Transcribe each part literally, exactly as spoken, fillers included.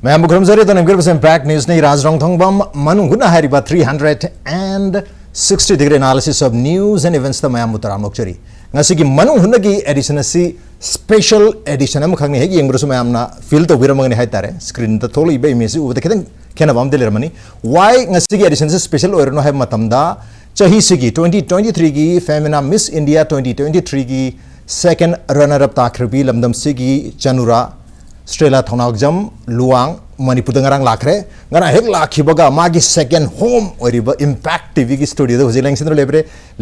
ꯃꯌꯥꯝꯕꯨ ꯈꯨꯔꯨꯝꯖꯔꯤ꯫ ꯑꯗꯣ ꯅꯝꯒꯤꯔꯕꯁꯦ ꯕ꯭ꯔꯦꯛ ꯅ꯭ꯌꯨꯁꯅ ꯏꯔꯥꯖ ꯔꯣꯡꯊꯣꯡꯕꯝ ꯃꯅꯨꯡ ꯍꯨꯠꯅ ꯍꯥꯏꯔꯤꯕ three hundred and sixty degree analysis of news and eventsꯇ ꯃꯌꯥꯝꯕꯨ ꯇꯔꯥꯝꯅ ꯑꯣꯛꯆꯔꯤ꯫ ꯉꯁꯤꯒꯤ ꯃꯅꯨꯡ ꯍꯨꯠꯅꯒꯤ edition ꯑꯁꯤ special edition ꯑꯃꯈꯛꯅꯤ꯫ ꯍꯦꯛ ꯌꯦꯡꯕꯗꯁꯨ ꯃꯌꯥꯝꯅ feel ꯇꯧꯕꯤꯔꯝꯃꯒꯅꯤ ꯍꯥꯏꯇꯥꯔꯦ꯫ Screenꯗ ꯊꯣꯛꯂꯛꯏꯕ image ꯎꯕꯗ ꯈꯤꯇꯪ ꯈꯦꯠꯅꯕ ꯑꯃꯗꯤ ꯂꯩꯔꯝꯃꯅꯤ꯫ Why ꯉꯁꯤꯒꯤ editionꯁꯦ special ꯑꯣꯏꯔꯤꯅꯣ ꯍꯥꯏꯕ ꯃꯇꯝꯗ, ꯆꯍꯤꯁꯤꯒꯤ twenty twenty threeꯒꯤ Femina Miss India twenty twenty threeꯒꯤ second runner up ꯇꯥꯈ꯭ꯔꯕꯤ ꯂꯝꯗꯝꯁꯤꯒꯤ ꯆꯅꯨꯔꯥ ꯁ꯭ꯇ꯭ꯔꯦꯂꯥ ꯊꯧꯅꯥꯎꯖꯝ ꯂꯨꯋꯥꯡ ꯃꯅꯤꯄꯨꯔꯗ ꯉꯔꯥꯡ ꯂꯥꯛꯈ꯭ꯔꯦ꯫ ꯉꯔꯥꯡ ꯍꯦꯛ ꯂꯥꯛꯈꯤꯕꯒ ꯃꯥꯒꯤ second home ꯑꯣꯏꯔꯤꯕ Impact TVꯒꯤ studioꯗ ꯍꯧꯖꯤꯛ ꯂꯦꯡꯁꯤꯟꯗꯨꯅ ꯂꯩꯕꯤꯔꯦ꯫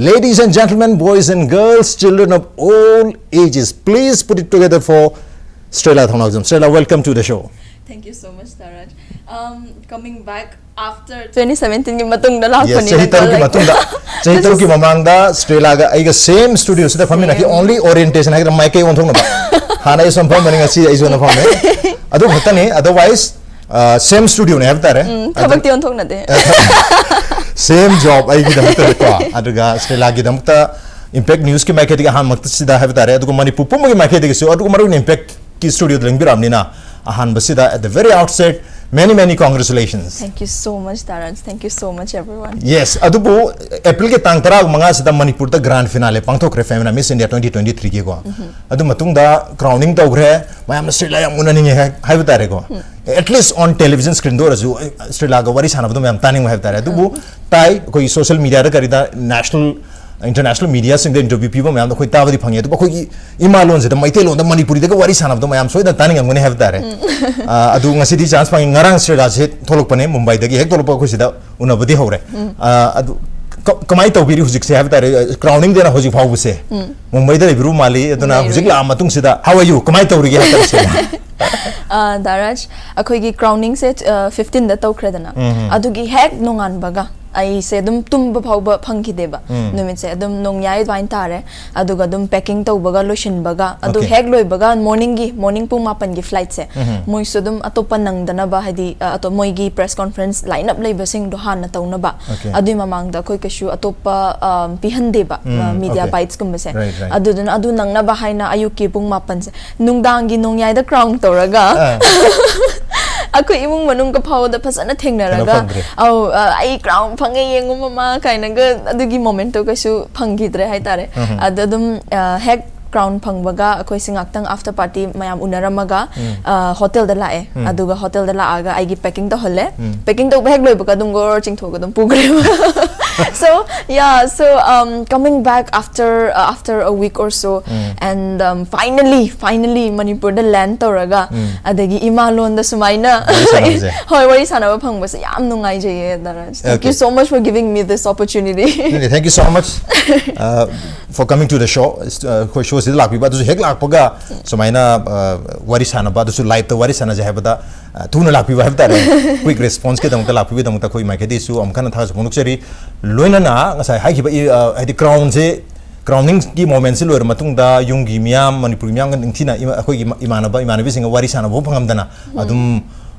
Ladies and gentlemen, boys and girls, children of all ages, please put it together for Strela Thongnawjam. Strela, welcome to the show. Thank you so much, Taraj. Um, coming back after twenty seventeenꯒꯤ ꯃꯇꯨꯡꯗ Yes, ꯂꯥꯛꯄꯅꯤꯅ ꯆꯍꯤ ꯇꯔꯨꯛꯀꯤ ꯃꯇꯨꯡꯗ, ꯆꯍꯤ ꯇꯔꯨꯛꯀꯤ ꯃꯃꯥꯡꯗ ꯁ꯭ꯇ꯭ꯔꯦꯂꯥꯒ ꯑꯩꯒ same studioꯁꯤꯗ ꯐꯝꯃꯤꯟꯅꯈꯤ꯫ Same. Only orientation ꯍꯥꯏꯒꯗ꯭ꯔꯥ, ꯃꯥꯏꯀꯩ ꯑꯣꯟꯊꯣꯛꯅꯕ꯫ ꯍꯥꯟꯅ ꯑꯩ ꯁꯣꯝ ꯐꯝꯕꯅꯤ, ꯉꯁꯤ ꯑꯩ ꯁꯣꯝꯗ ꯐꯝꯃꯦ꯫ ꯑꯗꯨ ꯈꯛꯇꯅꯤ, otherwise, uh, same studioꯅꯦ ꯍꯥꯏꯕ ꯇꯥꯔꯦ꯫ ꯎꯝ, ꯑꯗꯨ ꯊꯕꯛꯇꯤ ꯑꯣꯟꯊꯣꯛꯅꯗꯦ꯫ Same job ꯑꯩꯒꯤꯗꯃꯛꯇꯗꯤꯀꯣ꯫ ꯑꯗꯨꯒ ꯁ꯭ꯇ꯭ꯔꯦꯂꯥꯒꯤꯗꯃꯛꯇ Impact Newsꯀꯤ ꯃꯥꯏꯀꯩꯗꯒꯤ ꯑꯍꯥꯟꯕꯃꯛꯇ ꯁꯤꯗ ꯍꯥꯏꯕ ꯇꯥꯔꯦ, ꯑꯗꯨꯒ ꯃꯅꯤꯄꯨꯔ ꯄꯨꯝꯕꯒꯤ ꯃꯥꯏꯀꯩꯗꯒꯤꯁꯨ, ꯑꯗꯨꯒ ꯃꯔꯨꯑꯣꯏꯅ Impactꯀꯤ studioꯗ ꯂꯦꯡꯕꯤꯔꯛꯑꯕꯅꯤꯅ, ꯑꯍꯥꯟꯕꯁꯤꯗ at the very outset, many, many congratulations. Thank you so much, Taraj. Thank you so much, everyone. Yes, ꯑꯗꯨꯕꯨ Aprilꯒꯤ ꯇꯥꯡ ꯇꯔꯥꯃꯉꯥꯁꯤꯗ ꯃꯅꯤꯄꯨꯔꯗ grand finale ꯄꯥꯡꯊꯣꯛꯈ꯭ꯔꯦ Femina Miss India twenty twenty threeꯒꯤꯀꯣ꯫ ꯑꯗꯨ ꯃꯇꯨꯡꯗ crowning ꯇꯧꯈ꯭ꯔꯦ, ꯃꯌꯥꯝꯅ ꯁ꯭ꯇ꯭ꯔꯦꯂꯥ ꯌꯥꯝ ꯎꯅꯅꯤꯡꯉꯦ ꯍꯥꯏ-, ꯍꯥꯏꯕ ꯇꯥꯔꯦꯀꯣ꯫ At least on television screenꯗ ꯑꯣꯏꯔꯁꯨ, ꯑꯩ ꯁ꯭ꯇ꯭ꯔꯦꯂꯥꯒ ꯋꯥꯔꯤ ꯁꯥꯟꯅꯕꯗꯣ ꯃꯌꯥꯝ ꯇꯥꯅꯤꯡꯕ ꯍꯥꯏꯕ ꯇꯥꯔꯦ꯫ ꯑꯗꯨꯕꯨ ꯇꯥꯏ, ꯑꯩꯈꯣꯏ social mediaꯗ ꯀꯔꯤꯗ national, international mediaꯁꯤꯡꯗ interview ꯄꯤꯕ ꯃꯌꯥꯝꯗꯣ ꯑꯩꯈꯣꯏ ꯇꯥꯕꯗꯤ ꯐꯪꯉꯦ, ꯑꯗꯨꯕꯨ ꯑꯩꯈꯣꯏꯒꯤ ꯏꯃꯥ ꯂꯣꯟꯁꯤꯗ, ꯃꯩꯇꯩꯂꯣꯟꯗ, ꯃꯅꯤꯄꯨꯔꯤꯗꯒ ꯋꯥꯔꯤ ꯁꯥꯟꯅꯕꯗꯣ ꯃꯌꯥꯝ ꯁꯣꯏꯗꯅ ꯇꯥꯅꯤꯡꯉꯝꯒꯅꯤ ꯍꯥꯏꯕ ꯇꯥꯔꯦ꯫ ꯑ, ꯑꯗꯨ ꯉꯁꯤꯗꯤ chance ꯐꯪꯉꯤ꯫ ꯉꯔꯥꯡ ꯁ꯭ꯇ꯭ꯔꯦꯂꯥꯁꯦ ꯊꯣꯛꯂꯛꯄꯅꯦ, ꯃꯨꯝꯕꯥꯏꯗꯒꯤ ꯍꯦꯛ ꯊꯣꯛꯂꯛꯄ ꯑꯩꯈꯣꯏ ꯁꯤꯗ ꯎꯅꯕꯗꯤ ꯍꯧꯔꯦ꯫ ꯑ, ꯑꯗꯨ ꯀ-, ꯀꯃꯥꯏꯅ ꯇꯧꯕꯤꯔꯤ ꯍꯧꯖꯤꯛꯁꯦ ꯍꯥꯏꯕ ꯇꯥꯔꯦ? Crowningꯗꯅ ꯍꯧꯖꯤꯛ ꯐꯥꯎꯕꯁꯦ ꯃꯨꯝꯕꯥꯏꯗ ꯂꯩꯕꯤꯔꯨ ꯃꯥꯜꯂꯤ, ꯑꯗꯨꯅ ꯂꯩꯔꯦ꯫ ꯍꯧꯖꯤꯛ ꯂꯥꯛꯑ ꯃꯇꯨꯡꯁꯤꯗ how are you? ꯀꯃꯥꯏꯅ ꯇꯧꯔꯤꯒꯦ ꯍꯥꯏꯕ ꯇꯥꯔꯦ ꯁ꯭ꯇ꯭ꯔꯦꯂꯥ? ꯑ, ꯗꯥꯔꯥꯖ, ꯑꯩꯈꯣꯏꯒꯤ crowningꯁꯦ, ꯑ, fifteenꯗ ꯇꯧꯈ꯭ꯔꯦꯗꯅ꯫ ꯑꯗꯨꯒꯤ ꯍꯦꯛ ꯅꯣꯡꯉꯥꯟꯕꯒ ꯑꯩꯁꯦ ꯑꯗꯨꯝ ꯇꯨꯝꯕ ꯐꯥꯎꯕ ꯐꯪꯈꯤꯗꯦꯕ꯫ ꯅꯨꯃꯤꯠꯁꯦ ꯑꯗꯨꯝ ꯅꯣꯡꯌꯥꯏ ꯑꯗꯨꯃꯥꯏꯅ ꯇꯥꯔꯦ꯫ ꯑꯗꯨꯒ ꯑꯗꯨꯝ packing ꯇꯧꯕꯒ ꯂꯣꯏꯁꯤꯟꯕꯒ, ꯑꯗꯨ Okay. ꯍꯦꯛ ꯂꯣꯏꯕꯒ morningꯒꯤ, morning ꯄꯨꯡ ꯃꯥꯄꯟꯒꯤ flightꯁꯦ, ꯃꯣꯏꯁꯨ ꯑꯗꯨꯝ ꯑꯇꯣꯞꯄ ꯅꯪꯗꯅꯕ, ꯍꯥꯏꯗꯤ, ꯑ, ꯑꯇꯣꯞ-, ꯃꯣꯏꯒꯤ press conference line up ꯂꯩꯕꯁꯤꯡꯗꯣ ꯍꯥꯟꯅ ꯇꯧꯅꯕ꯫ Okay. ꯑꯗꯨꯏ ꯃꯃꯥꯡꯗ ꯑꯩꯈꯣꯏ ꯀꯩꯁꯨ ꯑꯇꯣꯞꯄ, ꯑ, ꯄꯤꯍꯟꯗꯦꯕ, ꯎꯝ, ꯑ, media okay. Bitesꯀꯨꯝꯕꯁꯦ꯫ Right, right. ꯑꯗꯨꯗꯨꯅ ꯑꯗꯨ ꯅꯪꯅꯕ ꯍꯥꯏꯅ ꯑꯌꯨꯛꯀꯤ ꯄꯨꯡ ꯃꯥꯄꯟꯁꯦ, ꯅꯨꯡꯗꯥꯡꯒꯤ ꯅꯣꯡꯌꯥꯏꯗ crown ꯇꯧꯔꯒ ꯑꯥ. ꯑꯩꯈꯣꯏ ꯏꯃꯨꯡ ꯃꯅꯨꯡꯒ ꯐꯥꯎꯕꯗ ꯐꯖꯅ ꯊꯦꯡꯅꯔꯒ ꯐꯪꯗ꯭ꯔꯦ꯫ ꯑꯧ ꯑ, ꯑꯩ ꯀ꯭ꯔꯥꯎꯟ ꯐꯪꯉꯦ ꯌꯦꯡꯉꯨ ꯃꯃꯥ ꯀꯥꯏꯅꯒ ꯑꯗꯨꯒꯤ ꯃꯣꯃꯦꯟꯠꯇꯣ ꯀꯩꯁꯨ ꯐꯪꯈꯤꯗ꯭ꯔꯦ ꯍꯥꯏꯇꯥꯔꯦ꯫ ꯑꯗꯣ ꯑꯗꯨꯝ ꯑ, ꯍꯦꯛ ꯀ꯭ꯔꯥꯎꯟ ꯐꯪꯕꯒ ꯑꯩꯈꯣꯏꯁꯦ ꯉꯥꯛꯇꯪ ꯑꯥꯐꯇꯔ ꯄꯥꯔꯇꯤ ꯃꯌꯥꯝ ꯎꯅꯔꯝꯃꯒ ꯑ, ꯍꯣꯇꯦꯜꯗ ꯂꯥꯛꯑꯦ꯫ ꯑꯗꯨꯒ ꯍꯣꯇꯦꯜꯗ ꯂꯥꯛꯑꯒ ꯑꯩꯒꯤ ꯄꯦꯀꯤꯡ ꯇꯧꯍꯜꯂꯦ꯫ ꯄꯦꯀꯤꯡ ꯇꯧꯕ ꯍꯦꯛ ꯂꯣꯏꯕꯒ ꯑꯗꯨꯝ ꯒꯣꯔ ꯆꯤꯡꯊꯣꯛꯑꯒ ꯑꯗꯨꯝ ꯄꯨꯈ꯭ꯔꯦꯕ꯫ So yeah, so um, coming back after uh, after a week or so, and um, finally finally ꯃꯅꯤꯄꯨꯔꯗ ꯂꯦꯟ ꯇꯧꯔꯒ ꯑꯗꯒꯤ ꯏꯃꯥ ꯂꯣꯟꯗ ꯁꯨꯃꯥꯏꯅ ꯋꯥꯔꯤ ꯁꯥꯟꯅꯕꯁꯦ꯫ ꯍꯣꯏ, ꯋꯥꯔꯤ ꯁꯥꯟꯅꯕ ꯐꯪꯕꯁꯦ ꯌꯥꯝ ꯅꯨꯡꯉꯥꯏꯖꯩꯌꯦ, ꯗꯥꯔꯥꯖ꯫ Thank you Okay. so much for giving me this opportunity. Thank you so much uh, for coming to the show. ꯑꯩꯈꯣꯏ ꯁꯣꯁꯤꯗ ꯂꯥꯛꯄꯤꯕ ꯑꯗꯨꯁꯨ ꯍꯦꯛ ꯂꯥꯛꯄꯒ ꯁꯨꯃꯥꯏꯅ ꯑ, ꯋꯥꯔꯤ ꯁꯥꯟꯅꯕ ꯑꯗꯨꯁꯨ ꯂꯥꯏꯞꯇ ꯋꯥꯔꯤ ꯁꯥꯟꯅꯖꯩ ꯍꯥꯏꯕꯗ ꯑ, ꯊꯨꯅ ꯂꯥꯛꯄꯤꯕ ꯍꯥꯏꯕ ꯇꯥꯔꯦ꯫ ꯀ꯭ꯋꯤꯛ ꯔꯦꯁꯄꯣꯟꯁꯀꯤꯗꯃꯛꯇ ꯂꯥꯛꯄꯤꯕꯒꯤꯗꯃꯛꯇ ꯑꯩꯈꯣꯏ ꯃꯥꯏꯀꯩꯗꯒꯤꯁꯨ ꯑꯃꯨꯛ ꯍꯟꯅ ꯊꯥꯒꯠꯆꯕ ꯐꯣꯡꯗꯣꯛꯆꯔꯤ꯫ ꯂꯣꯏꯅꯅ ꯉꯁꯥꯏ ꯍꯥꯏꯈꯤꯕ ꯏ- ꯑ, ꯍꯥꯏꯗꯤ ꯀ꯭ꯔꯥꯎꯟꯁꯦ ꯀ꯭ꯔꯥꯎꯅꯤꯡꯒꯤ ꯃꯣꯃꯦꯟꯁꯤ ꯂꯣꯏꯔ ꯃꯇꯨꯡꯗ ꯌꯨꯝꯒꯤ ꯃꯤꯌꯥꯝ ꯃꯅꯤꯄꯨꯔꯒꯤ ꯃꯤꯌꯥꯝꯒ ꯅꯤꯡꯊꯤꯅ ꯏꯃꯥ- ꯑꯩꯈꯣꯏꯒꯤ ꯏꯃꯥ- ꯏꯃꯥꯟꯅꯕ ꯏꯃꯥꯟꯅꯕꯤꯁꯤꯡꯒ ꯋꯥꯔꯤ ꯁꯥꯟꯅꯕ ꯐꯪꯉꯝꯗꯅ ꯑꯗꯨꯝ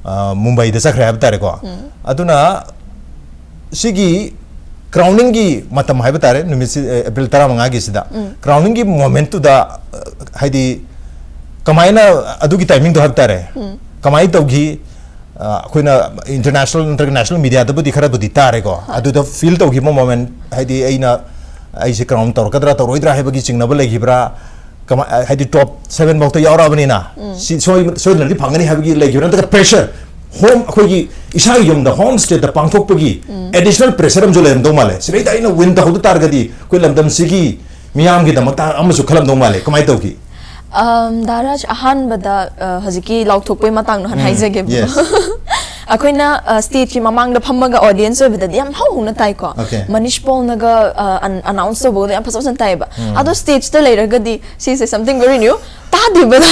ꯑ, ꯃꯨꯝꯕꯥꯏꯗ ꯆꯠꯈ꯭ꯔꯦ ꯍꯥꯏꯕ ꯇꯥꯔꯦꯀꯣ꯫ ꯑꯗꯨꯅ ꯁꯤꯒꯤ ꯀ꯭ꯔꯥꯎꯅꯤꯡꯒꯤ ꯃꯇꯝ ꯍꯥꯏꯕ ꯇꯥꯔꯦ, ꯅꯨꯃꯤꯠꯁꯤ ꯑꯦ, ꯑꯦꯄ꯭ꯔꯤꯜ ꯇꯔꯥꯃꯉꯥꯒꯤꯁꯤꯗ ꯀ꯭ꯔꯥꯎꯅꯤꯡꯒꯤ ꯃꯣꯃꯦꯟꯠꯇꯨꯗ ꯑ, ꯍꯥꯏꯗꯤ ꯀꯃꯥꯏꯅ ꯑꯗꯨꯒꯤ ꯇꯥꯏꯃꯤꯡꯗꯣ ꯍꯥꯏꯕ ꯇꯥꯔꯦ ꯀꯃꯥꯏꯅ ꯇꯧꯈꯤ? ꯑ, ꯑꯩꯈꯣꯏꯅ ꯏꯟꯇꯔꯅꯦꯁꯅꯦꯜ ꯅꯠꯇ꯭ꯔꯒ ꯅꯦꯁꯅꯦꯜ ꯃꯤꯗꯤꯌꯥꯗꯕꯨꯗꯤ ꯈꯔꯕꯨꯗꯤ ꯇꯥꯔꯦꯀꯣ꯫ ꯑꯗꯨꯗ ꯐꯤꯜ ꯇꯧꯈꯤꯕ ꯃꯣꯃꯦꯟꯠ, ꯍꯥꯏꯗꯤ ꯑꯩꯅ ꯑꯩꯁꯦ ꯀ꯭ꯔꯥꯎꯟ ꯇꯧꯔꯛꯀꯗ꯭ꯔꯥ ꯇꯧꯔꯣꯏꯗ꯭ꯔꯥ ꯍꯥꯏꯕꯒꯤ ꯆꯤꯡꯅꯕ ꯂꯩꯈꯤꯕ꯭ꯔꯥ? ꯀꯃꯥꯏ- ꯍꯥꯏꯗꯤ ꯇꯣꯞ ꯁꯚꯦꯟ ꯐꯥꯎꯇ ꯌꯥꯎꯔꯛꯑꯕꯅꯤꯅ ꯁꯤ ꯁꯣꯏ- ꯁꯣꯏꯗꯅꯗꯤ ꯐꯪꯒꯅꯤ ꯍꯥꯏꯕꯒꯤ ꯂꯩꯈꯤꯕ꯭ꯔꯥ? ꯅꯠꯇ꯭ꯔꯒ ꯄ꯭ꯔꯦꯁꯔ, ꯍꯣꯝ ꯑꯩꯈꯣꯏꯒꯤ ꯏꯁꯥꯒꯤ ꯌꯨꯝꯗ ꯍꯣꯝ ꯁ꯭ꯇꯦꯠꯇ ꯄꯥꯡꯊꯣꯛꯄꯒꯤ ꯑꯦꯗꯤꯁꯅꯦꯜ ꯄ꯭ꯔꯦꯁꯔ ꯑꯃꯁꯨ ꯂꯩꯔꯝꯗꯧ ꯃꯥꯜꯂꯦ꯫ ꯁꯤꯗꯩꯗ ꯑꯩꯅ ꯋꯤꯟ ꯇꯧꯍꯧꯗ ꯇꯥꯔꯒꯗꯤ ꯑꯩꯈꯣꯏ ꯂꯝꯗꯝꯁꯤꯒꯤ ꯃꯤꯌꯥꯝꯒꯤꯗꯃꯛꯇ ꯑꯃꯁꯨ ꯈꯜꯂꯝꯗꯧ ꯃꯥꯜꯂꯦ꯫ ꯀꯃꯥꯏꯅ ꯇꯧꯈꯤ? ꯗꯥꯔꯥꯖ, ꯑꯍꯥꯟꯕꯗ ꯑ, ꯍꯧꯖꯤꯛꯀꯤ ꯂꯥꯎꯊꯣꯛꯄꯩ ꯃꯇꯥꯡꯗꯣ ꯍꯥꯟꯅ ꯍꯥꯏꯖꯒꯦꯕ꯫ Yes. ꯑꯩꯈꯣꯏꯅ ꯁ꯭ꯇꯦꯖꯀꯤ ꯃꯃꯥꯡꯗ ꯐꯝꯃꯒ ꯑꯣꯗꯤꯌꯦꯟꯁ ꯑꯣꯏꯕꯗꯗꯤ ꯌꯥꯝ ꯍꯧ ꯍꯧꯅ ꯇꯥꯏꯀꯣ꯫ Okay. ꯃꯅꯤꯁ ꯄꯣꯜꯅꯒ ꯑꯅꯥꯎꯟꯁ ꯇꯧꯕꯗꯣ ꯌꯥꯝ ꯐꯖ ꯐꯖꯅ ꯇꯥꯏꯌꯦꯕ꯫ ꯑꯗꯣ ꯁ꯭ꯇꯦꯖꯇ ꯂꯩꯔꯒꯗꯤ ꯁꯤꯁꯦ something very new, ꯇꯥꯗꯦꯕꯗ꯫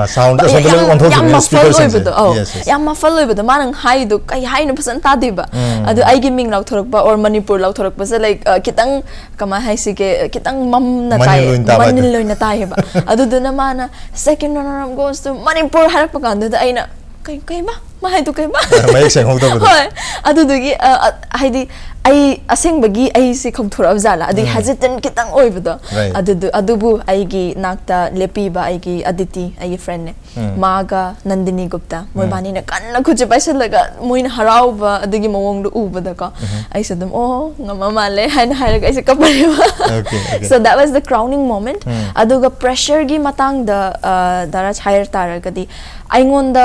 ꯑ, sound ꯑꯁꯣꯝꯗ ꯂꯣꯏ ꯌꯥꯝ- ꯑꯣꯟꯊꯣꯛꯈꯤꯕꯅꯦ, ꯌꯥꯝ muffle ꯁ꯭ꯄꯤꯀꯔꯁꯤꯡꯁꯦ꯫ ꯑꯣꯏꯕꯗꯣ꯫ ꯑꯧ, Yes, yes. ꯌꯥꯝ muffle ꯑꯣꯏꯕꯗꯣ, ꯃꯥꯅ ꯍꯥꯏꯗꯣ ꯀꯩ ꯍꯥꯏꯅꯣ ꯐꯖꯅ ꯇꯥꯗꯦꯕ꯫ ꯑꯗꯣ ꯑꯩꯒꯤ ꯃꯤꯡ ꯂꯥꯎꯊꯣꯔꯛꯄ or ꯃꯅꯤꯄꯨꯔ ꯂꯥꯎꯊꯣꯔꯛꯄꯁꯦ, like, ꯑ, ꯈꯤꯇꯪ ꯀꯃꯥꯏ ꯍꯥꯏꯁꯤꯒꯦ, ꯈꯤꯇꯪ ꯃꯝꯅ ꯇꯥꯏ, ꯃꯅꯤꯜ ꯑꯣꯏꯅ ꯇꯥꯕ ꯍꯥꯏꯇꯥꯔꯦ꯫ ꯃꯅꯤꯜ ꯑꯣꯏꯅ ꯇꯥꯏꯌꯦꯕ꯫ ꯑꯗꯨꯗꯨꯅ ꯃꯥꯅ "Second runner up goes to Manipur" ꯍꯥꯏꯔꯛꯄ ꯀꯥꯟꯗꯨꯗ ꯑꯩꯅ "ꯀꯩ ꯀꯩꯕ?" ꯃꯥ ꯍꯥꯏꯗꯣ ꯀꯩꯕ? ꯃꯌꯦꯛ ꯁꯦꯡꯍꯧꯗꯕꯗꯣ꯫ ꯍꯣꯏ, ꯑꯗꯨꯗꯨꯒꯤ ꯑ, ꯑ, ꯍꯥꯏꯗꯤ ꯑꯩ ꯑꯁꯦꯡꯕꯒꯤ ꯑꯩꯁꯦ ꯈꯧꯊꯣꯔꯛꯑꯕ ꯖꯥꯠꯂ, ꯑꯗꯨꯒꯤ ꯎꯝ꯫ ꯍꯦꯖꯤꯇꯦꯟ ꯈꯤꯇꯪ ꯑꯣꯏꯕꯗꯣ꯫ Right. ꯑꯗꯨꯗꯨ ꯑꯗꯨꯕꯨ ꯑꯩꯒꯤ ꯅꯥꯛꯇ ꯂꯦꯞꯄꯤꯕ ꯑꯩꯒꯤ ꯑꯗꯤꯇꯤ, ꯑꯩꯒꯤ ꯐ꯭ꯔꯦꯟꯅꯦ, ꯎꯝ꯫ ꯃꯥꯒ ꯅꯟꯗꯤꯅꯤ ꯒꯨꯞꯇ, ꯎꯝ꯫ ꯃꯣꯏꯕꯥꯅꯤꯅ ꯀꯟꯅ ꯈꯨꯠꯁꯦ ꯄꯥꯏꯁꯜꯂꯒ ꯃꯣꯏꯅ ꯍꯔꯥꯎꯕ ꯑꯗꯨꯒꯤ ꯃꯑꯣꯡꯗꯣ ꯎꯕꯗꯀꯣ, ꯎꯝ꯫ ꯑꯩꯁꯨ ꯑꯗꯨꯝ, "ꯑꯣ, ꯉꯝꯃ ꯃꯥꯜꯂꯦ" ꯍꯥꯏꯅ ꯍꯥꯏꯔꯒ ꯑꯩꯁꯦ ꯀꯞꯄꯅꯦꯕ꯫ Okay, okay. So that was the crowning moment. ꯎꯝ꯫ ꯑꯗꯨꯒ ꯄ꯭ꯔꯦꯁꯔꯒꯤ ꯃꯇꯥꯡꯗ, ꯑ, ꯗꯥꯔꯥꯖ, ꯍꯥꯏꯔ ꯇꯥꯔꯒꯗꯤ, ꯑꯩꯉꯣꯟꯗ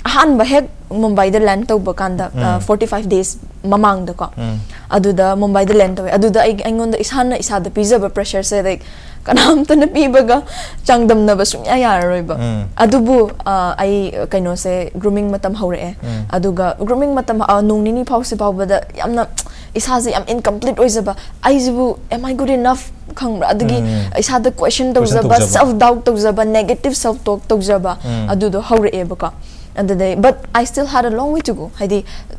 ꯑꯍꯥꯟꯕ ꯍꯦꯛ ꯃꯨꯝꯕꯥꯏꯗ ꯂꯦꯟ ꯇꯧꯕ ꯀꯥꯟꯗ, ꯑ, ꯎꯝ꯫ forty five days ꯃꯃꯥꯡꯗꯀꯣ, ꯎꯝ꯫ ꯑꯗꯨꯗ ꯃꯨꯝꯕꯥꯏꯗ ꯂꯦꯟ ꯇꯧꯋꯦ꯫ ꯑꯗꯨꯗ ꯑꯩ, ꯑꯩꯉꯣꯟꯗ ꯏꯁꯥꯅ ꯏꯁꯥꯗ ꯄꯤꯖꯕ ꯄ꯭ꯔꯦꯁꯔꯁꯦ, like, ꯀꯅꯥꯝꯇꯅ ꯄꯤꯕꯒ ꯆꯥꯡꯗꯝꯅꯕ ꯁꯨꯡꯌꯥ ꯌꯥꯔꯔꯣꯏꯕ꯫ ꯎꯝ꯫ ꯑꯗꯨꯕꯨ, ꯑ, ꯑꯩ, ꯀꯩꯅꯣꯁꯦ, ꯒ꯭ꯔꯨꯃꯤꯡ ꯃꯇꯝ ꯍꯧꯔꯛꯑꯦ꯫ ꯎꯝ꯫ ꯑꯗꯨꯒ ꯒ꯭ꯔꯨꯃꯤꯡ ꯃꯇꯝ, ꯑ, ꯅꯣꯡ ꯅꯤꯅꯤ ꯐꯥꯎꯁꯤ ꯐꯥꯎꯕꯗ ꯌꯥꯝꯅ ꯏꯁꯥꯁꯦ ꯌꯥꯝ ꯏꯟꯀꯝꯄ꯭ꯂꯤꯠ ꯑꯣꯏꯖꯕ, "ꯑꯩꯁꯤꯕꯨ, am I good enough?" ꯈꯪꯕ꯭ꯔꯥ? ꯑꯗꯨꯒꯤ ꯎꯝ꯫ ꯏꯁꯥꯗ ꯀꯣꯏꯁꯟ Question ꯇꯧꯖꯕ, ꯇꯧꯖꯕ꯫ ꯁꯦꯜꯐ ꯗꯥꯎꯠ ꯇꯧꯖꯕ, ꯅꯦꯒꯦꯇꯤꯚ ꯁꯦꯜꯐ ꯇꯣꯛ ꯇꯧꯖꯕ, ꯎꯝ꯫ ꯑꯗꯨꯗꯣ ꯍꯧꯔꯛꯑꯦꯕꯀꯣ꯫ ꯑꯗꯨꯗꯩ, but I still had a long way to go. ꯍꯥꯏꯗꯤ,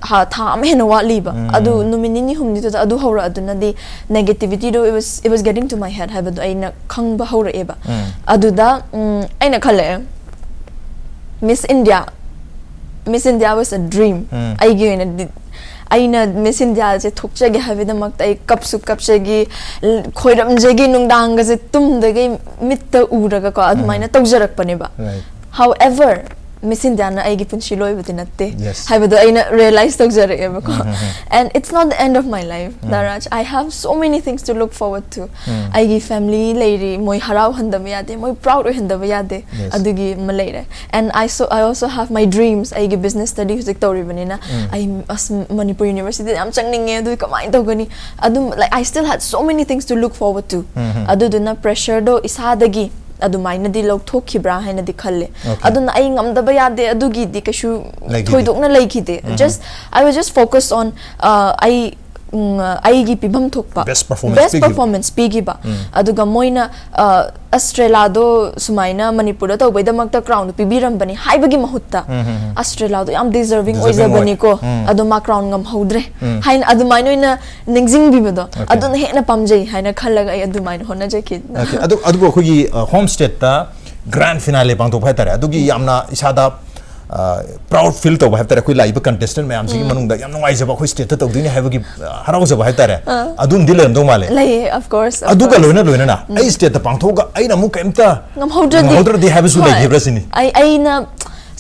ꯍꯥ, ꯊꯥ ꯑꯃ ꯍꯦꯟꯅ ꯋꯥꯠꯂꯤꯕ꯫ ꯎꯝ꯫ ꯑꯗꯨ ꯅꯨꯃꯤꯠ ꯅꯤꯅꯤ ꯍꯨꯝꯅꯤꯗꯨꯗ ꯑꯗꯨ ꯍꯧꯔꯛꯑꯗꯨꯅꯗꯤ, ꯅꯦꯒꯦꯇꯤꯚꯤꯇꯤꯗꯣ, it was, it was getting to my head ꯍꯥꯏꯕꯗꯣ ꯑꯩꯅ ꯈꯪꯕ ꯍꯧꯔꯛꯑꯦꯕ꯫ ꯎꯝ꯫ ꯑꯗꯨꯗ, ꯎꯝ, ꯑꯩꯅ ꯈꯜꯂꯛꯑꯦ, Miss India, Miss India was a dream. ꯎꯝ꯫ ꯑꯩꯒꯤ ꯑꯣꯏꯅꯗꯤ, ꯑꯩꯅ ꯃꯤꯁ ꯏꯟꯗꯤꯌꯥꯁꯦ ꯊꯣꯛꯆꯒꯦ ꯍꯥꯏꯕꯒꯤꯗꯃꯛꯇ ꯑꯩ ꯀꯞꯁꯨ ꯀꯞꯆꯒꯤ, ꯈꯣꯏꯔꯝꯖꯒꯤ, ꯅꯨꯡꯗꯥꯡꯒꯁꯦ ꯇꯨꯝꯗꯒꯩ ꯃꯤꯠꯇ ꯎꯔꯒꯀꯣ, ꯑꯗꯨꯃꯥꯏꯅ ꯎꯝ꯫ ꯇꯧꯖꯔꯛꯄꯅꯦꯕ꯫ Right. However, ꯃꯤꯁ ꯏꯟꯗꯤꯌꯥꯅ ꯑꯩꯒꯤ ꯄꯨꯟꯁꯤ ꯂꯣꯏꯕꯗꯤ ꯅꯠꯇꯦ Yes. ꯍꯥꯏꯕꯗꯣ ꯑꯩꯅ ꯔꯤꯌꯦꯂꯥꯏꯁ ꯇꯧꯖꯔꯛꯑꯦꯕꯀꯣ꯫ Um, um, um. And it's not the end of my life, um. ꯗꯥꯔꯥꯖ. I have so many things to look forward to. Um. ꯑꯩꯒꯤ ꯐꯦꯃꯤꯂꯤ ꯂꯩꯔꯤ, ꯃꯣꯏ ꯍꯔꯥꯎꯍꯟꯗꯕ ꯌꯥꯗꯦ, ꯃꯣꯏ ꯄ꯭ꯔꯥꯎꯗ ꯑꯣꯏꯍꯟꯗꯕ ꯌꯥꯗꯦ꯫ Yes. ꯑꯗꯨꯒꯤ ꯑꯃ ꯂꯩꯔꯦ꯫ And I so, I also have my dreams. ꯑꯩꯒꯤ ꯕꯤꯖꯤꯅꯦꯁ ꯁ꯭ꯇꯗꯤ ꯍꯧꯖꯤꯛ ꯇꯧꯔꯤꯕꯅꯤꯅ, ꯎꯝ꯫ ꯑꯩ ꯑꯁ ꯃꯅꯤꯄꯨꯔ ꯌꯨꯅꯤꯚꯔꯁꯤꯇꯤꯗ ꯌꯥꯝ ꯆꯪꯅꯤꯡꯉꯦ, ꯑꯗꯨ ꯀꯃꯥꯏꯅ ꯇꯧꯒꯅꯤ? ꯑꯗꯨꯝ, like, I still had so many things to look forward to. ꯎꯝ, ꯎꯝ꯫ ꯑꯗꯨꯗꯨꯅ ꯄ꯭ꯔꯦꯁꯔꯗꯣ ꯏꯁꯥꯗꯒꯤ ꯑꯗꯨꯃꯥꯏꯅꯗꯤ ꯂꯧꯊꯣꯛꯈꯤꯕ꯭ꯔꯥ ꯍꯥꯏꯅꯗꯤ ꯈꯜꯂꯦ꯫ Okay. ꯑꯗꯨꯅ ꯑꯩ ꯉꯝꯗꯕ ꯌꯥꯗꯦ, ꯑꯗꯨꯒꯤꯗꯤ ꯀꯩꯁꯨ ꯂꯩꯈꯤꯗꯦ꯫ ꯊꯣꯏꯗꯣꯛꯅ ꯂꯩꯈꯤꯗꯦ꯫ ꯎꯝ꯫ Just, I was just focused on, uh, ꯑꯩ, ꯎꯝ, ꯑꯩꯒꯤ ꯄꯤꯐꯝ ꯊꯣꯛꯄ Best performance best ꯄꯤꯈꯤꯕ꯫ Performance ꯄꯤꯈꯤꯕ꯫ ꯎꯝ꯫ ꯑꯗꯨꯒ ꯃꯣꯏꯅ, ꯑ, ꯑꯁꯇ꯭ꯔꯦꯂꯥꯗꯣ ꯁꯨꯃꯥꯏꯅ ꯃꯅꯤꯄꯨꯔꯗ ꯇꯧꯕꯩꯗꯃꯛꯇ ꯀ꯭ꯔꯥꯎꯟꯗꯣ ꯄꯤꯕꯤꯔꯝꯕꯅꯤ ꯍꯥꯏꯕꯒꯤ ꯃꯍꯨꯠꯇ, ꯎꯝ, ꯎꯝ, ꯎꯝ꯫ "ꯑꯁꯇ꯭ꯔꯦꯂꯥꯗꯣ ꯌꯥꯝ ꯗꯤꯖꯔꯚꯤꯡ Deserving ꯑꯣꯏ꯫ ꯑꯣꯏꯖꯕꯅꯤꯀꯣ, ꯎꯝ꯫ ꯑꯗꯣ ꯃꯥ ꯀ꯭ꯔꯥꯎꯟ ꯉꯝꯍꯧꯗ꯭ꯔꯦ" ꯎꯝ꯫ ꯍꯥꯏꯅ ꯑꯗꯨꯃꯥꯏꯅ ꯑꯣꯏꯅ ꯅꯤꯡꯁꯤꯡꯕꯤꯕꯗꯣ, Okay. ꯑꯗꯨꯅ ꯍꯦꯟꯅ ꯄꯥꯝꯖꯩ ꯍꯥꯏꯅ ꯈꯜꯂꯒ ꯑꯩ ꯑꯗꯨꯃꯥꯏꯅ ꯍꯣꯠꯅꯖꯈꯤ꯫ Okay. ꯑꯗꯨ, ꯑꯗꯨꯕꯨ ꯑꯩꯈꯣꯏꯒꯤ, ꯑ, ꯍꯣꯝ ꯁ꯭ꯇꯦꯠꯇ ꯒ꯭ꯔꯥꯟ ꯐꯤꯅꯥꯂꯦ ꯄꯥꯡꯊꯣꯛꯄ ꯍꯥꯏꯇꯥꯔꯦ, ꯑꯗꯨꯒꯤ ꯌꯥꯝꯅ ꯏꯁꯥꯗ ꯄ꯭ꯔꯥꯎꯗ ꯐꯤꯜ ꯇꯧꯕ ꯍꯥꯏꯕ ꯇꯥꯔꯦ, ꯑꯩꯈꯣꯏ ꯂꯥꯛꯏꯕ ꯀꯟꯇꯦꯁꯇꯦꯟ ꯃꯌꯥꯝꯁꯤꯒꯤ ꯃꯅꯨꯡꯗ ꯌꯥꯝ ꯅꯨꯡꯉꯥꯏꯖꯕ, ꯑꯩꯈꯣꯏ ꯁ꯭ꯇꯦꯠꯇ ꯇꯧꯗꯣꯏꯅꯤ ꯍꯥꯏꯕꯒꯤ ꯑ, ꯍꯔꯥꯎꯖꯕ ꯍꯥꯏꯕ ꯇꯥꯔꯦ, ꯑꯗꯨꯝꯗꯤ ꯂꯩꯔꯝꯗꯧ ꯃꯥꯜꯂꯦ꯫ ꯂꯩꯌꯦ, of course, of ꯑꯗꯨꯒ course. ꯂꯣꯏꯅ ꯂꯣꯏꯅꯅ ꯑꯩ ꯁ꯭ꯇꯦꯠꯇ ꯄꯥꯡꯊꯣꯛꯑꯒ ꯑꯩꯅ ꯑꯃꯨꯛ ꯀꯩꯝꯇ ꯉꯝꯍꯧꯗ꯭ꯔꯗꯤ ꯉꯝꯍꯧꯗ꯭ꯔꯗꯤ ꯍꯥꯏꯕꯁꯨ ꯍꯣꯏ. ꯂꯩꯈꯤꯕ꯭ꯔꯥ ꯁꯤꯅꯤ? ꯑꯩ ꯑꯩꯅ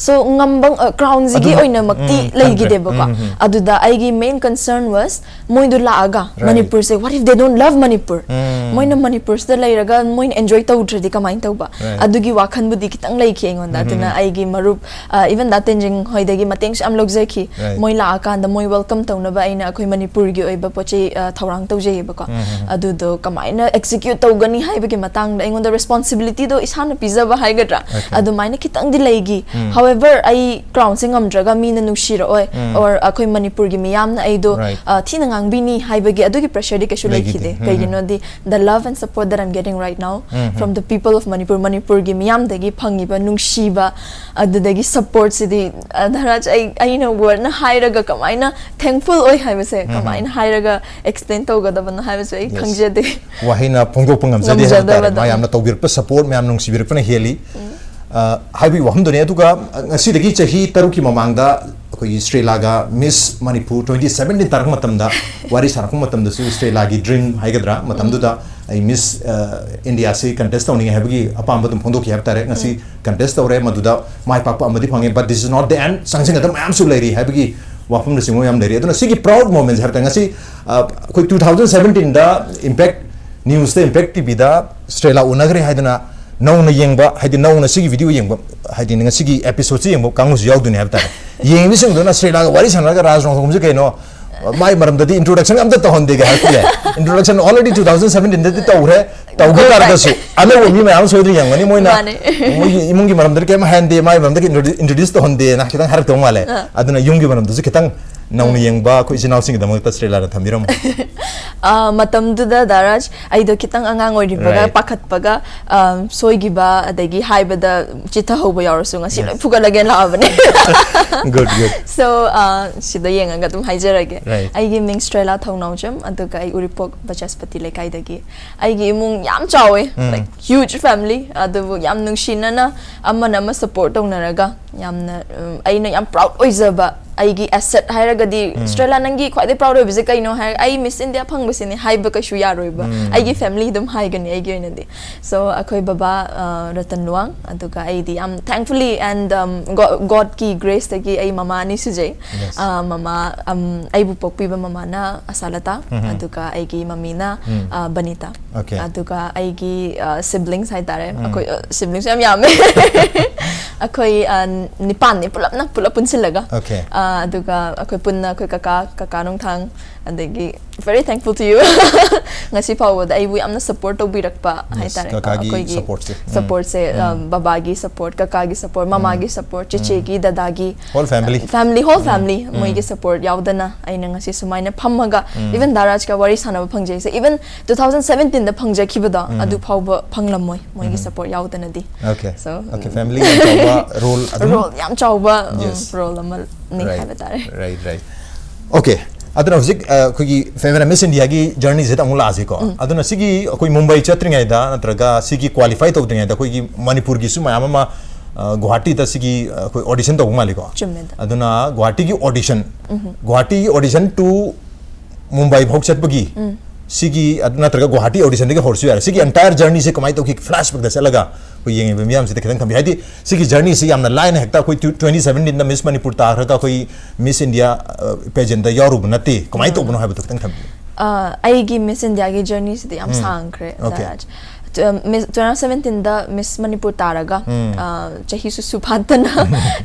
so ꯉꯝꯕ ꯀ꯭ꯔꯥꯎꯟꯁꯤꯒꯤ ꯑꯗꯨꯃꯛ, ꯑꯣꯏꯅꯃꯛꯇꯤ ꯎꯝ, ꯎꯝ, ꯂꯩꯈꯤꯗꯦꯕꯀꯣ꯫ ꯎꯝ, ꯎꯝ. ꯑꯗꯨꯗ ꯑꯩꯒꯤ main concern was ꯃꯣꯏꯗꯣ ꯂꯥꯛꯑꯒ Right. ꯃꯅꯤꯄꯨꯔꯁꯦ, what if they don't love Manipur? ꯎꯝ. ꯃꯣꯏꯅ ꯃꯅꯤꯄꯨꯔꯁꯤꯗ ꯂꯩꯔꯒ ꯃꯣꯏꯅ ꯑꯦꯟꯖꯣꯏ ꯇꯧꯗ꯭ꯔꯗꯤ ꯀꯃꯥꯏꯅ ꯇꯧꯕ? Right. ꯑꯗꯨꯒꯤ ꯋꯥꯈꯜꯕꯨꯗꯤ ꯈꯤꯇꯪ ꯂꯩꯈꯤ ꯑꯩꯉꯣꯟꯗ꯫ ꯑꯗꯨꯅ ꯑꯩꯒꯤ ꯃꯔꯨꯞ even ꯗꯥ ꯇꯦꯟꯖꯤꯡ ꯍꯣꯏꯗꯒꯤ ꯃꯇꯦꯡꯁꯨ ꯌꯥꯝ ꯂꯧꯖꯈꯤ꯫ Right. ꯃꯣꯏ ꯂꯥꯛꯑꯀꯥꯟꯗ ꯃꯣꯏ ꯋꯦꯜꯀꯝ ꯇꯧꯅꯕ ꯑꯩꯅ ꯑꯩꯈꯣꯏ ꯃꯅꯤꯄꯨꯔꯒꯤ ꯑꯣꯏꯕ ꯄꯣꯠ ꯆꯩ ꯑ, ꯊꯧꯔꯥꯡ ꯇꯧꯖꯩꯌꯦꯕꯀꯣ꯫ ꯎꯝ, ꯎꯝ, ꯎꯝ. ꯑꯗꯨꯗꯣ ꯀꯃꯥꯏꯅ ꯑꯦꯛꯁꯤꯀ꯭ꯌꯨꯠ ꯇꯧꯒꯅꯤ ꯍꯥꯏꯕꯒꯤ ꯃꯇꯥꯡꯗ ꯑꯩꯉꯣꯟꯗ ꯔꯦꯁꯄꯣꯟꯁꯤꯕꯤꯂꯤꯇꯤꯗꯣ ꯏꯁꯥꯅ ꯄꯤꯖꯕ ꯍꯥꯏꯒꯗ꯭ꯔꯥ, Okay. ꯑꯗꯨꯃꯥꯏꯅ ꯈꯤꯇꯪꯗꯤ ꯂꯩꯈꯤ꯫ ꯎꯝ. However, ꯑꯩ ꯀ꯭ꯔꯥꯎꯟꯁꯦ ꯉꯝꯗ꯭ꯔꯒ ꯃꯤꯅ ꯅꯨꯡꯁꯤꯔꯛꯑꯣꯏ, ꯎꯝ. or ꯑꯩꯈꯣꯏ ꯃꯅꯤꯄꯨꯔꯒꯤ ꯃꯤꯌꯥꯝꯅ ꯑꯩꯗꯣ Right. ꯑ, ꯊꯤꯅ ꯉꯥꯡꯕꯤꯅꯤ ꯍꯥꯏꯕꯒꯤ ꯑꯗꯨꯒꯤ ꯄ꯭ꯔꯦꯁꯔꯗꯤ ꯀꯩꯁꯨ ꯂꯩꯈꯤꯗꯦ. ꯂꯩꯈꯤꯗꯦ꯫ ꯎꯝ. ꯀꯩꯒꯤꯅꯣꯗꯤ the love and support that I'm getting right now um. from the people of Manipur, ꯃꯅꯤꯄꯨꯔꯒꯤ ꯃꯤꯌꯥꯝꯗꯒꯤ ꯐꯪꯉꯤꯕ ꯅꯨꯡꯁꯤꯕ, ꯑꯗꯨꯗꯒꯤ ꯁꯞꯄꯣꯔꯠꯁꯤꯗꯤ, ꯑ, ꯙꯔꯥꯖ, ꯑꯩ ꯑꯩꯅ ꯋꯥꯔꯗꯅ ꯍꯥꯏꯔꯒ ꯀꯃꯥꯏꯅ ꯊꯦꯡꯛꯐꯨꯜ ꯑꯣꯏ ꯍꯥꯏꯕꯁꯦ ꯀꯃꯥꯏꯅ ꯍꯥꯏꯔꯒ ꯑꯦꯛꯁꯄ꯭ꯂꯦꯟ ꯇꯧꯒꯗꯕꯅꯣ ꯍꯥꯏꯕꯁꯨ ꯑꯩ Yes. ꯈꯪꯖꯗꯦ꯫ ꯋꯥꯍꯩꯅ ꯐꯣꯡꯗꯣꯛꯄ ꯉꯝꯖꯗꯦ ꯍꯥꯏꯕ ꯇꯥꯔꯦ꯫ ꯉꯝꯖꯗꯕꯗꯧꯅ. ꯃꯌꯥꯝꯅ ꯇꯧꯕꯤꯔꯛꯄ ꯁꯞꯄꯣꯔꯠ, ꯃꯌꯥꯝ ꯅꯨꯡꯁꯤꯕꯤꯔꯛꯄꯅ ꯍꯦꯜꯂꯤ꯫ ꯑ, ꯍꯥꯏꯕꯒꯤ ꯋꯥꯐꯝꯗꯨꯅꯦ꯫ ꯑꯗꯨꯒ, ꯑ, ꯉꯁꯤꯗꯒꯤ ꯆꯍꯤ ꯇꯔꯨꯛꯀꯤ ꯃꯃꯥꯡꯗ ꯑꯩꯈꯣꯏꯒꯤ ꯁ꯭ꯔꯦꯂꯥꯒ ꯃꯤꯁ ꯃꯅꯤꯄꯨꯔ twenty seventeen ꯇꯥꯔꯛꯄ ꯃꯇꯝꯗ, ꯋꯥꯔꯤ ꯁꯥꯔꯛꯄ ꯃꯇꯝꯗꯁꯨ ꯁ꯭ꯔꯦꯂꯥꯒꯤ ꯗ꯭ꯔꯤꯝ ꯍꯥꯏꯒꯗ꯭ꯔꯥ, ꯃꯇꯝꯗꯨꯗ ꯑꯩ ꯃꯤꯁ, ꯑ, ꯏꯟꯗꯤꯌꯥꯁꯤ ꯀꯟꯇꯦꯁ ꯇꯧꯅꯤꯡꯉꯦ ꯍꯥꯏꯕꯒꯤ ꯑꯄꯥꯝꯕ ꯑꯗꯨꯝ ꯐꯣꯡꯗꯣꯛꯈꯤ ꯍꯥꯏꯕ ꯇꯥꯔꯦ꯫ ꯉꯁꯤ ꯀꯟꯇꯦꯁ ꯇꯧꯔꯦ, ꯃꯗꯨꯗ ꯃꯥꯏ ꯄꯥꯛꯄ ꯑꯃꯗꯤ ꯐꯪꯉꯦ, but this is not the end, ꯆꯪꯁꯤꯟꯒꯗꯕ ꯃꯌꯥꯝꯁꯨ ꯂꯩꯔꯤ ꯍꯥꯏꯕꯒꯤ ꯋꯥꯐꯝꯅꯆꯤꯡꯕ ꯃꯌꯥꯝ ꯂꯩꯔꯤ꯫ ꯑꯗꯨꯅ ꯁꯤꯒꯤ ꯄ꯭ꯔꯥꯎꯗ ꯃꯣꯃꯦꯟꯁꯦ ꯍꯥꯏꯕ ꯇꯥꯔꯦ, ꯉꯁꯤ, ꯑ, ꯑꯩꯈꯣꯏ two thousand seventeenꯗ ꯏꯝꯄꯦꯛ ꯅ꯭ꯌꯨꯁꯇ, ꯏꯝꯄꯦꯛ ꯇꯤꯚꯤꯗ ꯁ꯭ꯔꯦꯂꯥ ꯎꯅꯈ꯭ꯔꯦ ꯍꯥꯏꯗꯅ ꯅꯧꯅ ꯌꯦꯡꯕ, ꯍꯥꯏꯗꯤ ꯅꯧꯅ ꯁꯤꯒꯤ ꯚꯤꯗꯤꯑꯣ ꯌꯦꯡꯕ, ꯍꯥꯏꯗꯤ ꯉꯁꯤꯒꯤ ꯑꯦꯄꯤꯁꯣꯗꯁꯤ ꯌꯦꯡꯕ ꯀꯥꯡꯕꯨꯁꯨ ꯌꯥꯎꯗꯣꯏꯅꯦ ꯍꯥꯏꯕ ꯇꯥꯔꯦ꯫ ꯌꯦꯡꯉꯤꯕꯁꯤꯡꯗꯨꯅ ꯁ꯭ꯔꯦꯂꯥꯒ ꯋꯥꯔꯤ ꯁꯥꯟꯅꯔꯒ ꯔꯥꯖ ꯔꯣꯡꯊꯣꯡꯁꯦ ꯀꯩꯅꯣ, ꯃꯥꯏ ꯃꯔꯝꯗꯗꯤ ꯏꯟꯇ꯭ꯔꯣꯗꯛꯁꯟ ꯑꯝꯇ ꯇꯧꯍꯟꯗꯦꯒ ꯍꯥꯏꯔꯛꯄ ꯌꯥꯏ꯫ ꯏꯟꯇ꯭ꯔꯣꯗꯛꯁꯟ already two thousand seventeenꯗꯗꯤ ꯇꯧꯈ꯭ꯔꯦ, ꯇꯧꯕ ꯇꯥꯔꯒꯁꯨ ꯑꯅꯧꯕ ꯃꯤ ꯃꯌꯥꯝ ꯁꯣꯏꯗꯅ ꯌꯦꯡꯒꯅꯤ꯫ ꯃꯣꯏꯅ ꯃꯥꯅꯦ. ꯃꯣꯏꯒꯤ ꯏꯃꯨꯡꯒꯤ ꯃꯔꯝꯗꯗꯤ ꯀꯩꯝ ꯍꯥꯏꯍꯟꯗꯦ, ꯃꯥꯏ ꯃꯔꯝꯗ ꯏꯟꯇ꯭ꯔꯣꯗ꯭ꯌꯨꯁ ꯇꯧꯍꯟꯗꯦꯅ ꯈꯤꯇꯪ ꯍꯥꯏꯔꯛꯇꯧ ꯃꯥꯜꯂꯦ꯫ ꯑꯗꯨꯅ ꯌꯨꯝꯒꯤ ꯃꯔꯝꯗꯁꯨ ꯈꯤꯇꯪ ꯅꯧꯅ ꯌꯦꯡꯕ ꯑꯩꯈꯣꯏ ꯏꯆꯤꯟ ꯏꯅꯥꯎꯁꯤꯡꯒꯤꯗꯃꯛꯇ ꯁ꯭ꯔꯦꯂꯥꯅ ꯊꯝꯕꯤꯔꯝꯃꯣ꯫ ꯑ, ꯃꯇꯝꯗꯨꯗ ꯗꯥꯔꯥꯖ, ꯑꯩꯗꯣ ꯈꯤꯇꯪ ꯑꯉꯥꯡ ꯑꯣꯏꯔꯤꯕꯒ Right. ꯄꯥꯈꯠꯄꯒ, ꯑ, ꯁꯣꯏꯈꯤꯕ, ꯑꯗꯒꯤ ꯍꯥꯏꯕꯗ ꯆꯤꯊꯍꯧꯕ ꯌꯥꯎꯔꯁꯨ ꯉꯁꯤ ꯂꯣꯏ Yes. ꯐꯨꯒꯠꯂꯒꯦꯅ ꯂꯥꯛꯑꯕꯅꯦ. Good, good. So, ꯑ, ꯁꯤꯗ ꯌꯦꯡꯉꯒ ꯑꯗꯨꯝ ꯍꯥꯏꯖꯔꯒꯦ. Right. ꯑꯩꯒꯤ ꯃꯤꯡ ꯁ꯭ꯇ꯭ꯔꯦꯂꯥ ꯊꯧꯅꯥꯎꯖꯝ, ꯑꯗꯨꯒ ꯑꯩ ꯎꯔꯤꯄꯣꯛ ꯕꯆꯁꯄꯇꯤ ꯂꯩꯀꯥꯏꯗꯒꯤ꯫ ꯑꯩꯒꯤ ꯏꯃꯨꯡ ꯌꯥꯝ ꯆꯥꯎꯋꯦ, ꯎꯝ. like, huge family, ꯑꯗꯨꯕꯨ ꯌꯥꯝ ꯅꯨꯡꯁꯤꯅꯅ ꯑꯃꯅ ꯑꯃ support ꯇꯧꯅꯔꯒ ꯌꯥꯝꯅ, ꯎꯝ, ꯑꯩꯅ ꯌꯥꯝ proud ꯑꯣꯏꯖꯕ ꯑꯩꯒꯤ asset ꯍꯥꯏꯔꯒꯗꯤ, "ꯁ꯭ꯇ꯭ꯔꯦꯂꯥ, ꯅꯪꯒꯤ ꯈ꯭ꯋꯥꯏꯗꯩ proud ꯑꯣꯏꯕꯁꯦ ꯀꯩꯅꯣ?" ꯍꯥꯏꯔꯒ, "ꯑꯩ Miss India ꯐꯪꯕꯁꯤꯅꯦ" ꯍꯥꯏꯕ ꯀꯩꯁꯨ ꯌꯥꯔꯣꯏꯕ꯫ ꯎꯝ. ꯑꯩꯒꯤ family ꯑꯗꯨꯝ ꯍꯥꯏꯒꯅꯤ ꯑꯩꯒꯤ ꯑꯣꯏꯅꯗꯤ꯫ So, ꯑꯩꯈꯣꯏ ꯕꯕꯥ, ꯑ, ꯔꯇꯟ ꯂꯨꯋꯥꯡ, ꯑꯗꯨꯒ ꯑꯩꯗꯤ ꯌꯥꯝ thankfully and, um, God, Godꯀꯤ graceꯇꯒꯤ ꯑꯩ ꯃꯃꯥ ꯑꯅꯤ ꯁꯨꯖꯩ꯫ Yes. ꯑ, ꯃꯃꯥ, um, ꯑꯩꯕꯨ ꯄꯣꯛꯄꯤꯕ ꯃꯃꯥꯅ ꯑꯁꯥꯂꯇꯥ, ꯎꯝ. ꯑꯗꯨꯒ ꯑꯩꯒꯤ ꯃꯃꯤꯅ, ꯎꯝ. ꯑ, ꯕꯅꯤꯇꯥ꯫ Okay. ꯑꯗꯨꯒ ꯑꯩꯒꯤ, ꯑ, siblings ꯍꯥꯏꯇꯥꯔꯦ, ꯎꯝ. ꯑꯩꯈꯣꯏ, ꯑ, siblings ꯌꯥꯝ ꯌꯥꯝꯃꯦ꯫ ꯑꯩꯈꯣꯏ, ꯑ, ꯅꯤꯄꯥꯟꯅꯤ ꯄꯨꯂꯞꯅ, ꯄꯨꯂꯞ ꯄꯨꯟꯁꯤꯜꯂꯒ꯫ Okay. ꯑ, ꯑꯗꯨꯒ ꯑꯩꯈꯣꯏ ꯄꯨꯟꯅ ꯑꯩꯈꯣꯏ ꯀꯀꯥ, ꯀꯀꯥ ꯅꯣꯡꯊꯥꯡ, ꯑꯗꯒꯤ very thankful to you꯫ ꯉꯁꯤ ꯐꯥꯎꯕꯗ ꯑꯩꯕꯨ ꯌꯥꯝꯅ support ꯇꯧꯕꯤꯔꯛꯄ Yes, ꯍꯥꯏꯇꯥꯔꯦ꯫ ꯀꯀꯥꯒꯤ ꯑꯩꯈꯣꯏꯒꯤ supportꯁꯦ꯫ ꯎꯝ. supportꯁꯦ, ꯎꯝ. ꯑ, ꯕꯕꯥꯒꯤ support, ꯀꯀꯥꯒꯤ support, ꯃꯃꯥꯒꯤ support, ꯆꯤꯆꯦꯒꯤ, ꯗꯗꯥꯒꯤ, Whole family. family, whole ꯎꯝ. family, ꯎꯝ. ꯃꯣꯏꯒꯤ support ꯌꯥꯎꯗꯅ ꯑꯩꯅ ꯉꯁꯤ ꯁꯨꯃꯥꯏꯅ ꯐꯝꯃꯒ, ꯎꯝ. even ꯗꯥꯔꯥꯖꯀ ꯋꯥꯔꯤ ꯁꯥꯟꯅꯕ ꯐꯪꯖꯩꯁꯦ, even two thousand seventeenꯗ ꯐꯪꯖꯈꯤꯕꯗꯣ, ꯎꯝ. ꯑꯗꯨ ꯐꯥꯎꯕ ꯐꯪꯂꯝꯃꯣꯏ ꯃꯣꯏꯒꯤ ꯎꯝ. support ꯌꯥꯎꯗꯅꯗꯤ꯫ Okay. So, Okay, family ꯌꯥꯝ ꯆꯥꯎꯕ role ꯑꯗꯨꯝ role ꯌꯥꯝ ꯆꯥꯎꯕ, ꯎꯝ, Yes. role ꯑꯃꯅꯤ Right. ꯍꯥꯏꯕ ꯇꯥꯔꯦ꯫ Right, right. Okay. ꯑꯗꯨꯅ ꯍꯧꯖꯤꯛ, ꯑ, ꯑꯩꯈꯣꯏꯒꯤ ꯐꯦꯃꯤꯂꯤ ꯃꯤꯁ ꯏꯟꯗꯤꯌꯥꯒꯤ journeyꯁꯤꯗ ꯑꯃꯨꯛ ꯂꯥꯛꯑꯁꯤꯀꯣ꯫ ꯑꯗꯨꯅ ꯁꯤꯒꯤ ꯑꯩꯈꯣꯏ ꯃꯨꯝꯕꯥꯏ ꯆꯠꯇ꯭ꯔꯤꯉꯩꯗ ꯅꯠꯇ꯭ꯔꯒ ꯁꯤꯒꯤ qualify ꯇꯧꯗ꯭ꯔꯤꯉꯩꯗ ꯑꯩꯈꯣꯏꯒꯤ ꯃꯅꯤꯄꯨꯔꯒꯤꯁꯨ ꯃꯌꯥꯝ ꯑꯃ, ꯑ, ꯒꯨꯋꯥꯍꯥꯇꯤꯗ ꯁꯤꯒꯤ, ꯑ, ꯑꯩꯈꯣꯏ audition ꯇꯧꯕ ꯃꯥꯜꯂꯤꯀꯣ꯫ ꯆꯨꯝꯃꯦ ꯑꯗꯣ꯫ ꯑꯗꯨꯅ ꯒꯨꯋꯥꯍꯥꯇꯤꯒꯤ audition, ꯒꯨꯋꯥꯍꯥꯇꯤꯒꯤ audition to ꯃꯨꯝꯕꯥꯏ ꯐꯥꯎ ꯆꯠꯄꯒꯤ ꯁꯤꯒꯤ, ꯑꯗꯨ ꯅꯠꯇ꯭ꯔꯒ ꯒꯨꯋꯥꯍꯥꯇꯤ auditionꯗꯒꯤ ꯍꯧꯔꯁꯨ ꯌꯥꯔꯦ꯫ ꯁꯤꯒꯤ entire journeyꯁꯦ ꯀꯃꯥꯏꯅ ꯇꯧꯈꯤ? Flashbackꯇ ꯆꯠꯂꯒ ꯑꯩꯈꯣꯏ ꯌꯦꯡꯉꯤꯕ ꯃꯤꯌꯥꯝꯁꯤꯗ ꯈꯤꯇꯪ ꯊꯝꯕꯤꯌꯨ꯫ ꯍꯥꯏꯗꯤ ꯁꯤꯒꯤ journeyꯁꯤ ꯌꯥꯝꯅ ꯂꯥꯏꯅ ꯍꯦꯛꯇ ꯑꯩꯈꯣꯏ tw-, twenty seventeenꯗ Miss Manipur ꯇꯥꯈ꯭ꯔꯒ ꯑꯩꯈꯣꯏ Miss India, ꯑ, pageantꯇ ꯌꯥꯎꯔꯨꯕ ꯅꯠꯇꯦ꯫ ꯀꯃꯥꯏꯅ ꯇꯧꯕꯅꯣ ꯍꯥꯏꯕꯗꯣ ꯈꯤꯇꯪ ꯊꯝꯕꯤꯌꯨ꯫ ꯑ, ꯑꯩꯒꯤ Miss Indiaꯒꯤ journeyꯁꯤꯗꯤ ꯌꯥꯝ ꯎꯝ. ꯁꯥꯡꯈ꯭ꯔꯦ, Okay. ꯗꯥꯔꯥꯖ꯫ ꯇꯨ ꯊꯥꯎꯖꯟ ꯁꯚꯦꯟꯇꯤꯟꯗ ꯃꯤꯁ ꯃꯅꯤꯄꯨꯔ ꯇꯥꯔꯒ, ꯎꯝ. ꯑ, ꯆꯍꯤꯁꯨ ꯁꯨꯐꯥꯠꯇꯅ,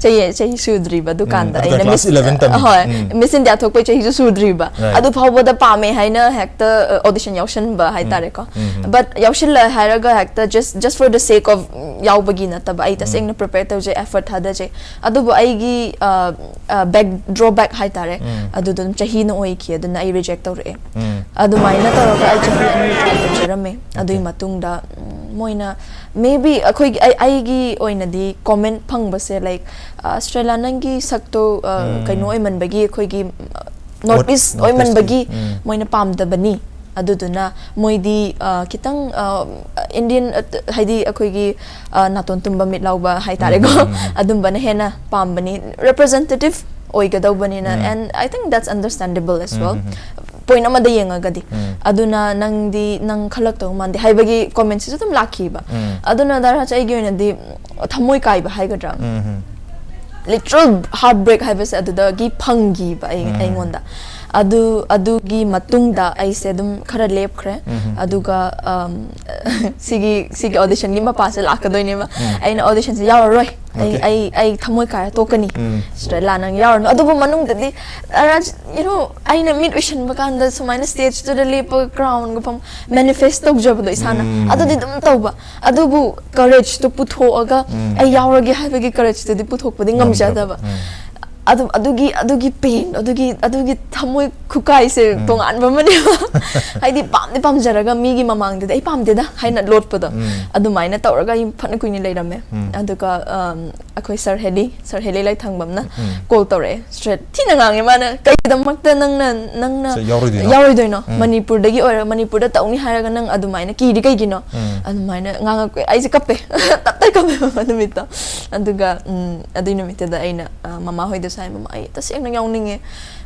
ꯆꯍꯤ ꯆꯍꯤ ꯁꯨꯗ꯭ꯔꯤꯕ ꯗꯨꯀꯥꯟꯗ ꯎꯝ, ꯑꯩꯅ ꯑꯗꯨꯒ class eleven ꯇꯝꯃꯤ. ꯍꯣꯏ, ꯎꯝ. ꯃꯤꯁ ꯏꯟꯗꯤꯌꯥ ꯊꯣꯛꯄꯩ ꯆꯍꯤꯁꯨ ꯁꯨꯗ꯭ꯔꯤꯕ. Right. ꯑꯗꯨ ꯐꯥꯎꯕꯗ ꯄꯥꯝꯃꯦ ꯍꯥꯏꯅ ꯍꯦꯛꯇ ꯑꯣꯗꯤꯁꯟ ꯌꯥꯎꯁꯟꯕ ꯍꯥꯏꯇꯥꯔꯦꯀꯣ. ꯎꯝ, ꯎꯝ. But ꯌꯥꯎꯁꯤꯜꯂꯦ ꯍꯥꯏꯔꯒ ꯍꯦꯛꯇ just just for the sake of ꯌꯥꯎꯕꯒꯤ ꯅꯠꯇꯕ, ꯑꯩ ꯇꯁꯦꯡꯅ prepare ꯇꯧꯖꯩ, effort ꯊꯥꯗꯖꯩ. ꯑꯗꯨꯕꯨ ꯑꯩꯒꯤ, ꯑ, ꯑ, back, drawback ꯍꯥꯏꯇꯥꯔꯦ, ꯎꯝ. ꯑꯗꯨꯗ ꯑꯗꯨꯝ ꯆꯍꯤꯅ ꯑꯣꯏꯈꯤ, ꯑꯗꯨꯅ ꯑꯩ reject ꯇꯧꯔꯛꯑꯦ. ꯎꯝ. ꯑꯗꯨꯃꯥꯏꯅ ꯇꯧꯔꯒ ꯑꯩ ꯆꯍꯤ ꯑꯅꯤ try ꯇꯧꯖꯔꯝꯃꯦ. ꯑꯗꯨꯒꯤ Okay. ꯃꯇꯨꯡꯗ, ꯎꯝ, ꯃꯣꯏꯅ maybe ꯑꯩꯈꯣꯏꯒꯤ, ꯑꯩ, ꯑꯩꯒꯤ ꯑꯣꯏꯅꯗꯤ comment ꯐꯪꯕꯁꯦ, like, "ꯑ, ꯁ꯭ꯇꯦꯂꯥ, ꯅꯪꯒꯤ ꯁꯛꯇꯣ, ꯑ, ꯎꯝ. ꯀꯩꯅꯣ ꯑꯣꯏꯃꯟꯕꯒꯤ, ꯑꯩꯈꯣꯏꯒꯤ, ꯑ, What? North East North East. ꯑꯣꯏꯃꯟꯕꯒꯤ ꯎꯝ. ꯃꯣꯏꯅ ꯄꯥꯝꯗꯕꯅꯤ꯫ ꯑꯗꯨꯗꯨꯅ ꯃꯣꯏꯗꯤ, ꯑ, ꯈꯤꯇꯪ, ꯑ, Indian, ꯑ, ꯍꯥꯏꯗꯤ ꯑꯩꯈꯣꯏꯒꯤ, ꯑ, ꯅꯥꯇꯣꯟ ꯇꯨꯝꯕ ꯃꯤꯠ ꯂꯥꯎꯕ ꯍꯥꯏꯇꯥꯔꯦꯀꯣ, ꯎꯝ, ꯎꯝ, ꯎꯝ. ꯑꯗꯨꯝꯕꯅ ꯍꯦꯟꯅ ꯄꯥꯝꯕꯅꯤ, representative ꯑꯣꯏꯒꯗꯧꯕꯅꯤꯅ." Um. And I think that's understandable as well. Um, um, um. Point ꯑꯃꯗ ꯌꯦꯡꯉꯒꯗꯤ꯫ ꯎꯝ. ꯑꯗꯨꯅ ꯅꯪꯗꯤ, ꯅꯪ ꯈꯜꯂꯛꯇꯧ ꯃꯥꯟꯗꯦ ꯍꯥꯏꯕꯒꯤ commentꯁꯤꯁꯨ ꯑꯗꯨꯝ ꯂꯥꯛꯈꯤꯕ꯫ ꯎꯝ. ꯑꯗꯨꯅ ꯗꯥ ꯔꯥꯖ, ꯑꯩꯒꯤ ꯑꯣꯏꯅꯗꯤ ꯊꯃꯣꯏ ꯀꯥꯏꯕ ꯍꯥꯏꯒꯗ꯭ꯔꯥ? ꯎꯝ, ꯎꯝ. Literal heartbreak ꯍꯥꯏꯕꯁꯦ ꯑꯗꯨꯗꯒꯤ ꯐꯪꯈꯤꯕ ꯑꯩ-, ꯎꯝ. ꯑꯩꯉꯣꯟꯗ꯫ ꯑꯗꯨ, ꯑꯗꯨꯒꯤ ꯃꯇꯨꯡꯗ ꯑꯩꯁꯦ ꯑꯗꯨꯝ ꯈꯔ ꯂꯦꯞꯈ꯭ꯔꯦ꯫ ꯎꯝ. ꯑꯗꯨꯒ, um, ꯁꯤꯒꯤ, ꯁꯤꯒꯤ auditionꯒꯤ ꯃꯄꯥꯁꯦ ꯂꯥꯛꯀꯗꯣꯏꯅꯦꯕ꯫ ꯎꯝ. ꯑꯩꯅ auditionꯁꯦ ꯌꯥꯎꯔꯔꯣꯏ꯫ ꯑꯩ, Okay. ꯑꯩ, ꯑꯩ ꯊꯃꯣꯏ ꯀꯥꯏꯔ ꯇꯣꯛꯀꯅꯤ꯫ ꯎꯝ. ꯁ꯭ꯇꯦꯂꯥ, ꯅꯪ ꯌꯥꯎꯔꯅꯨ꯫ ꯑꯗꯨꯕꯨ ꯃꯅꯨꯡꯗꯗꯤ, ꯑ, ꯔꯥꯖ, you know, ꯑꯩꯅ ꯃꯤꯠ ꯎꯏꯁꯟꯕ ꯀꯥꯟꯗ ꯁꯨꯃꯥꯏꯅ stageꯇꯨꯗ ꯂꯦꯞꯄꯒ crownꯒ ꯐꯝ-, manifest ꯇꯧꯖꯕꯗꯣ ꯏꯁꯥꯅ꯫ ꯎꯝ. ꯑꯗꯨꯗꯤ ꯑꯗꯨꯝ ꯇꯧꯕ꯫ ꯑꯗꯨꯕꯨ courageꯇꯣ ꯄꯨꯊꯣꯛꯑꯒ ꯎꯝ. ꯑꯩ ꯌꯥꯎꯔꯒꯦ ꯍꯥꯏꯕꯒꯤ courageꯇꯨꯗꯤ ꯄꯨꯊꯣꯛꯄꯗꯤ ꯉꯝꯖꯗꯕ꯫ ꯎꯝ. ꯑꯗꯨ, ꯑꯗꯨꯒꯤ, ꯑꯗꯨꯒꯤ pain, ꯑꯗꯨꯒꯤ, ꯑꯗꯨꯒꯤ ꯊꯃꯣꯏ ꯈꯨꯀꯥꯏꯁꯦ ꯎꯝ. ꯇꯣꯉꯥꯟꯕ ꯑꯃꯅꯦꯕ꯫ ꯍꯥꯏꯗꯤ ꯄꯥꯝꯗꯤ ꯄꯥꯝꯖꯔꯒ ꯃꯤꯒꯤ ꯃꯃꯥꯡꯗꯗꯤ "ꯑꯩ ꯄꯥꯝꯗꯦꯗ" ꯍꯥꯏꯅ ꯂꯣꯠꯄꯗꯣ꯫ ꯎꯝ. ꯑꯗꯨꯃꯥꯏꯅ ꯇꯧꯔꯒ ꯑꯩ ꯐꯅ ꯀꯨꯏꯅ ꯂꯩꯔꯝꯃꯦ꯫ ꯎꯝ. ꯑꯗꯨꯒ, um, ꯑꯩꯈꯣꯏ ꯁꯥꯔ ꯍꯦꯂꯤ, ꯁꯥꯔ ꯍꯦꯂꯤ ꯂꯩꯊꯪꯕꯝꯅ ꯎꯝ. call ꯇꯧꯔꯛꯑꯦ꯫ Straight ꯊꯤꯅ ꯉꯥꯡꯉꯦ ꯃꯥꯅ, "ꯀꯩꯒꯤꯗꯃꯛꯇ ꯅꯪꯅ, ꯅꯪꯅ ꯁꯦ, ꯌꯥꯎꯔꯣꯏꯗꯣꯏꯅꯣ? ꯌꯥꯎꯔꯣꯏꯗꯣꯏꯅꯣ? ꯎꯝ. ꯃꯅꯤꯄꯨꯔꯗꯒꯤ ꯑꯣꯏꯔꯒ ꯃꯅꯤꯄꯨꯔꯗ ꯇꯧꯅꯤ ꯍꯥꯏꯔꯒ ꯅꯪ ꯑꯗꯨꯃꯥꯏꯅ ꯀꯤꯔꯤ ꯀꯩꯒꯤꯅꯣ?" ꯎꯝ. ꯑꯗꯨꯃꯥꯏꯅ ꯉꯥꯡꯉꯛꯄ, ꯑꯩꯁꯦ ꯀꯞꯄꯦ꯫ ꯇꯞꯇꯥꯏ ꯀꯞꯄꯦ ꯃꯗꯨ ꯅꯨꯃꯤꯠꯇꯣ꯫ ꯑꯗꯨꯒ, ꯎꯝ, ꯑꯗꯨꯏ ꯅꯨꯃꯤꯠꯇꯨꯗ ꯑꯩꯅ, ꯑ, ꯃꯃꯥ ꯍꯣꯏꯗꯁꯨ ꯍꯥꯏ, "ꯃꯃꯥ, ꯑꯩ ꯇꯁꯦꯡꯅ ꯌꯥꯎꯅꯤꯡꯉꯦ꯫"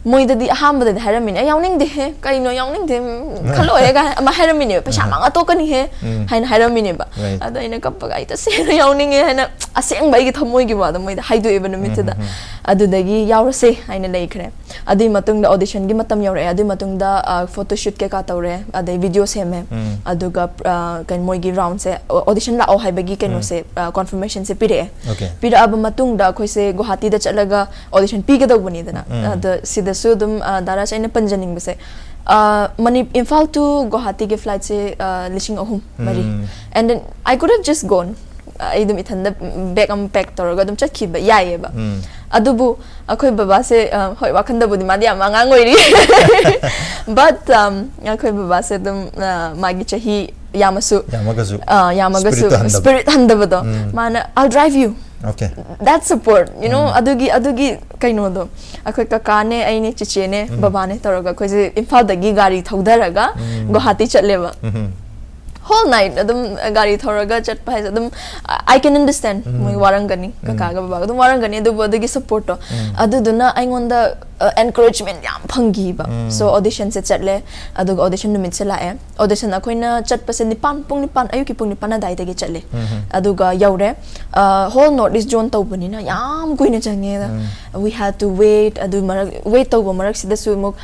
ꯃꯣꯏꯗꯗꯤ ꯑꯍꯥꯟꯕꯗꯗꯤ ꯍꯥꯏꯔꯝꯃꯤꯅꯦ, "ꯑꯩ ꯌꯥꯎꯅꯤꯡꯗꯦꯍꯦ, ꯀꯩꯅꯣ ꯌꯥꯎꯅꯤꯡꯗꯦ, ꯎꯝ, ꯈꯜꯂꯣꯏꯍꯦ" ꯀꯥꯏ ꯑꯃ ꯍꯥꯏꯔꯝꯃꯤꯅꯦꯕ, "ꯄꯩꯁꯥ ꯑꯍ. ꯃꯥꯡꯉ ꯇꯣꯛꯀꯅꯤꯍꯦ" ꯎꯝ. ꯍꯥꯏꯅ ꯍꯥꯏꯔꯝꯃꯤꯅꯦꯕ꯫ Right. ꯑꯗꯣ ꯑꯩꯅ ꯀꯞꯄꯒ, "ꯑꯩ ꯇꯁꯦꯡꯅ ꯌꯥꯎꯅꯤꯡꯉꯦ" ꯍꯥꯏꯅ ꯑꯁꯦꯡꯕ ꯑꯩꯒꯤ ꯊꯃꯣꯏꯒꯤ ꯋꯥꯗꯣ ꯃꯣꯏꯗ ꯍꯥꯏꯗꯣꯛꯑꯦꯕ ꯅꯨꯃꯤꯠꯇꯨꯗ꯫ ꯎꯝ, ꯎꯝ, ꯎꯝ. ꯑꯗꯨꯗꯒꯤ ꯌꯥꯎꯔꯁꯦ ꯍꯥꯏꯅ ꯂꯩꯈ꯭ꯔꯦ꯫ ꯑꯗꯨꯒꯤ ꯃꯇꯨꯡꯗ auditionꯒꯤ ꯃꯇꯝ ꯌꯧꯔꯛꯑꯦ꯫ ꯑꯗꯨꯒꯤ ꯃꯇꯨꯡꯗ photoshoot ꯀꯩꯀꯥ ꯇꯧꯔꯦ, ꯑꯗꯩ video ꯁꯦꯝꯃꯦ꯫ ꯑꯗꯨꯒ ꯀꯩꯅꯣ, ꯃꯣꯏꯒꯤ roundꯁꯦ, audition ꯂꯥꯛꯑꯣ ꯍꯥꯏꯕꯒꯤ ꯀꯩꯅꯣꯁꯦ, confirmationꯁꯦ ꯄꯤꯔꯛꯑꯦ꯫ Okay. ꯄꯤꯔꯛꯑꯕ ꯃꯇꯨꯡꯗ ꯑꯩꯈꯣꯏꯁꯦ ꯒꯨꯋꯥꯍꯥꯇꯤꯗ ꯆꯠꯂꯒ audition ꯄꯤꯒꯗꯧꯕꯅꯤꯗꯅ꯫ ꯑꯗ ꯁꯤꯗꯁꯨ ꯑꯗꯨꯝ, ꯗꯥꯔꯥꯁ, ꯑꯩꯅ ꯄꯟꯖꯅꯤꯡꯕꯁꯦ, ꯃꯅꯤ ꯏꯝꯐꯥꯜ to ꯒꯨꯋꯥꯍꯥꯇꯤꯒꯤ flightꯁꯦ ꯂꯤꯁꯤꯡ ꯑꯍꯨꯝ ꯃꯔꯤ꯫ And then I could have just gone. ꯑꯩ ꯑꯗꯨꯝ ꯏꯊꯟꯗ bag ꯑꯃ pack ꯇꯧꯔꯒ ꯑꯗꯨꯝ ꯆꯠꯈꯤꯕ ꯌꯥꯏꯌꯦꯕ꯫ ꯑꯗꯨꯕꯨ ꯑꯩꯈꯣꯏ ꯕꯕꯥꯁꯦ, ꯍꯣꯏ, ꯋꯥꯈꯟꯗꯕꯨꯗꯤ ꯃꯥꯗꯤ ꯌꯥꯝ ꯑꯉꯥꯡ ꯑꯣꯏꯔꯤ꯫ But ꯑꯩꯈꯣꯏ ꯕꯕꯥꯁꯦ ꯑꯗꯨꯝ ꯃꯥꯒꯤ ꯆꯍꯤ ꯌꯥꯝꯃꯁꯨ, ꯌꯥꯝꯃꯒꯁꯨ ꯌꯥꯝꯃꯒꯁꯨ spirit ꯍꯟꯗꯕ꯫ Spirit ꯍꯟꯗꯕꯗꯣ꯫ ꯃꯥꯅ, "I'll drive you." Okay. That support, you know, ꯑꯗꯨꯒꯤ, ꯑꯗꯨꯒꯤ ꯀꯩꯅꯣꯗꯣ, ꯑꯩꯈꯣꯏ ꯀꯀꯥꯅꯦ, ꯑꯩꯅꯦ, ꯆꯤꯆꯦꯅꯦ, ꯕꯕꯥꯅꯦ ꯇꯧꯔꯒ ꯑꯩꯈꯣꯏꯁꯦ ꯏꯝꯐꯥꯜꯗꯒꯤ ꯒꯥꯔꯤ ꯊꯧꯗꯔꯒ ꯒꯨꯋꯥꯍꯥꯇꯤ ꯆꯠꯂꯦꯕ꯫ Whole night ꯑꯗꯨꯝ ꯒꯥꯔꯤ ꯊꯧꯔꯒ ꯆꯠꯄ ꯍꯥꯏꯁꯦ ꯑꯗꯨꯝ, I can understand, ꯃꯣꯏ ꯋꯥꯔꯝꯒꯅꯤ, ꯀꯀꯥꯒ ꯕꯕꯥꯒ ꯑꯗꯨꯝ ꯋꯥꯔꯝꯒꯅꯤ, ꯑꯗꯨꯕꯨ ꯑꯗꯨꯒꯤ supportꯇꯣ, ꯑꯗꯨꯗꯨꯅ ꯑꯩꯉꯣꯟꯗ encouragement ꯌꯥꯝ ꯐꯪꯈꯤꯕ꯫ So auditionꯁꯦ ꯆꯠꯂꯦ, ꯑꯗꯨꯒ audition ꯅꯨꯃꯤꯠꯁꯦ ꯂꯥꯛꯑꯦ꯫ Audition ꯑꯩꯈꯣꯏꯅ ꯆꯠꯄꯁꯦ ꯅꯤꯄꯥꯟ, ꯄꯨꯡ ꯅꯤꯄꯥꯟ, ꯑꯌꯨꯛꯀꯤ ꯄꯨꯡ ꯅꯤꯄꯥꯟ ꯑꯗꯨꯋꯥꯏꯗꯒꯤ ꯆꯠꯂꯦ꯫ ꯑꯗꯨꯒ ꯌꯧꯔꯦ, whole North East zone ꯇꯧꯕꯅꯤꯅ ꯌꯥꯝ ꯀꯨꯏꯅ ꯆꯪꯉꯦ꯫ We had to wait, ꯑꯗꯨ ꯃꯔꯛ, wait ꯇꯧꯕ ꯃꯔꯛꯁꯤꯗꯁꯨ ꯑꯃꯨꯛ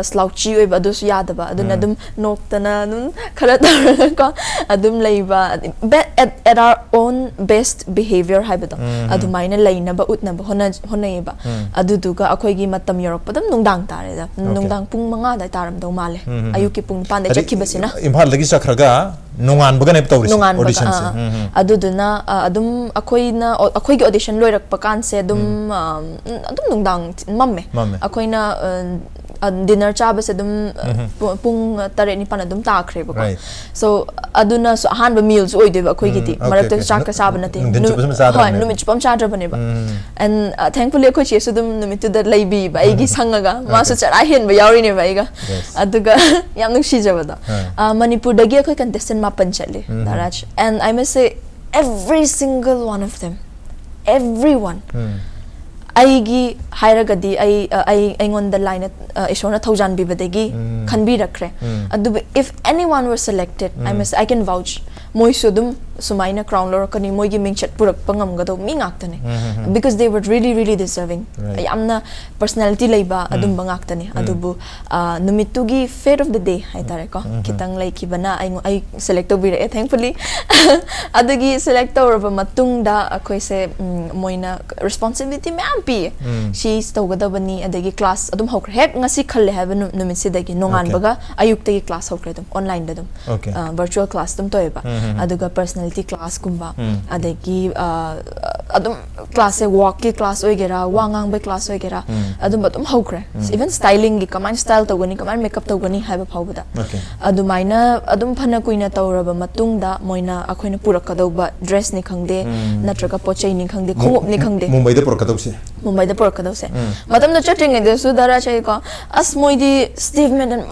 slouchy ꯑꯣꯏꯕ ꯑꯗꯨꯁꯨ ꯌꯥꯗꯕ, ꯑꯗꯨꯅ ꯑꯗꯨꯝ ꯅꯣꯛꯇꯅ ꯑꯗꯨꯝ ꯈꯔ ꯇꯧꯔꯒꯀꯣ ꯑꯗꯨꯝ ꯂꯩꯕ, at, at our own best behavior ꯍꯥꯏꯕꯗꯣ, ꯑꯗꯨꯃꯥꯏꯅ ꯂꯩꯅꯕ ꯎꯠꯅꯕ ꯍꯣꯠꯅ-, ꯍꯣꯠꯅꯩꯌꯦꯕ꯫ ꯑꯗꯨꯗꯨꯒ ꯑꯩꯈꯣꯏꯒꯤ ꯃꯇꯝ ꯌꯧꯔꯛꯄꯗ ꯑꯗꯨꯝ ꯅꯨꯡꯗꯥꯡ ꯇꯥꯔꯦꯗ꯫ Okay. ꯅꯨꯡꯗꯥꯡ ꯄꯨꯡ ꯃꯉꯥ ꯑꯗꯨꯋꯥꯏ ꯇꯥꯔꯝꯗꯧ ꯃꯥꯜꯂꯦ, ꯎꯝ, ꯎꯝ, ꯎꯝ꯫ ꯑꯌꯨꯛꯀꯤ ꯄꯨꯡ ꯅꯤꯄꯥꯟꯗꯩ ꯍꯥꯏꯗꯤ ꯆꯠꯈꯤꯕꯁꯤꯅ꯫ ꯏꯝꯐꯥꯜꯗꯒꯤ ꯆꯠꯈ꯭ꯔꯒ ꯅꯣꯡꯉꯥꯟꯕꯒꯅꯦꯕ ꯇꯧꯔꯤꯁꯦ, ꯅꯣꯡꯉꯥꯟꯕꯒ, auditionꯁꯦ꯫ ꯑꯥ, ꯑꯥ꯫ ꯎꯝ, ꯎꯝ꯫ ꯑꯗꯨꯗꯨꯅ, ꯑ, ꯑꯗꯨꯝ ꯑꯩꯈꯣꯏꯅ, ꯑꯩꯈꯣꯏꯒꯤ audition ꯂꯣꯏꯔꯛꯄ ꯀꯥꯟꯁꯦ ꯑꯗꯨꯝ, ꯑ, ꯑꯗꯨꯝ ꯅꯨꯡꯗꯥꯡ ꯃꯝꯃꯦ꯫ ꯃꯝꯃꯦ꯫ ꯑꯩꯈꯣꯏꯅ, ꯑ, ꯑ, dinner ꯆꯥꯕꯁꯦ ꯑꯗꯨꯝ, ꯑ, ꯎꯝ꯫ ꯄꯨ-, ꯄꯨꯡ ꯇꯔꯦꯠ ꯅꯤꯄꯥꯟ ꯑꯗꯨꯝ ꯇꯥꯈ꯭ꯔꯦꯕꯀꯣ꯫ Right. So, ꯑꯗꯨꯅꯁꯨ ꯑꯍꯥꯟꯕ mealꯁꯨ ꯑꯣꯏꯗꯣꯏꯕ ꯑꯩꯈꯣꯏꯒꯤꯗꯤ꯫ ꯎꯝ, okay, ꯃꯔꯛꯇ okay. ꯆꯥꯛꯀ ꯆꯥꯕ ꯅꯠꯇꯦ꯫ ꯅꯨꯡꯊꯤꯟ ꯅꯨ-, ꯆꯨꯞꯄ ꯁꯨꯝ ꯆꯥꯗ꯭ꯔꯕꯅꯦꯕ? ꯍꯣꯏ, ꯅꯨꯃꯤꯠ ꯆꯨꯞꯄ ꯑꯃ ꯆꯥꯗ꯭ꯔꯕꯅꯦꯕ꯫ ꯎꯝ꯫ And, uh, thankfully ꯑꯩꯈꯣꯏ ꯆꯦꯁꯨ ꯑꯗꯨꯝ ꯅꯨꯃꯤꯠꯇꯨꯗ ꯂꯩꯕꯤꯕ, ꯑꯩꯒꯤ ꯁꯪꯉꯒ꯫ ꯃꯥꯁꯨ Okay. ꯆꯔꯥ ꯍꯦꯟꯕ ꯌꯥꯎꯔꯤꯅꯦꯕ ꯑꯩꯒ꯫ Yes. ꯑꯗꯨꯒ ꯌꯥꯝ ꯅꯨꯡꯁꯤꯖꯕꯗꯣ꯫ ꯑꯥ꯫ ꯑ, ꯃꯅꯤꯄꯨꯔꯗꯒꯤ ꯑꯩꯈꯣꯏ contestant ꯃꯥꯄꯟ ꯆꯠꯂꯤ, ꯎꯝ꯫ ꯗꯥꯔꯥꯖ꯫ And I must say, every single one of them, everyone, ꯎꯝ꯫ ꯑꯩꯒꯤ ꯍꯥꯏꯔꯒꯗꯤ ꯑꯩ, ꯑ, ꯑꯩ, ꯑꯩꯉꯣꯟꯗ ꯂꯥꯏꯅ, ꯑ, ꯏꯁꯣꯔꯅ ꯊꯧꯖꯥꯟꯕꯤꯕꯗꯒꯤ ꯎꯝ꯫ ꯈꯟꯕꯤꯔꯛꯈ꯭ꯔꯦ꯫ ꯎꯝ꯫ ꯑꯗꯨꯕꯨ if anyone were selected, I um. must, I can vouch, ꯃꯣꯏꯁꯨ ꯑꯗꯨꯝ ꯁꯨꯃꯥꯏꯅ ꯀ꯭ꯔꯥꯎꯟ ꯂꯧꯔꯛꯀꯅꯤ, ꯃꯣꯏꯒꯤ ꯃꯤꯡꯆꯠ ꯄꯨꯔꯛꯄ ꯉꯝꯒꯗꯧꯕ ꯃꯤ ꯉꯥꯛꯇꯅꯦ꯫ Because they were really, really deserving. Right. ꯌꯥꯝꯅ ꯄꯔꯁꯅꯦꯂꯤꯇꯤ ꯂꯩꯕ ꯑꯗꯨꯝꯕ ꯉꯥꯛꯇꯅꯦ꯫ ꯑꯗꯨꯕꯨ ꯑ, ꯅꯨꯃꯤꯠꯇꯨꯒꯤ ꯐꯦꯠ ꯑꯣꯐ ꯗ ꯗꯦ ꯍꯥꯏꯇꯥꯔꯦꯀꯣ, ꯈꯤꯇꯪ ꯂꯩꯈꯤꯕꯅ ꯑꯩꯉꯣꯟ- ꯑꯩ ꯁꯦꯂꯦꯛ ꯇꯧꯕꯤꯔꯛꯑꯦ, ꯊꯦꯡꯐꯨꯂꯤ꯫ ꯑꯗꯨꯒꯤ ꯁꯦꯂꯦꯛ ꯇꯧꯔꯕ ꯃꯇꯨꯡꯗ ꯑꯩꯈꯣꯏꯁꯦ, ꯎꯝ, ꯃꯣꯏꯅ ꯔꯦꯁꯄꯣꯟꯁꯤꯕꯤꯂꯤꯇꯤ ꯃꯌꯥꯝ ꯄꯤꯌꯦ꯫ ꯁꯤ ꯇꯧꯒꯗꯕꯅꯤ, ꯑꯗꯒꯤ ꯀ꯭ꯂꯥꯁ ꯑꯗꯨꯝ ꯍꯧꯈ꯭ꯔꯦ꯫ ꯍꯦꯛ ꯉꯁꯤ ꯈꯜꯂꯦ ꯍꯥꯏꯕ ꯅꯨ- ꯅꯨꯃꯤꯠꯁꯤꯗꯒꯤ ꯅꯣꯡꯉꯥꯟꯕꯒ ꯑꯌꯨꯛꯇꯒꯤ ꯀ꯭ꯂꯥꯁ ꯍꯧꯈ꯭ꯔꯦ, ꯑꯗꯨꯝ ꯑꯣꯟꯂꯥꯏꯟꯗ ꯑꯗꯨꯝ, Okay. ꯑ, ꯚꯔꯆꯨꯋꯦꯜ ꯀ꯭ꯂꯥꯁ ꯑꯗꯨꯝ ꯇꯧꯋꯦꯕ꯫ ꯑꯗꯨꯒ ꯄꯔꯁꯅꯦꯂꯤꯇꯤ ꯀ꯭ꯂꯥꯁꯀꯨꯝꯕ, ꯑꯗꯒꯤ, ꯑ, ꯑꯗꯨꯝ ꯀ꯭ꯂꯥꯁꯁꯦ ꯋꯥꯛꯀꯤ ꯀ꯭ꯂꯥꯁ ꯑꯣꯏꯒꯦꯔꯥ, ꯋꯥ ꯉꯥꯡꯕꯒꯤ ꯀ꯭ꯂꯥꯁ ꯑꯣꯏꯒꯦꯔꯥ, ꯑꯗꯨꯝꯕ ꯑꯗꯨꯝ ꯍꯧꯈ꯭ꯔꯦ꯫ Even styling ꯒꯤ, ꯀꯃꯥꯏꯅ ꯁ꯭ꯇꯥꯏꯜ ꯇꯧꯒꯅꯤ, ꯀꯃꯥꯏꯅ ꯃꯦꯀꯞ ꯇꯧꯒꯅꯤ ꯍꯥꯏꯕ ꯐꯥꯎꯕꯗ꯫ Okay. ꯑꯗꯨꯃꯥꯏꯅ ꯑꯗꯨꯝ ꯐꯅ ꯀꯨꯏꯅ ꯇꯧꯔꯕ ꯃꯇꯨꯡꯗ ꯃꯣꯏꯅ ꯑꯩꯈꯣꯏꯅ ꯄꯨꯔꯛꯀꯗꯧꯕ ꯗ꯭ꯔꯦꯁꯅꯤ ꯈꯪꯗꯦ, ꯅꯠꯇ꯭ꯔꯒ ꯄꯣꯠ ꯆꯩꯅꯤ ꯈꯪꯗꯦ, ꯃꯨ- ꯈꯣꯡꯎꯞꯅꯤ ꯈꯪꯗꯦ, ꯃꯨꯝꯕꯩꯗ ꯄꯨꯔꯛꯀꯗꯧꯁꯦ꯫ ꯃꯨꯝꯕꯩꯗ ꯄꯨꯔꯛꯀꯗꯧꯁꯦ꯫ ꯃꯇꯝꯗꯣ ꯆꯠꯇ꯭ꯔꯤꯉꯩꯗꯁꯨ ꯗꯥꯔꯥ ꯆꯍꯤꯀꯣ, "ꯑꯁ, ꯃꯣꯏꯗꯤ ꯁ꯭ꯇꯤꯚ ꯃꯦꯗꯟ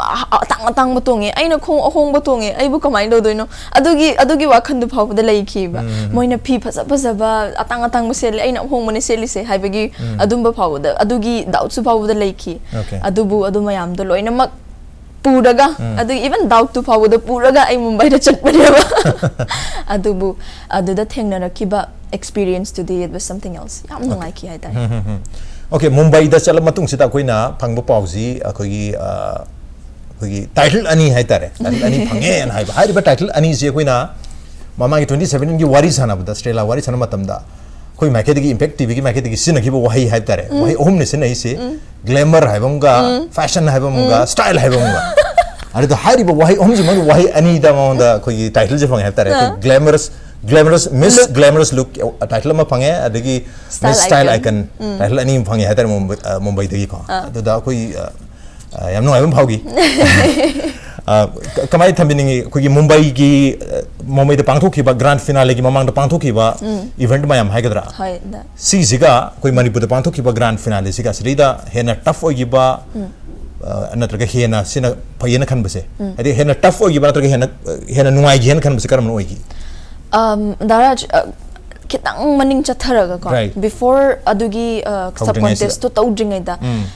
ꯑꯇꯥꯡ ꯑꯇꯥꯡꯕ ꯇꯣꯡꯉꯦ, ꯑꯩꯅ ꯈꯣꯡꯎꯞ ꯑꯍꯣꯡꯕ ꯇꯣꯡꯉꯦ, ꯑꯩꯕꯨ ꯀꯃꯥꯏꯅ ꯇꯧꯗꯣꯏꯅꯣ?" ꯑꯗꯨꯒꯤ, ꯑꯗꯨꯒꯤ ꯋꯥꯈꯟꯗꯨ ꯐꯥꯎꯕꯗ ꯂꯩꯈꯤꯕ꯫ ꯃꯣꯏꯅ ꯐꯤ ꯐꯖ ꯐꯖꯕ, ꯑꯇꯥꯡ ꯑꯇꯥꯡꯕ ꯁꯦꯠꯂꯦ, ꯑꯩꯅ ꯑꯍꯣꯡꯕꯅꯦ ꯁꯦꯠꯂꯤꯁꯦ ꯍꯥꯏꯕꯒꯤ ꯑꯗꯨꯝꯕ ꯐꯥꯎꯕꯗ, ꯑꯗꯨꯒꯤ ꯗꯥꯎꯠꯁꯨ ꯐꯥꯎꯕꯗ ꯂꯩꯈꯤ꯫ Okay. ꯑꯗꯨꯕꯨ ꯑꯗꯨ ꯃꯌꯥꯝꯗꯣ ꯂꯣꯏꯅꯃꯛ ꯄꯨꯔꯒ, ꯑꯗꯨꯒꯤ even ꯗꯥꯎꯠꯇꯨ ꯐꯥꯎꯕꯗ ꯄꯨꯔꯒ ꯑꯩ ꯃꯨꯝꯕꯥꯏꯗ ꯆꯠꯄꯅꯦꯕ꯫ ꯑꯗꯨꯕꯨ ꯑꯗꯨꯗ ꯊꯦꯡꯅꯔꯛꯈꯤꯕ ꯑꯦꯛꯁꯄꯤꯔꯤꯌꯦꯟꯁꯇꯨꯗꯤ, it was something else. ꯌꯥꯝ ꯅꯨꯡꯉꯥꯏꯈꯤ ꯍꯥꯏꯇꯥꯔꯦ꯫ Okay, ꯃꯨꯝꯕꯥꯏꯗ ꯆꯠꯂ ꯃꯇꯨꯡꯁꯤꯗ ꯑꯩꯈꯣꯏꯅ ꯐꯪꯕ ꯄꯥꯎꯁꯤ ꯑꯩꯈꯣꯏꯒꯤ, ꯑ, ꯑꯩꯈꯣꯏꯒꯤ ꯇꯥꯏꯇꯜ ꯑꯅꯤ ꯍꯥꯏꯇꯥꯔꯦ, ꯇꯥꯏꯇꯜ ꯑꯅꯤ ꯐꯪꯉꯦꯅ ꯍꯥꯏꯕ꯫ ꯍꯥꯏꯔꯤꯕ ꯇꯥꯏꯇꯜ ꯑꯅꯤꯁꯤ ꯑꯩꯈꯣꯏꯅ ꯃꯃꯥꯡꯒꯤ twenty seventeen ꯒꯤ ꯋꯥꯔꯤ ꯁꯥꯟꯅꯕꯗ, ꯁ꯭ꯇꯦꯂꯥ ꯋꯥꯔꯤ ꯁꯥꯟꯅꯕ ꯃꯇꯝꯗ, ꯑꯩꯈꯣꯏ ꯃꯥꯏꯀꯩꯗꯒꯤ, ꯏꯝꯄꯦꯛ ꯇꯤꯚꯤꯒꯤ ꯃꯥꯏꯀꯩꯗꯒꯤ ꯁꯤꯖꯤꯟꯅꯈꯤꯕ ꯋꯥꯍꯩ ꯍꯥꯏꯕ ꯇꯥꯔꯦ, ꯋꯥꯍꯩ ꯑꯍꯨꯝꯅ ꯁꯤꯖꯤꯟꯅꯩꯁꯤ: ꯒ꯭ꯂꯦꯃꯔ ꯍꯥꯏꯕ ꯑꯃꯒ, ꯐꯦꯁꯟ ꯍꯥꯏꯕ ꯑꯃꯒ, ꯁ꯭ꯇꯥꯏꯜ ꯍꯥꯏꯕ ꯑꯃꯒ꯫ ꯑꯗꯨꯗ ꯍꯥꯏꯔꯤꯕ ꯋꯥꯍꯩ ꯑꯍꯨꯝꯁꯤꯃꯛ ꯋꯥꯍꯩ ꯑꯅꯤꯗ ꯃꯉꯣꯟꯗ ꯑꯩꯈꯣꯏꯒꯤ ꯇꯥꯏꯇꯜꯁꯦ ꯐꯪꯉꯦ ꯍꯥꯏꯕ ꯇꯥꯔꯦ꯫ ꯑꯩꯈꯣꯏ ꯒ꯭ꯂꯦꯃꯔꯁ, ꯒ꯭ꯂꯦꯃꯔꯁ, ꯃꯤꯁ ꯒ꯭ꯂꯦꯃꯔꯁ ꯂꯨꯛ ꯇꯥꯏꯇꯜ ꯑꯃ ꯐꯪꯉꯦ, ꯑꯗꯒꯤ ꯃꯤꯁ ꯁ꯭ꯇꯥꯏꯜ ꯑꯥꯏꯀꯟ ꯇꯥꯏꯇꯜ ꯑꯅꯤ ꯑꯃ ꯐꯪꯉꯦ ꯍꯥꯏꯇꯥꯔꯦ, ꯃꯨꯝꯕꯩ-, ꯑ, ꯃꯨꯝꯕꯩꯗꯒꯤꯀꯣ꯫ ꯑꯗꯨꯗ ꯑꯩꯈꯣꯏ, ꯑ, ꯑ, ꯌꯥꯝ ꯅꯨꯡꯉꯥꯏꯕ ꯑꯃ ꯐꯥꯎꯈꯤ꯫ ꯑ, ꯀ-, ꯀꯃꯥꯏꯅ ꯊꯝꯕꯤꯅꯤꯡꯉꯤ? ꯑꯩꯈꯣꯏꯒꯤ ꯃꯨꯝꯕꯩꯒꯤ, ꯑ, ꯃꯨꯝꯕꯩꯗ ꯄꯥꯡꯊꯣꯛꯈꯤꯕ ꯒ꯭ꯔꯥꯟ ꯐꯤꯅꯥꯂꯦꯒꯤ ꯃꯃꯥꯡꯗ ꯄꯥꯡꯊꯣꯛꯈꯤꯕ ꯏꯚꯦꯟꯠ ꯃꯌꯥꯝ ꯍꯥꯏꯒꯗ꯭ꯔꯥ? ꯍꯣꯏ, ꯗ꯫ ꯁꯤꯁꯤꯒ ꯑꯩꯈꯣꯏ ꯃꯅꯤꯄꯨꯔꯗ ꯄꯥꯡꯊꯣꯛꯈꯤꯕ ꯒ꯭ꯔꯥꯟ ꯐꯤꯅꯥꯂꯦꯁꯤꯒ, ꯁꯤꯗꯩꯗ ꯍꯦꯟꯅ ꯇꯐ ꯑꯣꯏꯈꯤꯕ, ꯑ, ꯅꯠꯇ꯭ꯔꯒ ꯍꯦꯟꯅ ꯁꯤꯅ ꯐꯩꯌꯦꯅ ꯈꯟꯕꯁꯦ? ꯍꯥꯏꯗꯤ ꯍꯦꯟꯅ ꯇꯐ ꯑꯣꯏꯈꯤꯕ ꯅꯠꯇ꯭ꯔꯒ ꯍꯦꯟꯅ, ꯑ, ꯍꯦꯟꯅ ꯅꯨꯡꯉꯥꯏꯈꯤ ꯍꯥꯏꯅ ꯈꯟꯕꯁꯦ ꯀꯔꯝꯕꯅ ꯑꯣꯏꯈꯤ? ꯑꯝ, ꯗꯥꯔꯥꯖ, ꯑ, ꯈꯤꯇꯪ ꯃꯅꯤꯡ ꯆꯠꯊꯔꯒꯀꯣ, Right. ꯕꯤꯐꯣꯔ ꯑꯗꯨꯒꯤ, ꯑ, ꯁꯕ ꯍꯧꯗ꯭ꯔꯤꯉꯩꯁꯤꯗ꯫ ꯀꯣꯟꯇꯦꯁꯇꯣ ꯇꯧꯗ꯭ꯔꯤꯉꯩꯗ,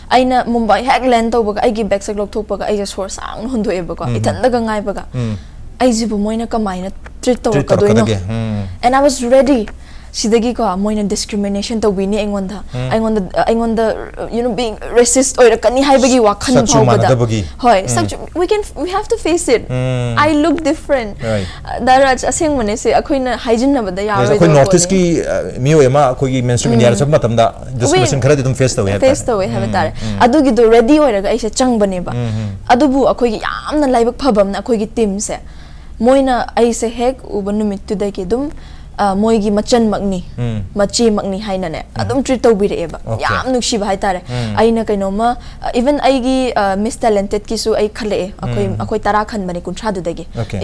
ꯑꯩꯅ ꯃꯨꯝꯕꯥꯏ ꯍꯦꯛ ꯂꯦꯟ ꯇꯧꯕꯒ, ꯑꯩꯒꯤ ꯕꯦꯛꯁꯦꯛ ꯂꯧꯊꯣꯛꯄꯒ, ꯑꯩꯁꯦ ꯁꯣꯔ ꯁꯥꯡꯅ ꯍꯣꯟꯗꯣꯛꯑꯦꯕꯀꯣ, ꯏꯊꯟꯗꯒ ꯉꯥꯏꯕꯒ꯫ ꯑꯩꯁꯤꯕꯨ ꯃꯣꯏꯅ ꯀꯃꯥꯏꯅ ꯇ꯭ꯔꯤꯠ ꯇ꯭ꯔꯤꯠ ꯇꯧꯔꯛꯀꯗꯣꯏꯅꯣ? ꯇꯧꯔꯛꯀꯗꯒꯦ um. And I was ready. ꯁꯤꯗꯒꯤꯀꯣ ꯃꯣꯏꯅ ꯗꯤꯁꯀ꯭ꯔꯤꯃꯤꯅꯦꯁꯟ ꯇꯧꯕꯤꯅꯤ ꯑꯩꯉꯣꯟꯗ, ꯎꯝ. ꯑꯩꯉꯣꯟꯗ ꯑꯩꯉꯣꯟꯗ you know being racist ꯑꯣꯏꯔꯛꯀꯅꯤ ꯍꯥꯏꯕꯒꯤ ꯋꯥꯈꯜ ꯁꯛꯁꯨ ꯐꯥꯎꯕꯗ ꯃꯥꯟꯅꯗꯕꯒꯤ. ꯍꯣꯏ ꯎꯝ. ꯁꯛꯁꯨ we can we have to face it. Um. I look different. Right. ꯗꯥ ꯔꯥꯖ, ꯑꯁꯦꯡꯕꯅꯦ ꯁꯤ ꯑꯩꯈꯣꯏꯅ ꯍꯥꯏꯖꯤꯟꯅꯕꯗ Yes, ꯌꯥꯔꯣꯏꯗꯕ ꯑꯩꯈꯣꯏ ꯅꯣꯔꯠ ꯄꯣꯠꯅꯤ. ꯏꯁꯀꯤ ꯃꯤꯑꯣꯏ ꯑꯃ ꯑꯩꯈꯣꯏꯒꯤ ꯃꯦꯟꯁꯇ꯭ꯔꯤꯝ ꯏꯟꯗꯤꯌꯥꯗ ꯆꯠꯄ ꯃꯇꯝꯗ ꯗꯤꯁꯀ꯭ꯔꯤꯃꯤꯅꯦꯁꯟ ꯈꯔꯗꯤ ꯑꯗꯨꯝ ꯐꯦꯁ ꯇꯧꯋꯦ ꯍꯥꯏꯕ ꯐꯦꯁ ꯇꯥꯔꯦ. ꯇꯧꯋꯦ ꯍꯥꯏꯕ ꯎꯝ, ꯇꯥꯔꯦ. ꯎꯝ. ꯑꯗꯨꯒꯤꯗꯣ ꯔꯦꯗꯤ ꯑꯣꯏꯔꯒ ꯑꯩꯁꯦ ꯆꯪꯕꯅꯦꯕ. ꯎꯝ, ꯎꯝ. ꯑꯗꯨꯕꯨ ꯑꯩꯈꯣꯏꯒꯤ ꯌꯥꯝꯅ ꯂꯥꯏꯕꯛ ꯐꯕ ꯑꯃꯅ ꯑꯩꯈꯣꯏꯒꯤ ꯇꯤꯝꯁꯦ ꯃꯣꯏꯅ ꯑꯩꯁꯦ ꯍꯦꯛ ꯎꯕ ꯅꯨꯃꯤꯠꯇꯨꯗꯒꯤ ꯑꯗꯨꯝ ꯑ, ꯃꯣꯏꯒꯤ ꯃꯆꯟꯃꯛꯅꯤ, ꯎꯝ. ꯃꯆꯦꯃꯛꯅꯤ ꯍꯥꯏꯅꯅꯦ ꯑꯗꯨꯝ ꯇ꯭ꯔꯤꯠ ꯇꯧꯕꯤꯔꯛꯑꯦꯕ. Okay. ꯌꯥꯝ ꯅꯨꯡꯁꯤꯕ ꯍꯥꯏꯇꯥꯔꯦ. ꯎꯝ. ꯑꯩꯅ ꯀꯩꯅꯣꯝꯃ ꯏꯚꯟ ꯑꯩꯒꯤ ꯃꯤꯁ ꯇꯦꯂꯦꯟꯇꯦꯠꯀꯤꯁꯨ ꯑꯩ ꯈꯜꯂꯛꯑꯦ. ꯑꯩꯈꯣꯏ ꯎꯝ. ꯑꯩꯈꯣꯏ ꯇꯔꯥ ꯈꯟꯕꯅꯦ, ꯀꯨꯟꯊ꯭ꯔꯥꯗꯨꯗꯒꯤ Okay.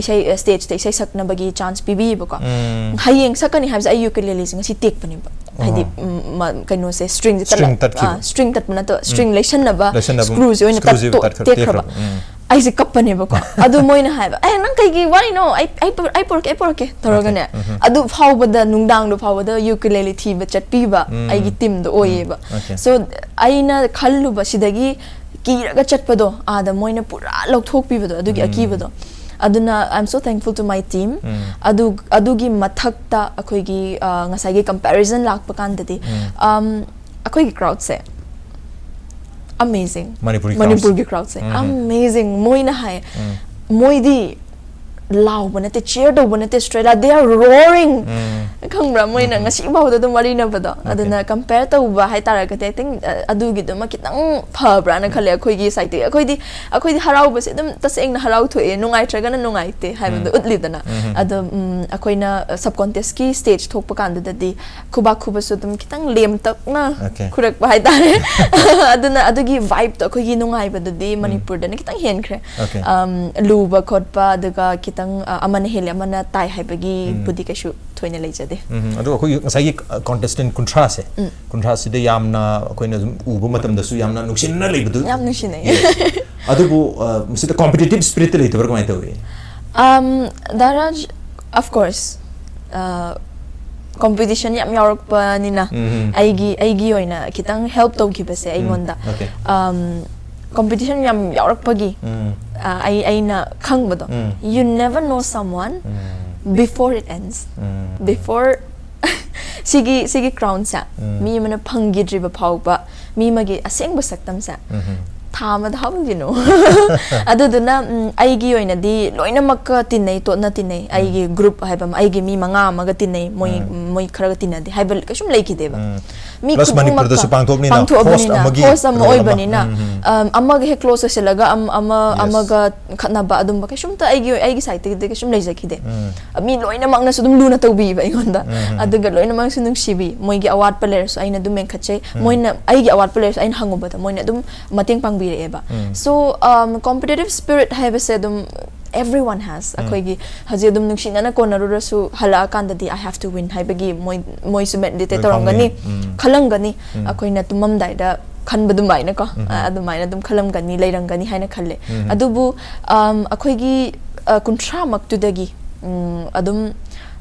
ꯎꯝ. ꯍꯌꯦꯡ ꯁꯛꯀꯅꯤ ꯍꯥꯏꯕꯁꯦ ꯑꯩ ꯌꯨꯀꯦꯂꯦꯂꯤꯁꯦ ꯉꯁꯤ ꯇꯦꯛꯄꯅꯦꯕ. ꯍꯥꯏꯗꯤ ꯑꯣ. ꯎꯝ, ꯃ- ꯀꯩꯅꯣꯁꯦ ꯁ꯭ꯇ꯭ꯔꯤꯡꯁꯦ String ꯇꯠꯈꯤꯕ. ꯁ꯭ꯇ꯭ꯔꯤꯡ ꯇꯠꯄ ꯅꯠꯇꯕ ꯁ꯭ꯇ꯭ꯔꯤꯡ ꯂꯩꯁꯟꯅꯕ ꯂꯩꯁꯟꯅꯕ ꯁ꯭ꯀ꯭ꯔꯨꯁꯦ ꯑꯣꯏꯅ screwꯁꯦ ꯇꯠꯊꯣꯛ- ꯇꯠꯈ꯭ꯔ- ꯇꯦꯛꯈ꯭ꯔꯕ. ꯇꯦꯛꯈ꯭ꯔꯕ. ꯎꯝ. ꯑꯩꯁꯦ ꯀꯞꯄꯅꯦꯕꯀꯣ. ꯑꯗꯨ ꯃꯣꯏꯅ ꯍꯥꯏꯕ, "ꯑꯦ, ꯅꯪ ꯀꯩꯒꯤ ꯋꯥꯔꯤꯅꯣ? ꯑꯩ ꯑꯩ ꯄꯨ- ꯑꯩ ꯄꯨꯔꯛꯀꯦ, ꯑꯩ ꯄꯨꯔꯛꯀꯦ" ꯇꯧꯔꯒꯅꯦ. Okay. ꯎꯝ. ꯑꯗꯨ ꯐꯥꯎꯕꯗ, ꯅꯨꯡꯗꯥꯡꯗꯣ ꯐꯥꯎꯕꯗ ꯌꯨꯀꯦꯂꯦꯂꯤ ꯊꯤꯕ ꯆꯠꯄꯤꯕ ꯎꯝ. ꯑꯩꯒꯤ ꯇꯤꯝꯗꯣ ꯑꯣꯏꯌꯦꯕ. Okay. So ꯑꯩꯅ ꯈꯜꯂꯨꯕ ꯁꯤꯗꯒꯤ ꯀꯤꯔꯒ ꯆꯠꯄꯗꯣ, ꯑꯥꯗ ꯃꯣꯏꯅ ꯄꯨꯔꯥ ꯂꯧꯊꯣꯛꯄꯤꯕꯗꯣ, ꯑꯗꯨꯒꯤ ꯎꯝ. ꯑꯀꯤꯕꯗꯣ. ꯑꯗꯨꯅ I am so thankful to my team. ꯎꯝ. ꯑꯗꯨ ꯑꯗꯨꯒꯤ ꯃꯊꯛꯇ ꯑꯩꯈꯣꯏꯒꯤ ꯑ, ꯉꯁꯥꯏꯒꯤ ꯀꯝꯄꯦꯔꯤꯖꯟ ꯂꯥꯛꯄ ꯀꯥꯟꯗꯗꯤ ꯎꯝ. ꯑꯝ, ꯑꯩꯈꯣꯏꯒꯤ ꯀ꯭ꯔꯥꯎꯗꯁꯦ ꯑꯃꯦꯖꯤꯡ. ꯃꯅꯤꯄꯨꯔꯒꯤ ꯃꯅꯤꯄꯨꯔꯒꯤ ꯀ꯭ꯔꯥꯎꯗꯁꯦ ꯎꯝ. ꯑꯃꯦꯖꯤꯡ. ꯃꯣꯏꯅ ꯍꯥꯏ, ꯎꯝ. ꯃꯣꯏꯗꯤ ꯂꯥꯎꯕ ꯅꯠꯇꯦ, ꯆꯤꯌꯔ ꯇꯧꯕ ꯅꯠꯇꯦ, ꯁ꯭ꯇ꯭ꯔꯦꯂꯥ, they are roaring. ꯎꯝ. ꯈꯪꯕ꯭ꯔꯥ? ꯃꯣꯏꯅ ꯉꯁꯤ ꯐꯥꯎꯗ ꯑꯗꯨꯝ ꯋꯥꯔꯤꯅꯕꯗꯣ. ꯑꯗꯨꯅ ꯀꯝꯄꯦꯌꯔ ꯇꯧꯕ ꯍꯥꯏꯇꯥꯔꯒꯗꯤ, I think, ꯑ, ꯑꯗꯨꯒꯤꯗꯨꯃ ꯈꯤꯇꯪ ꯐꯕ꯭ꯔꯥꯅ ꯈꯜꯂꯦ ꯑꯩꯈꯣꯏꯒꯤ ꯁꯥꯏꯠꯇꯒꯤ. ꯑꯩꯈꯣꯏꯗꯤ, ꯑꯩꯈꯣꯏꯗꯤ ꯍꯔꯥꯎꯕꯁꯦ ꯑꯗꯨꯝ ꯇꯁꯦꯡꯅ ꯍꯔꯥꯎꯊꯣꯛꯑꯦ, ꯅꯨꯡꯉꯥꯏꯇ꯭ꯔꯒꯅ ꯅꯨꯡꯉꯥꯏꯇꯦ ꯍꯥꯏꯕꯗꯣ ꯎꯝ. ꯎꯠꯂꯤꯗꯅ. ꯎꯝ. ꯑꯗꯣ, ꯎꯝ, ꯑꯩꯈꯣꯏꯅ ꯁꯕ ꯀꯣꯟꯇꯦꯁꯀꯤ ꯁ꯭ꯇꯦꯖ ꯊꯣꯛꯄ ꯀꯥꯟꯗꯨꯗꯗꯤ ꯈꯨꯕꯥꯛ ꯈꯨꯕꯁꯨ ꯑꯗꯨꯝ ꯈꯤꯇꯪ ꯂꯦꯝꯇꯛꯅ Okay. ꯈꯨꯔꯛꯄ ꯍꯥꯏꯇꯥꯔꯦ. ꯑꯗꯨꯅ ꯑꯗꯨꯒꯤ ꯚꯥꯏꯕꯇꯣ ꯑꯩꯈꯣꯏꯒꯤ ꯅꯨꯡꯉꯥꯏꯕꯗꯨꯗꯤ ꯃꯅꯤꯄꯨꯔꯗꯅ ꯈꯤꯇꯪ ꯍꯦꯟꯈ꯭ꯔꯦ. Okay. ꯑꯝ, ꯂꯨꯕ ꯈꯣꯠꯄ, ꯑꯗꯨꯒ ꯈꯤꯇꯪ, ꯑ, ꯑꯃꯅ ꯍꯦꯜꯂꯦ ꯑꯃꯅ ꯇꯥꯏ ꯍꯥꯏꯕꯒꯤꯕꯨꯗꯤ ꯀꯩꯁꯨ ꯊꯣꯏꯅ ꯂꯩꯖꯗꯦ. ꯎꯝ, ꯑꯗꯣ ꯑꯩꯈꯣꯏꯒꯤ ꯉꯁꯥꯏꯒꯤ ꯀꯣꯟꯇꯦꯁꯇꯦꯟ ꯀꯨꯟꯊ꯭ꯔꯥꯁꯦ, ꯀꯨꯟꯊ꯭ꯔꯥꯁꯤꯗ ꯌꯥꯝꯅ ꯑꯩꯈꯣꯏꯅ ꯑꯗꯨꯝ ꯎꯕ ꯃꯇꯝꯗꯁꯨ ꯌꯥꯝꯅ ꯅꯨꯡꯁꯤꯅ ꯂꯩꯕꯗꯨ. ꯌꯥꯝ ꯅꯨꯡꯁꯤꯅꯩ. ꯑꯗꯨꯕꯨ ꯑ, ꯃꯁꯤꯗ ꯀꯣꯝꯄꯤꯇꯤꯇꯤꯞ ꯁ꯭ꯄꯤꯔꯤꯠꯇꯤ ꯂꯩꯇꯕ꯭ꯔꯥ, ꯀꯃꯥꯏꯅ ꯇꯧꯏ? Um, the Raj, of course, competition ꯌꯥꯝ ꯌꯥꯎꯔꯛꯄꯅꯤꯅ ꯎꯝ. ꯑꯩꯒꯤ ꯑꯩꯒꯤ ꯑꯣꯏꯅ ꯈꯤꯇꯪ ꯍꯦꯜꯞ ꯇꯧꯈꯤꯕꯁꯦ ꯑꯩꯉꯣꯟꯗ. Okay. ꯀꯣꯝꯄꯤꯇꯤꯁꯟ ꯌꯥꯝ ꯌꯥꯎꯔꯛꯄꯒꯤ ꯎꯝ. ꯑ, ꯑꯩ ꯑꯩꯅ ꯈꯪꯕꯗꯣ, ꯎꯝ. You never know someone um. before it ends. Um. Before ꯁꯤꯒꯤ ꯁꯤꯒꯤ ꯀ꯭ꯔꯥꯎꯟꯁꯦ ꯎꯝ. ꯃꯤ ꯑꯃꯅ ꯐꯪꯈꯤꯗ꯭ꯔꯤꯕ ꯐꯥꯎꯕ ꯃꯤ ꯑꯃꯒꯤ ꯑꯁꯦꯡꯕ ꯁꯛꯇꯝꯁꯦ ꯎꯝ. ꯊꯥ ꯑꯃꯗ ꯍꯥꯞꯄꯤꯅꯣ꯫ ꯑꯗꯨꯗꯨꯅ ꯎꯝ, ꯑꯩꯒꯤ ꯑꯣꯏꯅꯗꯤ ꯂꯣꯏꯅꯃꯛꯀ ꯇꯤꯟꯅꯩ, ꯇꯣꯠꯅ ꯇꯤꯟꯅꯩ꯫ ꯑꯩꯒꯤ ꯒ꯭ꯔꯨꯞ ꯍꯥꯏꯕ ꯑꯃ, ꯑꯩꯒꯤ ꯃꯤ ꯃꯉꯥ ꯑꯃꯒ ꯇꯤꯟꯅꯩ, ꯃꯣꯏ ꯎꯝ. ꯃꯣꯏ ꯈꯔꯒ ꯇꯤꯟꯅꯗꯦ ꯍꯥꯏꯕ ꯀꯩꯁꯨꯝ ꯂꯩꯈꯤꯗꯦꯕ꯫ ꯎꯝ. ꯃꯤ Plus ꯃꯅꯤꯄꯨꯔꯗꯁꯨ ꯈꯨꯗꯤꯡꯃꯛꯀ ꯄꯥꯡꯊꯣꯛꯄꯅꯤꯅ, ꯄꯥꯡꯊꯣꯛꯑꯕꯅꯤꯅ, host ꯑꯃꯒꯤ ꯍꯣꯁ ꯑꯃ role ꯑꯃ꯫ ꯑꯣꯏꯕꯅꯤꯅ ꯎꯝ, ꯎꯝ. ꯑꯝ, ꯑꯃꯒ ꯍꯦꯛ ꯀ꯭ꯂꯣꯁ ꯑꯣꯏꯁꯤꯜꯂꯒ ꯑꯝ- ꯑꯃ Yes. ꯑꯃꯒ ꯈꯠꯅꯕ ꯑꯗꯨꯝꯕ ꯀꯩꯁꯨꯝꯇ ꯑꯩꯒꯤ ꯑꯩꯒꯤ ꯁꯥꯏꯠꯇꯒꯤꯗꯤ ꯀꯩꯁꯨꯝ ꯂꯩꯖꯈꯤꯗꯦ꯫ ꯎꯝ. ꯃꯤ ꯂꯣꯏꯅꯃꯛꯅꯁꯨ ꯑꯗꯨꯝ ꯂꯨꯅ ꯇꯧꯕꯤꯕ ꯑꯩꯉꯣꯟꯗ꯫ ꯎꯝ. ꯑꯗꯨꯒ ꯂꯣꯏꯅꯃꯛꯁꯨ ꯅꯨꯡꯁꯤꯕꯤ, ꯃꯣꯏꯒꯤ ꯑꯋꯥꯠꯄ ꯂꯩꯔꯁꯨ ꯑꯩꯅ ꯑꯗꯨꯝ ꯃꯦꯟꯈꯠꯆꯩ꯫ ꯎꯝ. ꯃꯣꯏꯅ ꯑꯩꯒꯤ ꯑꯋꯥꯠꯄ ꯂꯩꯔꯁꯨ ꯑꯩꯅ ꯍꯪꯉꯨꯕꯗ ꯃꯣꯏꯅ ꯑꯗꯨꯝ ꯃꯇꯦꯡ ꯄꯥꯡꯕꯤꯔꯛꯑꯦꯕ꯫ ꯎꯝ. So competitive spirit ꯍꯥꯏꯕꯁꯦ ꯑꯗꯨꯝ everyone has꯫ ꯎꯝ. ꯑꯩꯈꯣꯏꯒꯤ ꯍꯧꯖꯤꯛ ꯑꯗꯨꯝ ꯅꯨꯡꯁꯤꯅꯅ ꯀꯣꯟꯅꯔꯨꯔꯁꯨ ꯍꯜꯂꯛꯑꯀꯥꯟꯗꯗꯤ I have to win ꯍꯥꯏꯕꯒꯤ ꯃꯣꯏ ꯃꯣꯏꯁꯨ ꯃꯦꯗꯤꯇꯦꯠ ꯂꯣꯏ ꯇꯧꯔꯝꯒꯅꯤ, ꯈꯪꯉꯤ꯫ ꯎꯝ. ꯈꯜꯂꯝꯒꯅꯤ꯫ ꯎꯝ. ꯑꯩꯈꯣꯏꯅ ꯇꯨꯝꯃꯝꯗꯥꯏꯗ ꯈꯟꯕ ꯑꯗꯨꯃꯥꯏꯅꯀꯣ꯫ ꯎꯝ. ꯑ, ꯑꯗꯨꯃꯥꯏꯅ ꯑꯗꯨꯝ ꯈꯜꯂꯝꯒꯅꯤ, ꯂꯩꯔꯝꯒꯅꯤ ꯍꯥꯏꯅ ꯈꯜꯂꯦ꯫ ꯎꯝ. ꯑꯗꯨꯕꯨ ꯑꯝ, ꯑꯩꯈꯣꯏꯒꯤ ꯑ, ꯀꯨꯟꯊ꯭ꯔꯥꯃꯛꯇꯨꯗꯒꯤ ꯎꯝ, ꯑꯗꯨꯝ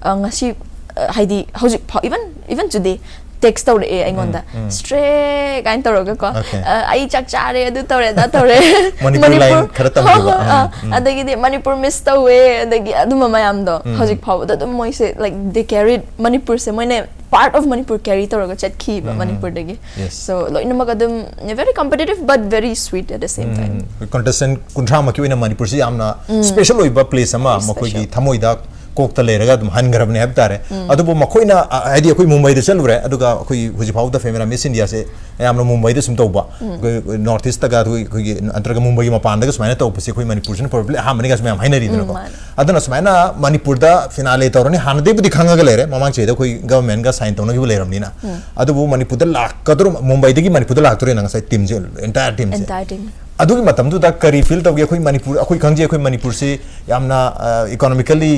ꯑ, ꯉꯁꯤ ꯑ, ꯍꯥꯏꯗꯤ ꯍꯧꯖꯤꯛ ꯐꯥꯎ, even even today text ꯇꯧꯔꯛꯑꯦ ꯑꯩꯉꯣꯟꯗ, ꯎꯝ. "ꯁ꯭ꯇ꯭ꯔꯦ" ꯀꯥꯏꯅ ꯇꯧꯔꯒꯀꯣ꯫ Okay. "ꯑ, ꯑꯩ ꯆꯥꯛ ꯆꯥꯔꯦ, ꯑꯗꯨ ꯇꯧꯔꯦ, ꯑꯗꯥ ꯇꯧꯔꯦ꯫ ꯃꯅꯤꯄꯨꯔ line ꯈꯔ ꯇꯝꯈꯤꯕ꯫ ꯍꯣꯏ, ꯍꯣꯏ, ꯑ, ꯎꯝ, ꯎꯝ. ꯑꯗꯒꯤꯗꯤ "ꯃꯅꯤꯄꯨꯔ miss ꯇꯧꯋꯦ", ꯑꯗꯒꯤ ꯑꯗꯨꯝꯕ ꯃꯌꯥꯝꯗꯣ ꯎꯝ. ꯍꯧꯖꯤꯛ ꯐꯥꯎꯕꯗ ꯑꯗꯨꯝ ꯃꯣꯏꯁꯦ, like, they carried ꯃꯅꯤꯄꯨꯔꯁꯦ, ꯃꯣꯏꯅ part of ꯃꯅꯤꯄꯨꯔ carry ꯇꯧꯔꯒ ꯆꯠꯈꯤꯕ ꯎꯝ. ꯃꯅꯤꯄꯨꯔꯗꯒꯤ꯫ Yes. So ꯂꯣꯏꯅꯃꯛ ꯑꯗꯨꯝ very competitive but very sweet at the same time꯫ Um. Contestant ꯀꯨꯟꯊ꯭ꯔꯥꯃꯛꯀꯤ ꯑꯣꯏꯅ ꯃꯅꯤꯄꯨꯔꯁꯤ ꯌꯥꯝꯅ ꯎꯝ. special ꯑꯣꯏꯕ place ꯑꯃ Very ꯃꯈꯣꯏꯒꯤ special. ꯊꯃꯣꯏꯗ ꯀꯣꯛꯇ ꯂꯩꯔꯒ ꯑꯗꯨꯝ ꯍꯟꯈ꯭ꯔꯕꯅꯦ ꯍꯥꯏꯕ ꯇꯥꯔꯦ꯫ ꯎꯝ. ꯑꯗꯨꯕꯨ ꯃꯈꯣꯏꯅ ꯑ, ꯍꯥꯏꯗꯤ ꯑꯩꯈꯣꯏ ꯃꯨꯝꯕꯩꯗ ꯆꯠꯂꯨꯔꯦ, ꯑꯗꯨꯒ ꯑꯩꯈꯣꯏ ꯍꯧꯖꯤꯛ ꯐꯥꯎꯕꯗ ꯐꯦꯃꯤꯂꯥ ꯃꯤꯁ ꯏꯟꯗꯤꯌꯥꯁꯦ ꯌꯥꯝꯅ ꯃꯨꯝꯕꯩꯗ ꯁꯨꯝ ꯇꯧꯕ, ꯎꯝ. ꯑꯩꯈꯣꯏ ꯅꯣꯔꯠ ꯏꯁꯇꯒ ꯑꯩꯈꯣꯏ ꯑꯩꯈꯣꯏꯒꯤ ꯅꯠꯇ꯭ꯔꯒ ꯃꯨꯝꯕꯩꯒꯤ ꯃꯄꯥꯟꯗꯒ ꯁꯨꯃꯥꯏꯅ ꯇꯧꯕꯁꯦ ꯑꯩꯈꯣꯏ ꯃꯅꯤꯄꯨꯔꯁꯤꯅ probably ꯑꯍꯥꯟꯕꯅꯤꯒꯁꯨ ꯃꯌꯥꯝ ꯍꯥꯏꯅꯔꯤꯗꯅꯀꯣ꯫ ꯎꯝ, ꯃꯥꯅꯦ. ꯑꯗꯨꯅ ꯁꯨꯃꯥꯏꯅ ꯃꯅꯤꯄꯨꯔꯗ ꯐꯤꯅꯥꯂꯦ ꯇꯧꯔꯅꯤ, ꯍꯥꯟꯅꯗꯒꯤꯕꯨꯗꯤ ꯈꯪꯉꯒ ꯂꯩꯔꯦ, ꯃꯃꯥꯡ ꯆꯍꯤꯗ ꯑꯩꯈꯣꯏ ꯒꯚꯔꯟꯃꯦꯟꯒ ꯁꯥꯏꯟ ꯇꯧꯅꯈꯤꯕ ꯂꯩꯔꯕꯅꯤꯅ꯫ ꯎꯝ. ꯑꯗꯨꯕꯨ ꯃꯅꯤꯄꯨꯔꯗ ꯂꯥꯛꯀꯗꯧꯔ, ꯃꯨꯝꯕꯩꯗꯒꯤ ꯃꯅꯤꯄꯨꯔꯗ ꯂꯥꯛꯇꯣꯔꯦꯅ ꯉꯁꯥꯏ ꯇꯤꯝꯁꯦ, entire teamꯁꯦ꯫ Entire team. ꯑꯗꯨꯒꯤ ꯃꯇꯝꯗꯨꯗ ꯀꯔꯤ feel ꯇꯧꯒꯦ? ꯑꯩꯈꯣꯏ ꯃꯅꯤꯄꯨꯔ, ꯑꯩꯈꯣꯏ ꯈꯪꯖꯩ, ꯑꯩꯈꯣꯏ ꯃꯅꯤꯄꯨꯔꯁꯤ ꯌꯥꯝꯅ, ꯑ, economically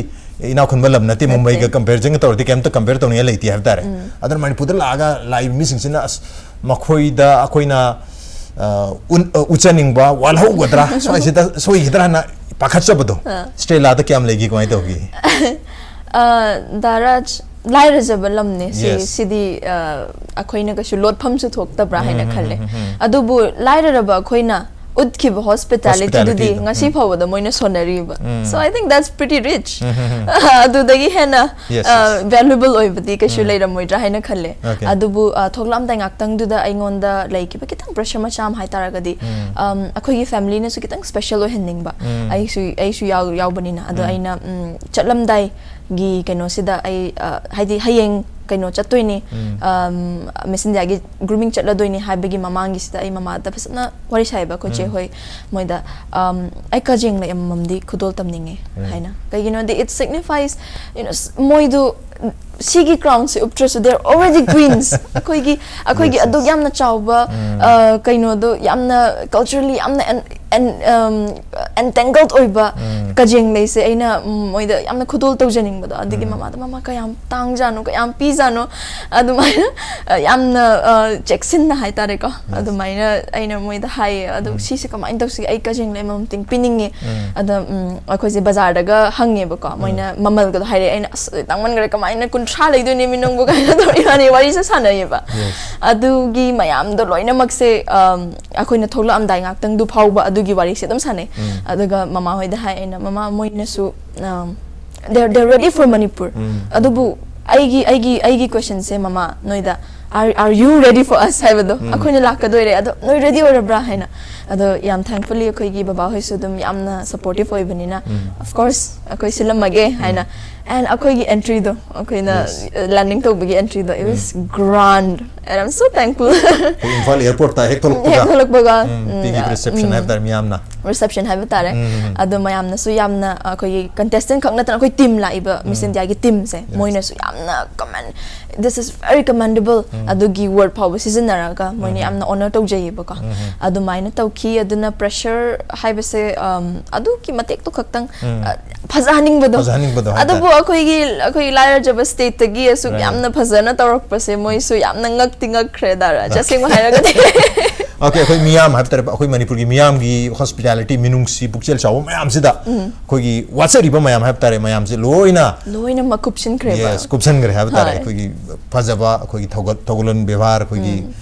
ꯏꯅꯥꯛ ꯈꯨꯟꯕ ꯂꯝ ꯅꯠꯇꯦ, ꯅꯠꯇꯦ. ꯃꯨꯝꯕꯩꯒ comparison ꯇꯧꯔꯗꯤ ꯀꯩꯝꯇ compare ꯇꯧꯅꯤꯡꯉꯥꯏ ꯂꯩꯇꯦ ꯍꯥꯏꯕ ꯇꯥꯔꯦ꯫ ꯎꯝ. ꯑꯗꯨꯅ ꯃꯅꯤꯄꯨꯔꯗ ꯂꯥꯛꯑꯒ ꯂꯥꯛꯏꯕ ꯃꯤꯁꯤꯡꯁꯤꯅ ꯑꯁ ꯃꯈꯣꯏꯗ ꯑꯩꯈꯣꯏꯅ, ꯑ, ꯎꯟ-, ꯑ, ꯎꯠꯆꯅꯤꯡꯕ ꯋꯥꯠꯍꯧꯒꯗ꯭ꯔꯥ, ꯁ꯭ꯋꯥꯏꯁꯤꯗ ꯁꯣꯏꯈꯤꯗ꯭ꯔꯥꯅ ꯄꯥꯈꯠꯆꯕꯗꯣ꯫ ꯑꯥ. ꯁ꯭ꯇꯦꯂꯥꯗ ꯀꯌꯥꯝ ꯂꯩꯒꯦ, ꯀꯃꯥꯏꯅ ꯇꯧꯒꯦ? ꯑ, ꯗꯥ ꯔꯥꯖ, ꯂꯥꯏꯔꯖꯕ ꯂꯝꯅꯦ ꯁꯤ, Yes. ꯁꯤꯗꯤ, ꯑ, ꯑꯩꯈꯣꯏꯅ ꯀꯩꯁꯨ ꯂꯣꯠꯐꯝꯁꯨ ꯊꯣꯛꯇꯕ꯭ꯔꯥ ꯍꯥꯏꯅ ꯎꯝ, ꯎꯝ, ꯈꯜꯂꯦ꯫ ꯎꯝ, ꯎꯝ, ꯎꯝ. ꯑꯗꯨꯕꯨ ꯂꯥꯏꯔꯔꯕ ꯑꯩꯈꯣꯏꯅ ꯎꯠꯈꯤꯕ ꯍꯣꯁꯄꯤꯇꯥꯂꯤꯇꯤꯗꯨꯗꯤ Hospitalityꯗꯣ, ꯉꯁꯤ ꯎꯝ. ꯐꯥꯎꯕꯗ ꯃꯣꯏꯅ ꯁꯣꯟꯅꯔꯤꯕ꯫ ꯎꯝ. So I think that's pretty rich. Um, um, ꯎꯝ. ꯑꯗꯨꯗꯒꯤ ꯍꯦꯟꯅ Yes, yes. ꯚꯦꯂꯨꯑꯦꯕꯜ ꯑꯣꯏꯕꯗꯤ ꯀꯩꯁꯨ ꯎꯝ. ꯂꯩꯔꯝꯃꯣꯏꯗ꯭ꯔꯥ ꯍꯥꯏꯅ ꯈꯜꯂꯦ꯫ Okay. ꯑꯗꯨꯕꯨ ꯑ, ꯊꯣꯛꯂꯛꯑꯝꯗꯥꯏ ꯉꯥꯛꯇꯪꯗꯨꯗ ꯑꯩꯉꯣꯟꯗ ꯂꯩꯈꯤꯕ ꯈꯤꯇꯪ ꯄ꯭ꯔꯦꯁꯔ ꯃꯆꯥ ꯑꯃ ꯍꯥꯏꯇꯥꯔꯒꯗꯤ, ꯎꯝ. ꯑꯝ, ꯑꯩꯈꯣꯏꯒꯤ ꯐꯦꯃꯤꯂꯤꯅꯁꯨ ꯈꯤꯇꯪ ꯁ꯭ꯄꯦꯁꯦꯜ ꯑꯣꯏꯍꯟꯅꯤꯡꯕ꯫ ꯎꯝ. ꯑꯩꯁꯨ ꯑꯩꯁꯨ ꯌꯥꯎ- ꯌꯥꯎꯕꯅꯤꯅ꯫ ꯑꯗꯣ ꯎꯝ. ꯑꯩꯅ ꯎꯝ, ꯆꯠꯂꯝꯗꯥꯏꯒꯤ ꯀꯩꯅꯣꯁꯤꯗ ꯑꯩ ꯑ, ꯍꯥꯏꯗꯤ ꯍꯌꯦꯡ ꯀꯩꯅꯣ ꯆꯠꯇꯣꯏꯅꯤ, ꯎꯝ. ꯑꯝ, ꯃꯤꯁ ꯏꯟꯗꯤꯌꯥꯒꯤ ꯒ꯭ꯔꯨꯃꯤꯡ ꯆꯠꯂꯗꯣꯏꯅꯤ ꯍꯥꯏꯕꯒꯤ ꯃꯃꯥꯡꯒꯤꯁꯤꯗ ꯑꯩ ꯃꯃꯥꯗ ꯐꯖꯅ ꯋꯥꯔꯤ ꯁꯥꯏꯕ ꯑꯩꯈꯣꯏ ꯆꯦ ꯎꯝ. ꯍꯣꯏ ꯃꯣꯏꯗ, ꯑꯝ, ꯑꯩ ꯀꯖꯦꯡꯂꯩ ꯑꯃꯃꯝꯗꯤ ꯈꯨꯗꯣꯜ ꯇꯝꯅꯤꯡꯉꯦ ꯎꯝ. ꯍꯥꯏꯅ꯫ ꯀꯩꯒꯤꯅꯣꯗꯤ it signifies, you know, ꯃꯣꯏꯗꯨ ꯁꯤꯒꯤ ꯀ꯭ꯔꯥꯎꯟꯁꯦ ꯎꯞꯇ꯭ꯔꯁꯨ they're already queens. ꯑꯩꯈꯣꯏꯒꯤ ꯑꯩꯈꯣꯏꯒꯤ Yes, ꯑꯗꯨꯛ yes. ꯌꯥꯝꯅ ꯆꯥꯎꯕ ꯎꯝ. ꯑ, ꯀꯩꯅꯣꯗꯣ ꯌꯥꯝꯅ ꯀꯜꯆꯔꯦꯜꯂꯤ ꯌꯥꯝꯅ ꯑꯦꯟ- ꯑꯦꯟ- ꯑꯝ, ꯑꯦꯟꯇꯦꯡꯒꯜ ꯑꯣꯏꯕ ꯎꯝ. ꯀꯖꯦꯡꯂꯩꯁꯦ ꯑꯩꯅ ꯎꯝ, ꯃꯣꯏꯗ ꯌꯥꯝꯅ ꯈꯨꯗꯣꯜ ꯇꯧꯖꯅꯤꯡꯕꯗꯣ꯫ ꯑꯗꯨꯒꯤ ꯎꯝ. ꯃꯃꯥꯗ, "ꯃꯃꯥ, ꯀꯌꯥꯝ ꯇꯥꯡꯖꯥꯠꯅꯣ, ꯀꯌꯥꯝ ꯄꯤꯖꯥꯠꯅꯣ?" ꯑꯗꯨꯃꯥꯏꯅ ꯑ, ꯌꯥꯝꯅ ꯑ, ꯆꯦꯛꯁꯤꯟꯅ ꯍꯥꯏꯇꯥꯔꯦꯀꯣ꯫ Yes. ꯑꯗꯨꯃꯥꯏꯅ ꯑꯩꯅ ꯃꯣꯏꯗ ꯍꯥꯏꯌꯦ꯫ ꯑꯗꯣ ꯎꯝ. "ꯁꯤꯁꯦ ꯀꯃꯥꯏꯅ ꯇꯧꯁꯤꯒꯦ? ꯑꯩ ꯀꯖꯦꯡꯂꯩ ꯑꯃꯃꯝꯇꯪ ꯄꯤꯅꯤꯡꯉꯦ꯫" ꯎꯝ. ꯑꯗ ꯎꯝ, ꯑꯩꯈꯣꯏꯁꯦ ꯕꯖꯥꯔꯗꯒ ꯍꯪꯉꯦꯕꯀꯣ꯫ ꯎꯝ. ꯃꯣꯏꯅ ꯃꯃꯜꯒꯗꯣ ꯍꯥꯏꯔꯛꯑꯦ꯫ ꯑꯩꯅ, "ꯑꯁ, ꯇꯥꯡꯃꯟꯈ꯭ꯔꯦ, ꯀꯃꯥꯏꯅ ꯀꯨꯟꯊ꯭ꯔꯥ ꯂꯩꯗꯣꯏꯅꯦ ꯃꯤ ꯅꯪꯕꯨ?" ꯀꯥꯏꯅ ꯇꯧꯔ ꯏꯕꯥꯅꯤ ꯋꯥꯔꯤꯁꯦ ꯁꯥꯟꯅꯩꯌꯦꯕ꯫ Yes. ꯑꯗꯨꯒꯤ ꯃꯌꯥꯝꯗꯣ ꯂꯣꯏꯅꯃꯛꯁꯦ, ꯑꯝ, ꯑꯩꯈꯣꯏꯅ ꯊꯣꯛꯂꯛꯑꯝꯗꯥꯏ ꯉꯥꯛꯇꯪꯗꯨ ꯐꯥꯎꯕ ꯑꯗꯨꯒꯤ ꯋꯥꯔꯤꯁꯦ ꯑꯗꯨꯝ ꯁꯥꯟꯅꯩ꯫ ꯎꯝ. ꯑꯗꯨꯒ ꯃꯃꯥ ꯍꯣꯏꯗ ꯍꯥꯏ ꯑꯩꯅ, "ꯃꯃꯥ, ꯃꯣꯏꯅꯁꯨ, ꯑꯝ, they're, they're ready for Manipur." ꯎꯝ. ꯑꯗꯨꯕꯨ ꯑꯩꯒꯤ, ꯑꯩꯒꯤ, ꯑꯩꯒꯤ questionꯁꯦ, "ꯃꯃꯥ, ꯅꯣꯏꯗ, are, are you ready for us?" ꯍꯥꯏꯕꯗꯣ, ꯎꯝ. "ꯑꯩꯈꯣꯏꯅ ꯂꯥꯛꯀꯗꯣꯏꯔꯦ, ꯑꯗꯣ ꯅꯣꯏ ready ꯑꯣꯏꯔꯕ꯭ꯔꯥ?" ꯍꯥꯏꯅ꯫ ꯑꯗꯣ ꯌꯥꯝ thankfully ꯑꯩꯈꯣꯏꯒꯤ ꯕꯕꯥ ꯍꯣꯏꯁꯨ ꯑꯗꯨꯝ ꯌꯥꯝꯅ supportive ꯑꯣꯏꯕꯅꯤꯅ, ꯎꯝ. "Of course, ꯑꯩꯈꯣꯏ ꯁꯤꯜꯂꯝꯃꯒꯦ" ꯍꯥꯏꯅ꯫ And ꯑꯩꯈꯣꯏꯒꯤ entryꯗꯣ, ꯑꯩꯈꯣꯏꯅ Yes. landing ꯇꯧꯕꯒꯤ entryꯗꯣ, it was um. grand. And I'm so thankful. ꯑꯩꯈꯣꯏ ꯏꯝꯐꯥꯜ airportꯇ ꯍꯦꯛ ꯊꯣꯛꯂꯛꯄꯒ, ꯍꯦꯛ ꯊꯣꯛꯂꯛꯄꯒ, ꯎꯝ, ꯎꯝ, ꯄꯤꯒꯤ reception ꯎꯝ. ꯍꯥꯏꯕ ꯇꯥꯔꯦ ꯃꯤꯌꯥꯝꯅ꯫ Reception ꯍꯥꯏꯕ ꯇꯥꯔꯦ꯫ ꯎꯝ, ꯎꯝ, ꯎꯝ. ꯑꯗꯣ ꯃꯌꯥꯝꯅꯁꯨ ꯌꯥꯝꯅ, ꯑꯩꯈꯣꯏꯒꯤ contestant ꯈꯛ ꯅꯠꯇꯅ ꯑꯩꯈꯣꯏ team ꯂꯥꯛꯏꯕ Miss ꯎꯝ. Indiaꯒꯤ teamꯁꯦ, Yes. ꯃꯣꯏꯅꯁꯨ ꯌꯥꯝꯅ commend, "This is very commendable." ꯎꯝ. ꯑꯗꯨꯒꯤ word ꯐꯥꯎꯕ ꯁꯤꯖꯤꯟꯅꯔꯒ ꯃꯣꯏꯅ ꯎꯝ. ꯌꯥꯝꯅ honor ꯇꯧꯖꯩꯌꯦꯕꯀꯣ꯫ ꯎꯝ. ꯑꯗꯨꯃꯥꯏꯅ ꯇꯧꯈꯤ꯫ ꯑꯗꯨꯅ pressure ꯍꯥꯏꯕꯁꯦ, ꯑꯝ, ꯑꯗꯨꯒꯤ ꯃꯇꯦꯛꯇꯣ ꯈꯛꯇꯪ, ꯎꯝ. ꯑ, ꯐꯖꯍꯟꯅꯤꯡꯕꯗꯣ꯫ ꯐꯖꯍꯟꯅꯤꯡꯕꯗꯣ ꯍꯥꯏꯇꯥꯔꯦ꯫ ꯑꯗꯨꯕꯨ ꯑꯩꯈꯣꯏꯒꯤ, ꯑꯩꯈꯣꯏꯒꯤ ꯂꯥꯏꯔꯖꯕ stateꯇꯒꯤ ꯑꯁꯨꯛ Right. ꯌꯥꯝꯅ ꯐꯖꯅ ꯇꯧꯔꯛꯄꯁꯦ ꯃꯣꯏꯁꯨ ꯌꯥꯝꯅ ꯉꯛꯇꯤ ꯉꯛꯈ꯭ꯔꯦ ꯗꯥꯔꯥ, Right. ꯑꯁꯦꯡꯕ ꯍꯥꯏꯔꯒꯗꯤ꯫ Okay, ꯑꯩꯈꯣꯏ ꯃꯤꯌꯥꯝ ꯍꯥꯏꯕ ꯇꯥꯔꯦ, ꯑꯩꯈꯣꯏ ꯃꯅꯤꯄꯨꯔꯒꯤ ꯃꯤꯌꯥꯝꯒꯤ hospitality ꯃꯤꯅꯨꯡꯁꯤ ꯄꯨꯛꯆꯦꯜ ꯆꯥꯎꯕ ꯃꯌꯥꯝꯁꯤꯗ ꯑꯩꯈꯣꯏꯒꯤ ꯋꯥꯠꯆꯔꯤꯕ ꯃꯌꯥꯝ ꯍꯥꯏꯕ ꯇꯥꯔꯦ, ꯃꯌꯥꯝꯁꯦ ꯂꯣꯏꯅ ꯂꯣꯏꯅꯃꯛ ꯀꯨꯞꯁꯤꯟꯈ꯭ꯔꯦꯕ꯫ Yes, ꯀꯨꯞꯁꯟꯈ꯭ꯔꯦ ꯍꯥꯏꯕ ꯇꯥꯔꯦ꯫ ꯍꯣꯏ. ꯑꯩꯈꯣꯏꯒꯤ ꯐꯖꯕ, ꯑꯩꯈꯣꯏꯒꯤ ꯊꯧꯒꯜ-, ꯊꯧꯒꯜꯂꯣꯟ ꯕꯦꯕꯥꯔ, ꯑꯩꯈꯣꯏꯒꯤ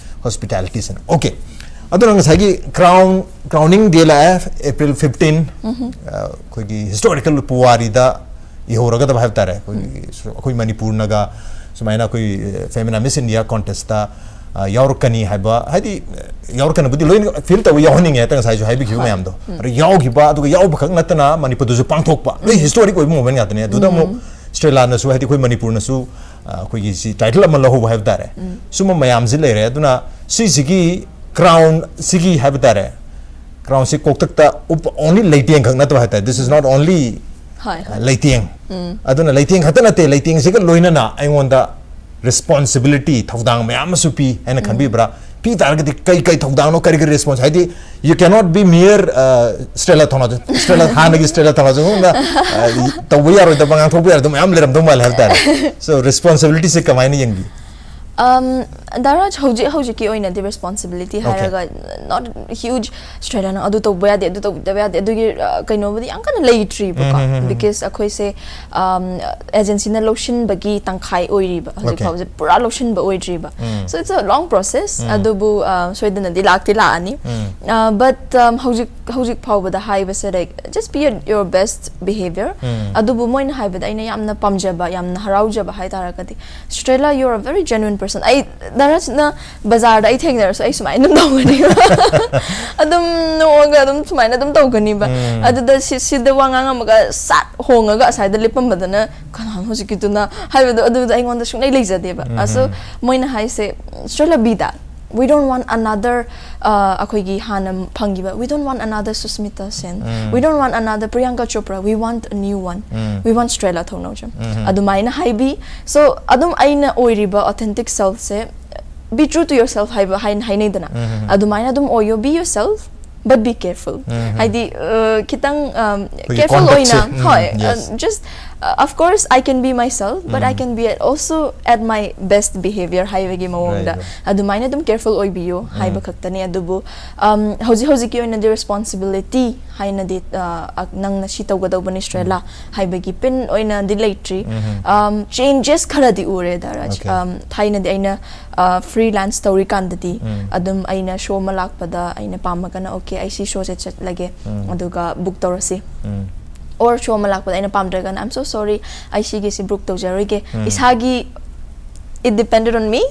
hospitalityꯁꯤꯅ꯫ Okay, ꯑꯗꯨꯅ ꯉꯁꯥꯏꯒꯤ ꯀ꯭ꯔꯥꯎꯟ ꯀ꯭ꯔꯥꯎꯅꯤꯡ ꯗꯦ ꯂꯥꯛꯑꯦ, ꯑꯦꯄ꯭ꯔꯤꯜ ꯐꯤꯐꯇꯤꯟ꯫ ꯑꯩꯈꯣꯏꯒꯤ ꯍꯤꯁꯇꯣꯔꯤꯀꯦꯜ ꯄꯨꯋꯥꯔꯤꯗ ꯏꯍꯧꯔꯒꯗꯕ ꯍꯥꯏꯕ ꯇꯥꯔꯦ꯫ ꯑꯩꯈꯣꯏꯒꯤ ꯑꯩꯈꯣꯏ ꯃꯅꯤꯄꯨꯔꯅꯒ ꯁꯨꯃꯥꯏꯅ ꯑꯩꯈꯣꯏ ꯐꯦꯃꯤꯅꯥ ꯃꯤꯁ ꯏꯟꯗꯤꯌꯥ ꯀꯣꯟꯇꯦꯁꯇ ꯌꯥꯎꯔꯛꯀꯅꯤ ꯍꯥꯏꯕ, ꯍꯥꯏꯗꯤ ꯌꯥꯎꯔꯛꯀꯅꯕꯨꯗꯤ ꯂꯣꯏꯅ ꯐꯤꯜ ꯇꯧꯕ ꯌꯥꯎꯍꯟꯅꯤꯡꯉꯦ ꯍꯦꯛꯇ, ꯉꯁꯥꯏꯁꯨ ꯍꯥꯏꯕꯤꯈꯤꯕ ꯃꯌꯥꯝꯗꯣ꯫ ꯑꯗꯣ ꯌꯥꯎꯈꯤꯕ, ꯑꯗꯨꯒ ꯌꯥꯎꯕ ꯈꯛ ꯅꯠꯇꯅ ꯃꯅꯤꯄꯨꯔꯗꯁꯨ ꯄꯥꯡꯊꯣꯛꯄ, ꯂꯣꯏ ꯍꯤꯁꯇꯣꯔꯤꯛ ꯑꯣꯏꯕ ꯃꯣꯃꯦꯟ ꯉꯥꯛꯇꯅꯦ꯫ ꯑꯗꯨꯗ ꯑꯃꯨꯛ ꯁ꯭ꯇꯦꯂꯥꯅꯁꯨ, ꯍꯥꯏꯗꯤ ꯑꯩꯈꯣꯏ ꯃꯅꯤꯄꯨꯔꯅꯁꯨ ꯑ, ꯑꯩꯈꯣꯏꯒꯤ ꯁꯤ ꯇꯥꯏꯇꯜ ꯑꯃ ꯂꯧꯍꯧꯕ ꯍꯥꯏꯕ ꯇꯥꯔꯦ꯫ ꯁꯨꯝꯕ ꯃꯌꯥꯝꯁꯤ ꯂꯩꯔꯦ꯫ ꯑꯗꯨꯅ ꯁꯤꯁꯤꯒꯤ ꯀ꯭ꯔꯥꯎꯟ ꯁꯤꯒꯤ ꯍꯥꯏꯕ ꯇꯥꯔꯦ, ꯀ꯭ꯔꯥꯎꯟꯁꯤ ꯀꯣꯛꯇꯛꯇ ꯎꯞ ꯑꯣꯟꯂꯤ ꯂꯩꯇꯦꯡ ꯈꯛ ꯅꯠꯇꯕ ꯍꯥꯏ ꯇꯥꯔꯦ, ꯗꯤꯁ ꯏꯁ ꯅꯣꯠ ꯑꯣꯟꯂꯤ ꯍꯣꯏ ꯍꯣꯏ ꯂꯩꯇꯦꯡ꯫ ꯑꯗꯨꯅ ꯂꯩꯇꯦꯡ ꯈꯛꯇ ꯅꯠꯇꯦ, ꯂꯩꯇꯦꯡꯁꯤꯒ ꯂꯣꯏꯅꯅ ꯑꯩꯉꯣꯟꯗ ꯔꯦꯁꯄꯣꯟꯁꯤꯕꯤꯂꯤꯇꯤ, ꯊꯧꯗꯥꯡ ꯃꯌꯥꯝ ꯑꯃꯁꯨ ꯄꯤ ꯍꯥꯏꯅ ꯈꯟꯕꯤꯕ꯭ꯔꯥ? ꯄꯤ ꯇꯥꯔꯒꯗꯤ ꯀꯩ ꯀꯩ ꯊꯧꯗꯥꯡꯅꯣ, ꯀꯔꯤ ꯀꯔꯤ ꯔꯦꯁꯄꯣꯟꯁ, ꯍꯥꯏꯗꯤ you cannot be mere ꯁ꯭ꯇꯦꯂꯥ ꯊꯧꯅꯥꯖꯝ, ꯁ꯭ꯇꯦꯂꯥ, ꯍꯥꯟꯅꯒꯤ ꯁ꯭ꯇꯦꯂꯥ ꯊꯧꯅꯥꯖꯝꯒꯨꯝꯅ ꯑ, ꯇꯧꯕ ꯌꯥꯔꯣꯏꯗꯕ, ꯉꯥꯡꯊꯣꯛꯄ ꯌꯥꯔꯣꯏꯗꯕ ꯃꯌꯥꯝ ꯂꯩꯔꯝꯗꯧ ꯃꯥꯜꯂꯦ ꯍꯥꯏꯕ ꯇꯥꯔꯦ꯫ ꯁꯣ ꯔꯦꯁꯄꯣꯟꯁꯤꯕꯤꯂꯤꯇꯤꯁꯦ ꯀꯃꯥꯏꯅ ꯌꯦꯡꯕꯤ? ꯑꯝ, ꯗꯥꯔꯥꯖ, ꯍꯧꯖꯤꯛ ꯍꯧꯖꯤꯛꯀꯤ ꯑꯣꯏꯅꯗꯤ ꯔꯦꯁꯄꯣꯟꯁꯤꯕꯤꯂꯤꯇꯤ Okay. ꯍꯥꯏꯔꯒ ꯅꯣꯠ ꯍ꯭ꯌꯨꯖ ꯁ꯭ꯇꯦꯂꯥꯅ ꯑꯗꯨ ꯇꯧꯕ ꯌꯥꯗꯦ, ꯑꯗꯨ ꯇꯧꯗꯕ ꯌꯥꯗꯦ, ꯑꯗꯨꯒꯤ ꯑ, ꯀꯩꯅꯣꯕꯨꯗꯤ ꯌꯥꯝ ꯀꯟꯅ ꯂꯩꯇ꯭ꯔꯤꯕꯀꯣ꯫ ꯎꯝ, ꯎꯝ, ꯎꯝ, ꯎꯝ. ꯕꯤꯀꯣꯁ ꯑꯩꯈꯣꯏꯁꯦ ꯑꯦꯖꯦꯟꯁꯤꯅ ꯂꯧꯁꯤꯟꯕꯒꯤ ꯇꯪꯈꯥꯏ ꯑꯣꯏꯔꯤꯕ ꯍꯧꯖꯤꯛ Okay. ꯐꯥꯎꯕꯁꯦ, ꯄꯨꯔꯥ ꯂꯧꯁꯤꯟꯕ ꯑꯣꯏꯗ꯭ꯔꯤꯕ꯫ ꯎꯝ. So it's a long process. ꯎꯝ. ꯑꯗꯨꯕꯨ ꯑ, ꯁꯣꯏꯗꯅꯗꯤ ꯂꯥꯛꯇꯤ ꯂꯥꯛꯑꯅꯤ꯫ ꯎꯝ. ꯕꯠ ꯍꯧꯖꯤꯛ ꯍꯧꯖꯤꯛ ꯐꯥꯎꯕꯗ ꯍꯥꯏꯕꯁꯦ, like, just be at your best behavior. ꯎꯝ. ꯑꯗꯨꯕꯨ ꯃꯣꯏꯅ ꯍꯥꯏꯕꯗ ꯑꯩꯅ ꯌꯥꯝꯅ ꯄꯥꯝꯖꯕ, ꯌꯥꯝꯅ ꯍꯔꯥꯎꯖꯕ ꯍꯥꯏ ꯇꯥꯔꯒꯗꯤ, ꯁ꯭ꯇꯦꯂꯥ, you're a very genuine person. ꯑꯩ ꯗꯥꯔꯥꯖꯅ ꯕꯖꯥꯔꯗ ꯑꯩ ꯊꯦꯡꯅꯔꯁꯨ ꯑꯩ ꯁꯨꯃꯥꯏꯅ ꯑꯗꯨꯝ ꯇꯧꯒꯅꯤꯕ꯫ ꯑꯗꯨꯝ ꯅꯣꯛꯑꯒ ꯑꯗꯨꯝ ꯁꯨꯃꯥꯏꯅ ꯑꯗꯨꯝ ꯇꯧꯒꯅꯤꯕ꯫ ꯎꯝ. ꯑꯗꯨꯗ ꯁꯤ ꯁꯤꯗ ꯋꯥ ꯉꯥꯡꯉꯝꯃꯒ ꯁꯥꯠ ꯍꯣꯡꯉꯒ ꯑꯁ꯭ꯋꯥꯏꯗ ꯂꯦꯞꯄꯝꯕꯗꯅ, "ꯀꯅꯥꯅꯣ ꯍꯧꯖꯤꯛꯀꯤꯗꯨꯅ?" ꯍꯥꯏꯕꯗꯣ ꯑꯗꯨꯗ ꯑꯩꯉꯣꯟꯗ ꯁꯨꯡꯂꯩ ꯂꯩꯖꯗꯦꯕ꯫ ꯎꯝ. ꯑꯁꯣ ꯃꯣꯏꯅ ꯍꯥꯏꯁꯦ, "ꯁ꯭ꯇꯦꯂꯥ, be that. We don't want another, ꯑ, ꯑꯩꯈꯣꯏꯒꯤ ꯍꯥꯟꯅ ꯐꯪꯈꯤꯕ, we don't want another Susmita Sen. Um. We don't want another Priyanka Chopra. We want a new one. Um. We want ꯁ꯭ꯇꯦꯂꯥ ꯊꯧꯅꯥꯖꯝ." ꯎꯝ. ꯑꯗꯨꯃꯥꯏꯅ ꯍꯥꯏꯕꯤ꯫ So ꯑꯗꯨꯝ ꯑꯩꯅ ꯑꯣꯏꯔꯤꯕ authentic self say, "Be true to yourself" ꯍꯥꯏꯕ ꯍꯥꯏꯅ ꯍꯥꯏꯅꯩꯗꯅ꯫ ꯎꯝ. ꯑꯗꯨꯃꯥꯏꯅ ꯑꯗꯨꯝ ꯑꯣꯏꯌꯣ, be yourself, but be careful. ꯎꯝ. ꯍꯥꯏꯗꯤ ꯑ, ꯈꯤꯇꯪ, um, ꯑꯩꯈꯣꯏꯒꯤ careful ꯑꯣꯏꯅ, conduct ꯁꯦ, ꯎꯝ, ꯍꯣꯏ, yes. ꯑ, just Uh, of course, I can be myself, but I can be at also at my best behavior ꯍꯥꯏꯕꯒꯤ ꯃꯑꯣꯡꯗ꯫ Right, right. ꯑꯗꯨꯃꯥꯏꯅ ꯑꯗꯨꯝ careful ꯑꯣꯏꯕꯤꯌꯨ ꯍꯥꯏꯕ ꯈꯛꯇꯅꯤ꯫ ꯑꯗꯨꯕꯨ, um, ꯍꯧꯖꯤꯛ ꯍꯧꯖꯤꯛꯀꯤ ꯑꯣꯏꯅꯗꯤ responsibility ꯍꯥꯏꯅꯗꯤ, uh, ꯑ, ꯅꯪꯅ ꯁꯤ ꯇꯧꯒꯗꯧꯕꯅꯤ ꯁ꯭ꯇ꯭ꯔꯦꯂꯥ ꯍꯥꯏꯕꯒꯤ ꯄꯤꯟ ꯑꯣꯏꯅꯗꯤ ꯂꯩꯇ꯭ꯔꯤ꯫ Um, changes ꯈꯔꯗꯤ ꯎꯔꯦ ꯗꯥ ꯔꯥꯖ꯫ Okay. Um, ꯊꯥꯏꯅꯗꯤ ꯑꯩꯅ, uh, freelance ꯇꯧꯔꯤꯀꯥꯟꯗꯗꯤ ꯑꯗꯨꯝ ꯑꯩꯅ ꯁꯣ ꯑꯃ ꯂꯥꯛꯄꯗ ꯑꯩꯅ ꯄꯥꯝꯃꯒꯅ okay, ꯑꯩ ꯁꯤ ꯁꯣꯁꯦ ꯆꯠꯂꯒꯦ, ꯑꯗꯨꯒ ꯕꯨꯛ ꯇꯧꯔꯁꯤ꯫ Or ꯁꯣ ꯑꯃ ꯂꯥꯛꯄꯗ ꯑꯩꯅ ꯄꯥꯝꯗ꯭ꯔꯒꯅ, "I'm so sorry, ꯑꯩ ꯁꯤꯒꯤꯁꯤ ꯕꯨꯛ ꯇꯧꯖꯔꯣꯏꯒꯦ"꯫ ꯏꯁꯥꯒꯤ, it depended on me꯫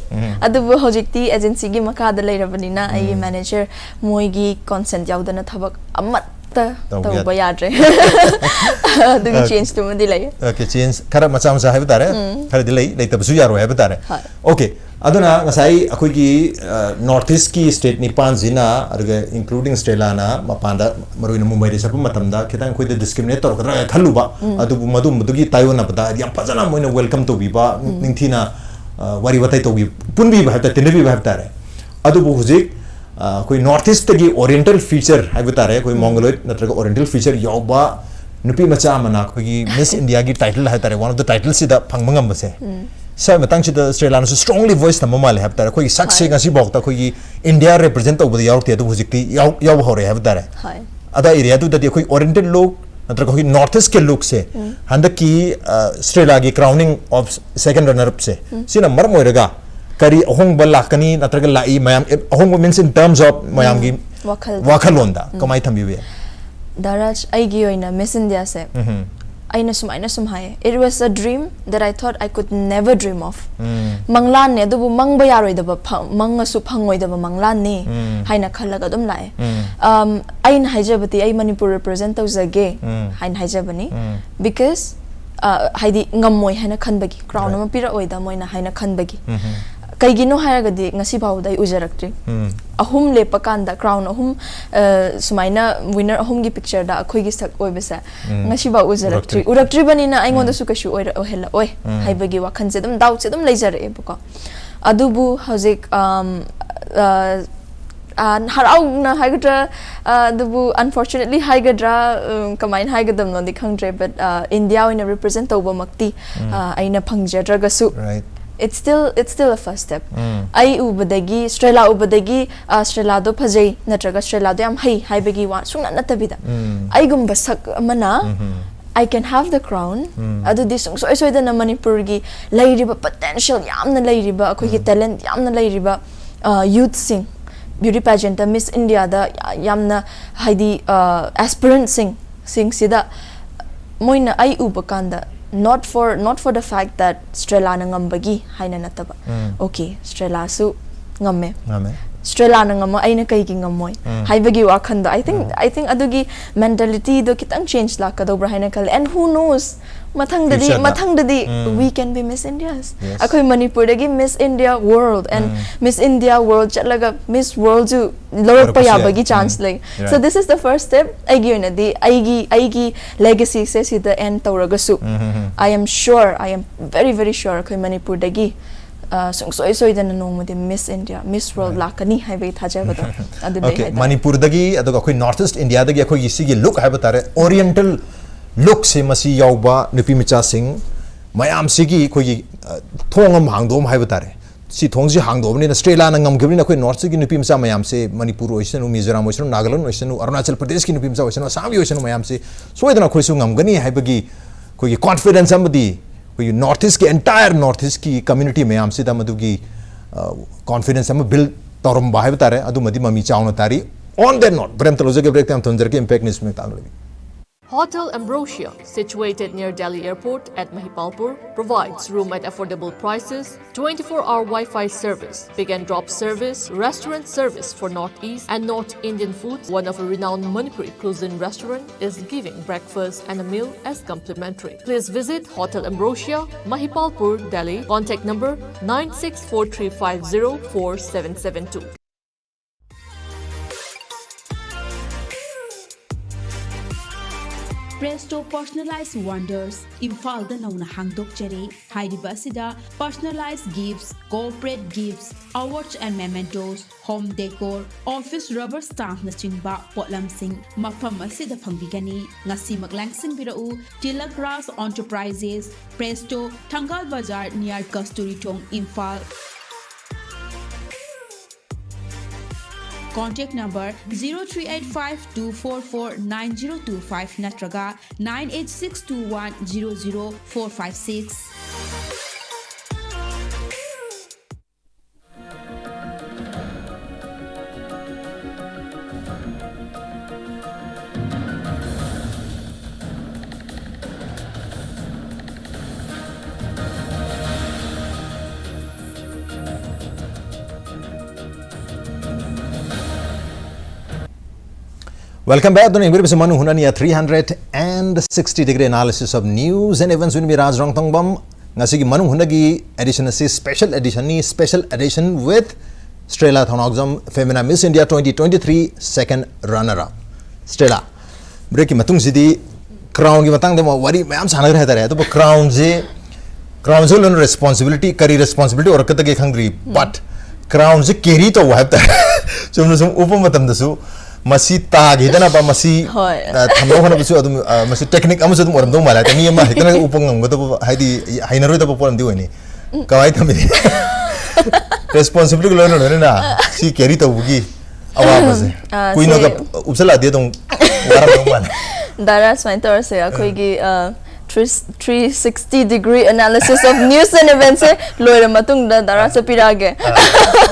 ꯑꯗꯨꯕꯨ ꯍꯧꯖꯤꯛꯇꯤ ꯑꯦꯖꯦꯟꯁꯤꯒꯤ ꯃꯈꯥꯗ ꯂꯩꯔꯕꯅꯤꯅ ꯑꯩꯒꯤ ꯃꯦꯅꯦꯖꯔ ꯃꯣꯏꯒꯤ ꯀꯣꯟꯁꯦꯟꯠ ꯌꯥꯎꯗꯅ ꯊꯕꯛ ꯑꯃꯠꯇ ꯇꯧꯕ ꯇꯧꯕ ꯌꯥꯗ꯭ꯔꯦ꯫ ꯑꯗꯨꯒꯤ Okay. ꯆꯦꯟꯖꯇꯨꯃꯗꯤ ꯂꯩꯌꯦ꯫ Okay, change ꯈꯔ ꯃꯆꯥ ꯃꯆꯥ ꯍꯥꯏꯕ ꯇꯥꯔꯦ꯫ ꯈꯔꯗꯤ ꯂꯩ, ꯂꯩꯇꯕꯁꯨ ꯌꯥꯔꯣꯏ ꯍꯥꯏꯕ ꯇꯥꯔꯦ꯫ ꯍꯣꯏ꯫ Okay, ꯑꯗꯨꯅ ꯉꯁꯥꯏ ꯑꯩꯈꯣꯏꯒꯤ, ꯑ, North East ꯀꯤ state ꯅꯤꯄꯥꯟꯁꯤꯅ, ꯑꯗꯨꯒ including ꯁ꯭ꯇ꯭ꯔꯦꯂꯥꯅ ꯃꯄꯥꯟꯗ, ꯃꯔꯨꯑꯣꯏꯅ ꯃꯨꯝꯕꯥꯏꯗ ꯆꯠꯄ ꯃꯇꯝꯗ ꯈꯤꯇꯪ ꯑꯩꯈꯣꯏꯗ discriminate ꯇꯧꯔꯛꯀꯗ꯭ꯔꯥ ꯈꯜꯂꯨꯕ, ꯑꯗꯨꯕꯨ ꯃꯗꯨꯝꯕꯗꯨꯒꯤ ꯇꯥꯏꯌꯣꯟꯅꯕꯗ ꯍꯥꯏꯗꯤ ꯌꯥꯝ ꯐꯖꯅ ꯃꯣꯏꯅ welcome ꯇꯧꯕꯤꯕ, ꯅꯤꯡꯊꯤꯅ, ꯑ, ꯋꯥꯔꯤ ꯋꯥꯇꯥꯏ ꯇꯧꯕꯤ, ꯄꯨꯟꯕꯤꯕ ꯍꯥꯏꯕ ꯇꯥꯔꯦ, ꯇꯤꯟꯅꯕꯤꯕ ꯍꯥꯏꯕ ꯇꯥꯔꯦ꯫ ꯑꯗꯨꯕꯨ ꯍꯧꯖꯤꯛ, ꯑ, ꯑꯩꯈꯣꯏ North East ꯇꯒꯤ Oriental feature ꯍꯥꯏꯕ ꯇꯥꯔꯦ, ꯑꯩꯈꯣꯏ Mongoloid ꯅꯠꯇ꯭ꯔꯒ Oriental feature ꯌꯥꯎꯕ ꯅꯨꯄꯤ ꯃꯆꯥ ꯑꯃꯅ ꯑꯩꯈꯣꯏꯒꯤ Miss India ꯒꯤ title ꯍꯥꯏ ꯇꯥꯔꯦ, one of the title ꯁꯤꯗ ꯐꯪꯕ ꯉꯝꯕꯁꯦ, ꯁ꯭ꯋꯥꯏ ꯃꯇꯥꯡꯁꯤꯗ ꯁ꯭ꯇ꯭ꯔꯦꯂꯥꯅꯁꯨ strongly voice ꯊꯝꯕ ꯃꯥꯜꯂꯦ ꯍꯥꯏꯕ ꯇꯥꯔꯦ꯫ ꯑꯩꯈꯣꯏꯒꯤ ꯁꯛꯁꯦ ꯍꯣꯏ꯫ ꯉꯁꯤꯐꯥꯎꯗ ꯑꯩꯈꯣꯏꯒꯤ India represent ꯇꯧꯕꯗ ꯌꯥꯎꯔꯛꯇꯦ, ꯑꯗꯨꯕꯨ ꯍꯧꯖꯤꯛꯇꯤ ꯌꯥꯎ-, ꯌꯥꯎꯕ ꯍꯧꯔꯛꯑꯦ ꯍꯥꯏꯕ ꯇꯥꯔꯦ꯫ ꯍꯣꯏ꯫ ꯑꯗ area ꯗꯨꯗꯗꯤ ꯑꯩꯈꯣꯏ Oriental look ꯅꯠꯇ꯭ꯔꯒ ꯑꯩꯈꯣꯏꯒꯤ North East ꯀꯤ look ꯁꯦ ꯍꯟꯗꯛꯀꯤ, ꯑ, ꯁ꯭ꯇ꯭ꯔꯦꯂꯥꯒꯤ crowning of second runner up ꯁꯦ, ꯁꯤꯅ ꯃꯔꯝ ꯑꯣꯏꯔꯒ ꯀꯔꯤ ꯑꯍꯣꯡꯕ ꯂꯥꯛꯀꯅꯤ ꯅꯠꯇ꯭ꯔꯒ ꯂꯥꯛꯏ ꯃꯌꯥꯝ, ꯑꯍꯣꯡꯕ means in terms of ꯃꯌꯥꯝꯒꯤ ꯋꯥꯈꯜ꯫ ꯋꯥꯈꯜꯂꯣꯟꯗ ꯀꯃꯥꯏꯅ ꯊꯝꯕꯤꯕ ꯌꯥꯏ? ꯗꯥ ꯔꯥꯖ, ꯑꯩꯒꯤ ꯑꯣꯏꯅ Miss India ꯁꯦ ꯎꯝ꯫ ꯑꯩꯅ ꯁꯨꯃꯥꯏꯅ ꯁꯨꯝ ꯍꯥꯏꯌꯦ, "It was a dream that I thought I could never dream of." ꯎꯝ꯫ ꯃꯪꯂꯥꯟꯅꯦ, ꯑꯗꯨꯕꯨ ꯃꯪꯕ ꯌꯥꯔꯣꯏꯗꯕ, ꯐ-, ꯃꯪꯉꯁꯨ ꯐꯪꯉꯣꯏꯗꯕ ꯃꯪꯂꯥꯟꯅꯦ ꯎꯝ꯫ ꯍꯥꯏꯅ ꯈꯜꯂꯒ ꯑꯗꯨꯝ ꯂꯥꯛꯑꯦ꯫ ꯎꯝ꯫ Um, ꯑꯩꯅ ꯍꯥꯏꯖꯕꯗꯤ ꯑꯩ ꯃꯅꯤꯄꯨꯔ represent ꯇꯧꯖꯒꯦ ꯎꯝ꯫ ꯍꯥꯏꯅ ꯍꯥꯏꯖꯕꯅꯤ꯫ ꯎꯝ꯫ Because, uh, ꯍꯥꯏꯗꯤ ꯉꯝꯃꯣꯏ ꯍꯥꯏꯅ ꯈꯟꯕꯒꯤ, crown Right. ꯑꯃ ꯄꯤꯔꯛꯑꯣꯏꯗ ꯃꯣꯏꯅ ꯍꯥꯏꯅ ꯈꯟꯕꯒꯤ꯫ ꯎꯝ꯫ ꯀꯩꯒꯤꯅꯣ ꯍꯥꯏꯔꯒꯗꯤ ꯉꯁꯤ ꯐꯥꯎꯕꯗ ꯑꯩ ꯎꯖꯔꯛꯇ꯭ꯔꯤ꯫ ꯎꯝ꯫ ꯑꯍꯨꯝ ꯂꯦꯞꯄ ꯀꯥꯟꯗ crown ꯑꯍꯨꯝ, ꯑ, ꯁꯨꯃꯥꯏꯅ winner ꯑꯍꯨꯝꯒꯤ picture ꯗ ꯑꯩꯈꯣꯏꯒꯤ ꯁꯛ ꯑꯣꯏꯕꯁꯦ ꯎꯝ꯫ ꯉꯁꯤꯐꯥꯎ ꯎꯖꯔꯛꯇ꯭ꯔꯤ꯫ ꯎꯔꯛꯇ꯭ꯔꯤ꯫ ꯎꯔꯛꯇ꯭ꯔꯤꯕꯅꯤꯅ ꯎꯝ꯫ ꯑꯩꯉꯣꯟꯗꯁꯨ ꯀꯩꯁꯨ ꯑꯣꯏꯔ-, ꯑꯣꯏꯍꯜꯂꯛꯑꯣꯏ ꯎꯝ꯫ ꯍꯥꯏꯕꯒꯤ ꯋꯥꯈꯜꯁꯦ ꯑꯗꯨꯝ, doubt ꯁꯦ ꯑꯗꯨꯝ ꯂꯩꯖꯔꯛꯑꯦꯕꯀꯣ꯫ ꯑꯗꯨꯕꯨ ꯍꯧꯖꯤꯛ, um, ꯑ, ꯑ, ꯍꯔꯥꯎꯅ ꯍꯥꯏꯒꯗ꯭ꯔꯥ, ꯑ, ꯑꯗꯨꯕꯨ unfortunately ꯍꯥꯏꯒꯗ꯭ꯔꯥ, ꯎꯝ, ꯀꯃꯥꯏꯅ ꯍꯥꯏꯒꯗꯕꯅꯣꯗꯤ ꯈꯪꯗ꯭ꯔꯦ, but, ꯑ, ꯏꯟꯗꯤꯌꯥ ꯑꯣꯏꯅ represent ꯇꯧꯕꯃꯛꯇꯤ, ꯑ, ꯑꯩꯅ ꯐꯪꯖꯗ꯭ꯔꯒꯁꯨ, Right. it's still, it's still a first step. ꯎꯝ. ꯑꯩ ꯎꯕꯗꯒꯤ, ꯁ꯭ꯇ꯭ꯔꯦꯂꯥ ꯎꯕꯗꯒꯤ, ꯑ, ꯁ꯭ꯇ꯭ꯔꯦꯂꯥꯗꯣ ꯐꯖꯩ ꯅꯠꯇ꯭ꯔꯒ ꯁ꯭ꯇ꯭ꯔꯦꯂꯥꯗꯣ ꯌꯥꯝ ꯍꯩ ꯍꯥꯏꯕꯒꯤ ꯋꯥ ꯁꯨꯡꯅ ꯅꯠꯇꯕꯤꯗ, ꯎꯝ. ꯑꯩꯒꯨꯝꯕ ꯁꯛ ꯑꯃꯅ, ꯎꯝ. I can have the crown. ꯎꯝ. ꯑꯗꯨꯗꯤ ꯁꯨꯡꯁꯣꯏ ꯁꯣꯏꯗꯅ ꯃꯅꯤꯄꯨꯔꯒꯤ ꯂꯩꯔꯤꯕ potential ꯌꯥꯝꯅ ꯂꯩꯔꯤꯕ, ꯑꯩꯈꯣꯏꯒꯤ ꯎꯝ. talent ꯌꯥꯝꯅ ꯂꯩꯔꯤꯕ, ꯑ, youthꯁꯤꯡ, beauty pageantꯇ Miss Indiaꯗ ꯌꯥ-, ꯌꯥꯝꯅ, ꯍꯥꯏꯗꯤ, ꯑ, aspirantꯁꯤꯡ, ꯁꯤꯡꯁꯤꯗ ꯃꯣꯏꯅ ꯑꯩ ꯎꯕ ꯀꯥꯟꯗ, not for, not for the fact that ꯁ꯭ꯇ꯭ꯔꯦꯂꯥꯅ ꯉꯝꯕꯒꯤ ꯍꯥꯏꯅ ꯅꯠꯇꯕ, ꯎꯝ. okay, ꯁ꯭ꯇ꯭ꯔꯦꯂꯥꯁꯨ ꯉꯝꯃꯦ, ꯉꯝꯃꯦ. ꯁ꯭ꯇ꯭ꯔꯦꯂꯥꯅ ꯉꯝꯃ ꯑꯩꯅ ꯀꯩꯒꯤ ꯉꯝꯃꯣꯏ ꯎꯝ. ꯍꯥꯏꯕꯒꯤ ꯋꯥꯈꯟꯗꯣ, I think, um. I think ꯑꯗꯨꯒꯤ mentalityꯗꯣ ꯈꯤꯇꯪ change ꯂꯥꯛꯀꯗꯧꯕ꯭ꯔꯥ ꯍꯥꯏꯅ ꯈꯜꯂꯦ, and who knows, ꯃꯊꯪꯗꯗꯤ, Futureꯗ. ꯃꯊꯪꯗꯗꯤ ꯎꯝ. we can be Miss Indias. Yes. ꯑꯩꯈꯣꯏ ꯃꯅꯤꯄꯨꯔꯗꯒꯤ Miss India World and um. Miss India World ꯆꯠꯂꯒ Miss Worldꯁꯨ ꯂꯧꯔꯛꯄ ꯂꯧꯔꯛꯄꯁꯨ ꯌꯥꯏ. ꯌꯥꯕꯒꯤ chance ꯎꯝ. ꯂꯩ. Right. So this is the first step. ꯑꯩꯒꯤ ꯑꯣꯏꯅꯗꯤ ꯑꯩꯒꯤ, ꯑꯩꯒꯤ legacyꯁꯦ ꯁꯤꯗ end ꯇꯧꯔꯒꯁꯨ, ꯎꯝ, um, um. I am sure, I am very, very sure ꯑꯩꯈꯣꯏ ꯃꯅꯤꯄꯨꯔꯗꯒꯤ, ꯑ, ꯁꯨꯡꯁꯣꯏ ꯁꯣꯏꯗꯅ ꯅꯣꯡꯃꯗꯤ Miss India, Miss World Right. ꯂꯥꯛꯀꯅꯤ ꯍꯥꯏꯕꯒꯤ ꯊꯥꯖꯕꯗꯣ ꯑꯗꯨ ꯂꯩ Okay, ꯍꯥꯏꯇꯥꯔꯦ. ꯃꯅꯤꯄꯨꯔꯗꯒꯤ, ꯑꯗꯨꯒ ꯑꯩꯈꯣꯏ North East Indiaꯗꯒꯤ ꯑꯩꯈꯣꯏꯒꯤ ꯁꯤꯒꯤ look ꯍꯥꯏꯕ ꯇꯥꯔꯦ, Oriental lookꯁꯦ ꯃꯁꯤ ꯌꯥꯎꯕ ꯅꯨꯄꯤ ꯃꯆꯥꯁꯤꯡ ꯃꯌꯥꯝꯁꯤꯒꯤ ꯑꯩꯈꯣꯏꯒꯤ, ꯑ, ꯊꯣꯡ ꯑꯃ ꯍꯥꯡꯗꯣꯛꯑꯝ ꯍꯥꯏꯕ ꯇꯥꯔꯦ꯫ ꯁꯤ ꯊꯣꯡꯁꯤ ꯍꯥꯡꯗꯣꯛꯑꯕꯅꯤꯅ, ꯁ꯭ꯇ꯭ꯔꯦꯂꯥꯅ ꯉꯝꯈꯤꯕꯅꯤꯅ, ꯑꯩꯈꯣꯏ North Eastꯀꯤ ꯅꯨꯄꯤ ꯃꯆꯥ ꯃꯌꯥꯝꯁꯦ, ꯃꯅꯤꯄꯨꯔ ꯑꯣꯏꯁꯅꯨ, ꯃꯤꯖꯣꯔꯥꯝ ꯑꯣꯏꯁꯅꯨ, ꯅꯥꯒꯥꯂꯦꯟ ꯑꯣꯏꯁꯅꯨ, ꯑꯔꯨꯅꯥꯆꯜ ꯄ꯭ꯔꯗꯦꯁꯀꯤ ꯅꯨꯄꯤ ꯃꯆꯥ ꯑꯣꯏꯁꯅꯨ, ꯑꯁꯥꯝꯒꯤ ꯑꯣꯏꯁꯅꯨ, ꯃꯌꯥꯝꯁꯦ ꯁꯣꯏꯗꯅ ꯑꯩꯈꯣꯏꯁꯨ ꯉꯝꯒꯅꯤ ꯍꯥꯏꯕꯒꯤ ꯑꯩꯈꯣꯏꯒꯤ confidence ꯑꯃꯗꯤ ꯑꯩꯈꯣꯏꯒꯤ North Eastꯀꯤ, entire North Eastꯀꯤ community ꯃꯌꯥꯝꯁꯤꯗ ꯃꯗꯨꯒꯤ, ꯑ, confidence ꯑꯃ build ꯇꯧꯔꯝꯕ ꯍꯥꯏꯕ ꯇꯥꯔꯦ꯫ ꯑꯗꯨꯃꯗꯤ ꯃꯃꯤ ꯆꯥꯎꯅ ꯇꯥꯔꯤ꯫ On that note, break ꯑꯃꯇ ꯂꯧꯖꯒꯦ, break ꯑꯃ ꯊꯝꯖꯔꯒꯦ, Impact News ꯃꯤꯠ ꯇꯥꯡꯅ ꯂꯩꯕꯤꯌꯨ꯫ Hotel Ambrosia, situated near Delhi Airport at Mahipalpur, provides room at affordable prices, twenty-four hour Wi-Fi service, pick and drop service, restaurant service for Northeast and North Indian foods. One of a renowned Manipuri cuisine restaurant is giving breakfast and a meal as complimentary. Please visit Hotel Ambrosia, Mahipalpur, Delhi. Contact number nine six four three five zero four seven seven two. Press Presto Personalized Wonders ꯏꯝꯐꯥꯜꯗ ꯅꯧꯅ ꯍꯥꯡꯗꯣꯛꯆꯔꯤ꯫ ꯍꯥꯏꯔꯤꯕ ꯑꯁꯤꯗ personalized gifts, corporate gifts, awards and mementos, home decor, office rubber stampꯅꯆꯤꯡꯕ ꯄꯣꯠꯂꯝꯁꯤꯡ ꯃꯐꯝ ꯑꯁꯤꯗ ꯐꯪꯕꯤꯒꯅꯤ꯫ ꯉꯁꯤꯃꯛ ꯂꯥꯡꯁꯤꯟꯕꯤꯔꯛꯎ꯫ Tilak Raj Enterprises, Presto, Thangal Bazar near Kasturi Thong, Imphal꯫ Contact number zero three eight five two four four nine zero two five ꯅꯠꯇ꯭ꯔꯒ nine eight six two one zero zero four five six꯫ Welcome back. ꯑꯗꯨꯅ ꯌꯦꯡꯕꯤꯔꯤꯕꯁꯤ ꯃꯅꯨꯡ ꯍꯨꯠꯅꯅꯤ three hundred and sixty degree analysis of news and events with me, Raj Rongthongbam. ꯉꯁꯤꯒꯤ ꯃꯅꯨꯡ ꯍꯨꯠꯅꯒꯤ edition ꯑꯁꯤ special editionꯅꯤ, special edition with Strela Thongaujam, Femina Miss India twenty twenty-three second runner up. Strela, breakꯀꯤ ꯃꯇꯨꯡꯁꯤꯗꯤ crownꯒꯤ ꯃꯇꯥꯡꯗ ꯑꯃ ꯋꯥꯔꯤ ꯃꯌꯥꯝ ꯁꯥꯟꯅꯈ꯭ꯔꯦ ꯍꯥꯏꯇꯥꯔꯦ꯫ ꯑꯗꯨꯕꯨ crownꯁꯦ, crownꯁꯦ ꯂꯣꯏꯅ responsibility, ꯀꯔꯤ responsibility ꯑꯣꯏꯔꯛꯀꯗꯒꯦ ꯈꯪꯗ꯭ꯔꯤ꯫ But crownꯁꯦ carry ꯇꯧꯕ ꯍꯥꯏꯕ ꯇꯥꯔꯦ꯫ ꯆꯨꯝꯅ ꯁꯨꯝ ꯎꯞꯄ ꯃꯇꯝꯗꯁꯨ ꯃꯁꯤ ꯇꯥꯈꯤꯗꯅꯕ, ꯃꯁꯤ, ꯍꯣꯏ꯫ ꯑ, ꯊꯝꯅꯕ ꯍꯣꯠꯅꯕꯁꯨ ꯑꯗꯨꯝ, ꯑ, ꯃꯁꯤ technique ꯑꯃꯁꯨ ꯑꯗꯨꯝ ꯑꯣꯏꯔꯝꯗꯧ ꯃꯥꯜꯂꯦ꯫ ꯍꯥꯏꯗꯤ ꯃꯤ ꯑꯃ ꯍꯦꯛꯇ ꯎꯞꯄ ꯉꯝꯒꯗꯕ, ꯍꯥꯏꯗꯤ ꯍꯩꯅꯔꯣꯏꯗꯕ ꯄꯣꯠ ꯑꯃꯗꯤ ꯑꯣꯏꯅꯤ꯫ ꯀꯃꯥꯏꯅ ꯊꯝꯃꯤ? Responsibility ꯂꯣꯏꯅ ꯂꯣꯏꯅꯅ ꯁꯤ carry ꯇꯧꯕꯒꯤ ꯑꯋꯥꯕꯁꯦ꯫ ꯑ, ꯀꯨꯏꯅꯒ ꯁꯤ ꯎꯞꯁꯜꯂꯛꯑꯗꯤ ꯑꯗꯨꯝ ꯋꯥꯔꯝꯗꯧ ꯃꯥꯜꯂꯦ꯫ ꯗꯥꯔꯥ, ꯁꯨꯃꯥꯏꯅ ꯇꯧꯔꯁꯦ, ꯑꯩꯈꯣꯏꯒꯤ, ꯑ, three, three sixty degree analysis of news and events ꯁꯦ ꯂꯣꯏꯔ ꯃꯇꯨꯡꯗ ꯗꯥꯔꯥ ꯆꯠꯄꯤꯔꯛꯑꯒꯦ꯫ ꯑ,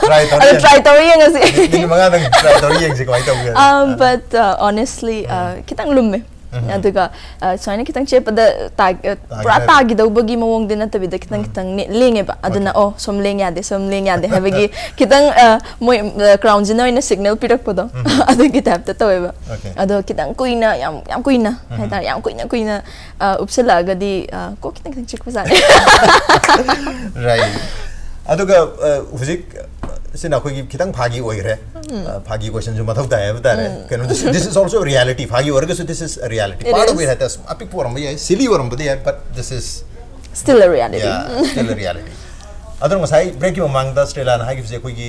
try ꯇꯧꯔ ꯑꯗꯣ ꯌꯦꯡ-, try ꯇꯧꯔ ꯌꯦꯡꯉꯁꯤ꯫ Minute ꯃꯉꯥꯗꯪ try ꯇꯧꯔ ꯌꯦꯡꯁꯤ ꯀꯃꯥꯏꯅ ꯇꯧꯒꯦ꯫ Um, ꯑ꯫ But, uh, honestly, uh, ꯎꯝ꯫ ꯈꯤꯇꯪ ꯂꯨꯝꯃꯦ꯫ ꯎꯝ꯫ ꯑꯗꯨꯒ, ꯑ, ꯁꯨꯃꯥꯏꯅ ꯈꯤꯇꯪ ꯆꯦꯞꯄꯗ ꯇꯥ-, ꯑ, ꯄꯨꯔꯥ ꯇꯥꯈꯤꯗꯕ꯫ ꯇꯥꯈꯤꯗꯧꯕꯒꯤ ꯃꯑꯣꯡꯗꯤ ꯅꯠꯇꯕꯤꯗ ꯈꯤꯇꯪ ꯎꯝ꯫ ꯈꯤꯇꯪ ꯅꯦ-, ꯂꯦꯡꯉꯦꯕ꯫ ꯑꯗꯨꯅ, Okay꯫ "ꯑꯣ, ꯁꯨꯝ ꯂꯦꯡ ꯌꯥꯗꯦ, ꯁꯨꯝ ꯂꯦꯡ ꯌꯥꯗꯦ" ꯍꯥꯏꯕꯒꯤ ꯈꯤꯇꯪ, ꯑ, ꯃꯣꯏ, ꯑ, crownꯁꯤꯅ ꯑꯣꯏꯅ signal ꯄꯤꯔꯛꯄꯗꯣ, ꯎꯝ꯫ ꯑꯗꯨꯒꯤ typeꯇ ꯇꯧꯋꯦꯕ꯫ Okay꯫ ꯑꯗꯣ ꯈꯤꯇꯪ ꯀꯨꯏꯅ, ꯌꯥꯝ, ꯌꯥꯝ ꯀꯨꯏꯅ ꯎꯝ꯫ ꯍꯥꯏꯇꯥꯔꯦ, ꯌꯥꯝ ꯀꯨꯏꯅ, ꯀꯨꯏꯅ, ꯑ, ꯎꯞꯁꯜꯂꯛꯑꯒꯗꯤ, ꯑ, ꯀꯣꯛ ꯈꯤꯇꯪ ꯈꯤꯇꯪ ꯆꯤꯛꯄꯖꯥꯠꯅꯤ꯫ Right. ꯑꯗꯨꯒ, ꯑ, ꯍꯧꯖꯤꯛ ꯁꯤꯅ ꯑꯩꯈꯣꯏꯒꯤ ꯈꯤꯇꯪ ꯐꯥꯒꯤ ꯑꯣꯏꯈ꯭ꯔꯦ꯫ ꯑ, ꯐꯥꯒꯤ ꯀꯣꯏꯁꯟꯁꯨ ꯃꯊꯧ ꯇꯥꯏ ꯍꯥꯏꯕ ꯇꯥꯔꯦ꯫ ꯀꯩꯅꯣ, this is also a reality. ꯐꯥꯒꯤ ꯑꯣꯏꯔꯒꯁꯨ this is a reality. It Part of is. It ꯍꯥꯏꯇꯥꯔꯦ꯫ ꯑꯄꯤꯛꯄ ꯑꯣꯏꯔꯝꯕ ꯌꯥꯏ, silly ꯑꯣꯏꯔꯝꯕꯗꯤ ꯌꯥꯏ, but this is Still a reality. Yeah, still a reality. ꯑꯗꯨꯅ ꯉꯁꯥꯏ break ꯀꯤ ꯃꯃꯥꯡꯗ ꯁ꯭ꯇꯦꯂꯥꯅ ꯍꯥꯏꯈꯤꯕꯁꯦ, ꯑꯩꯈꯣꯏꯒꯤ,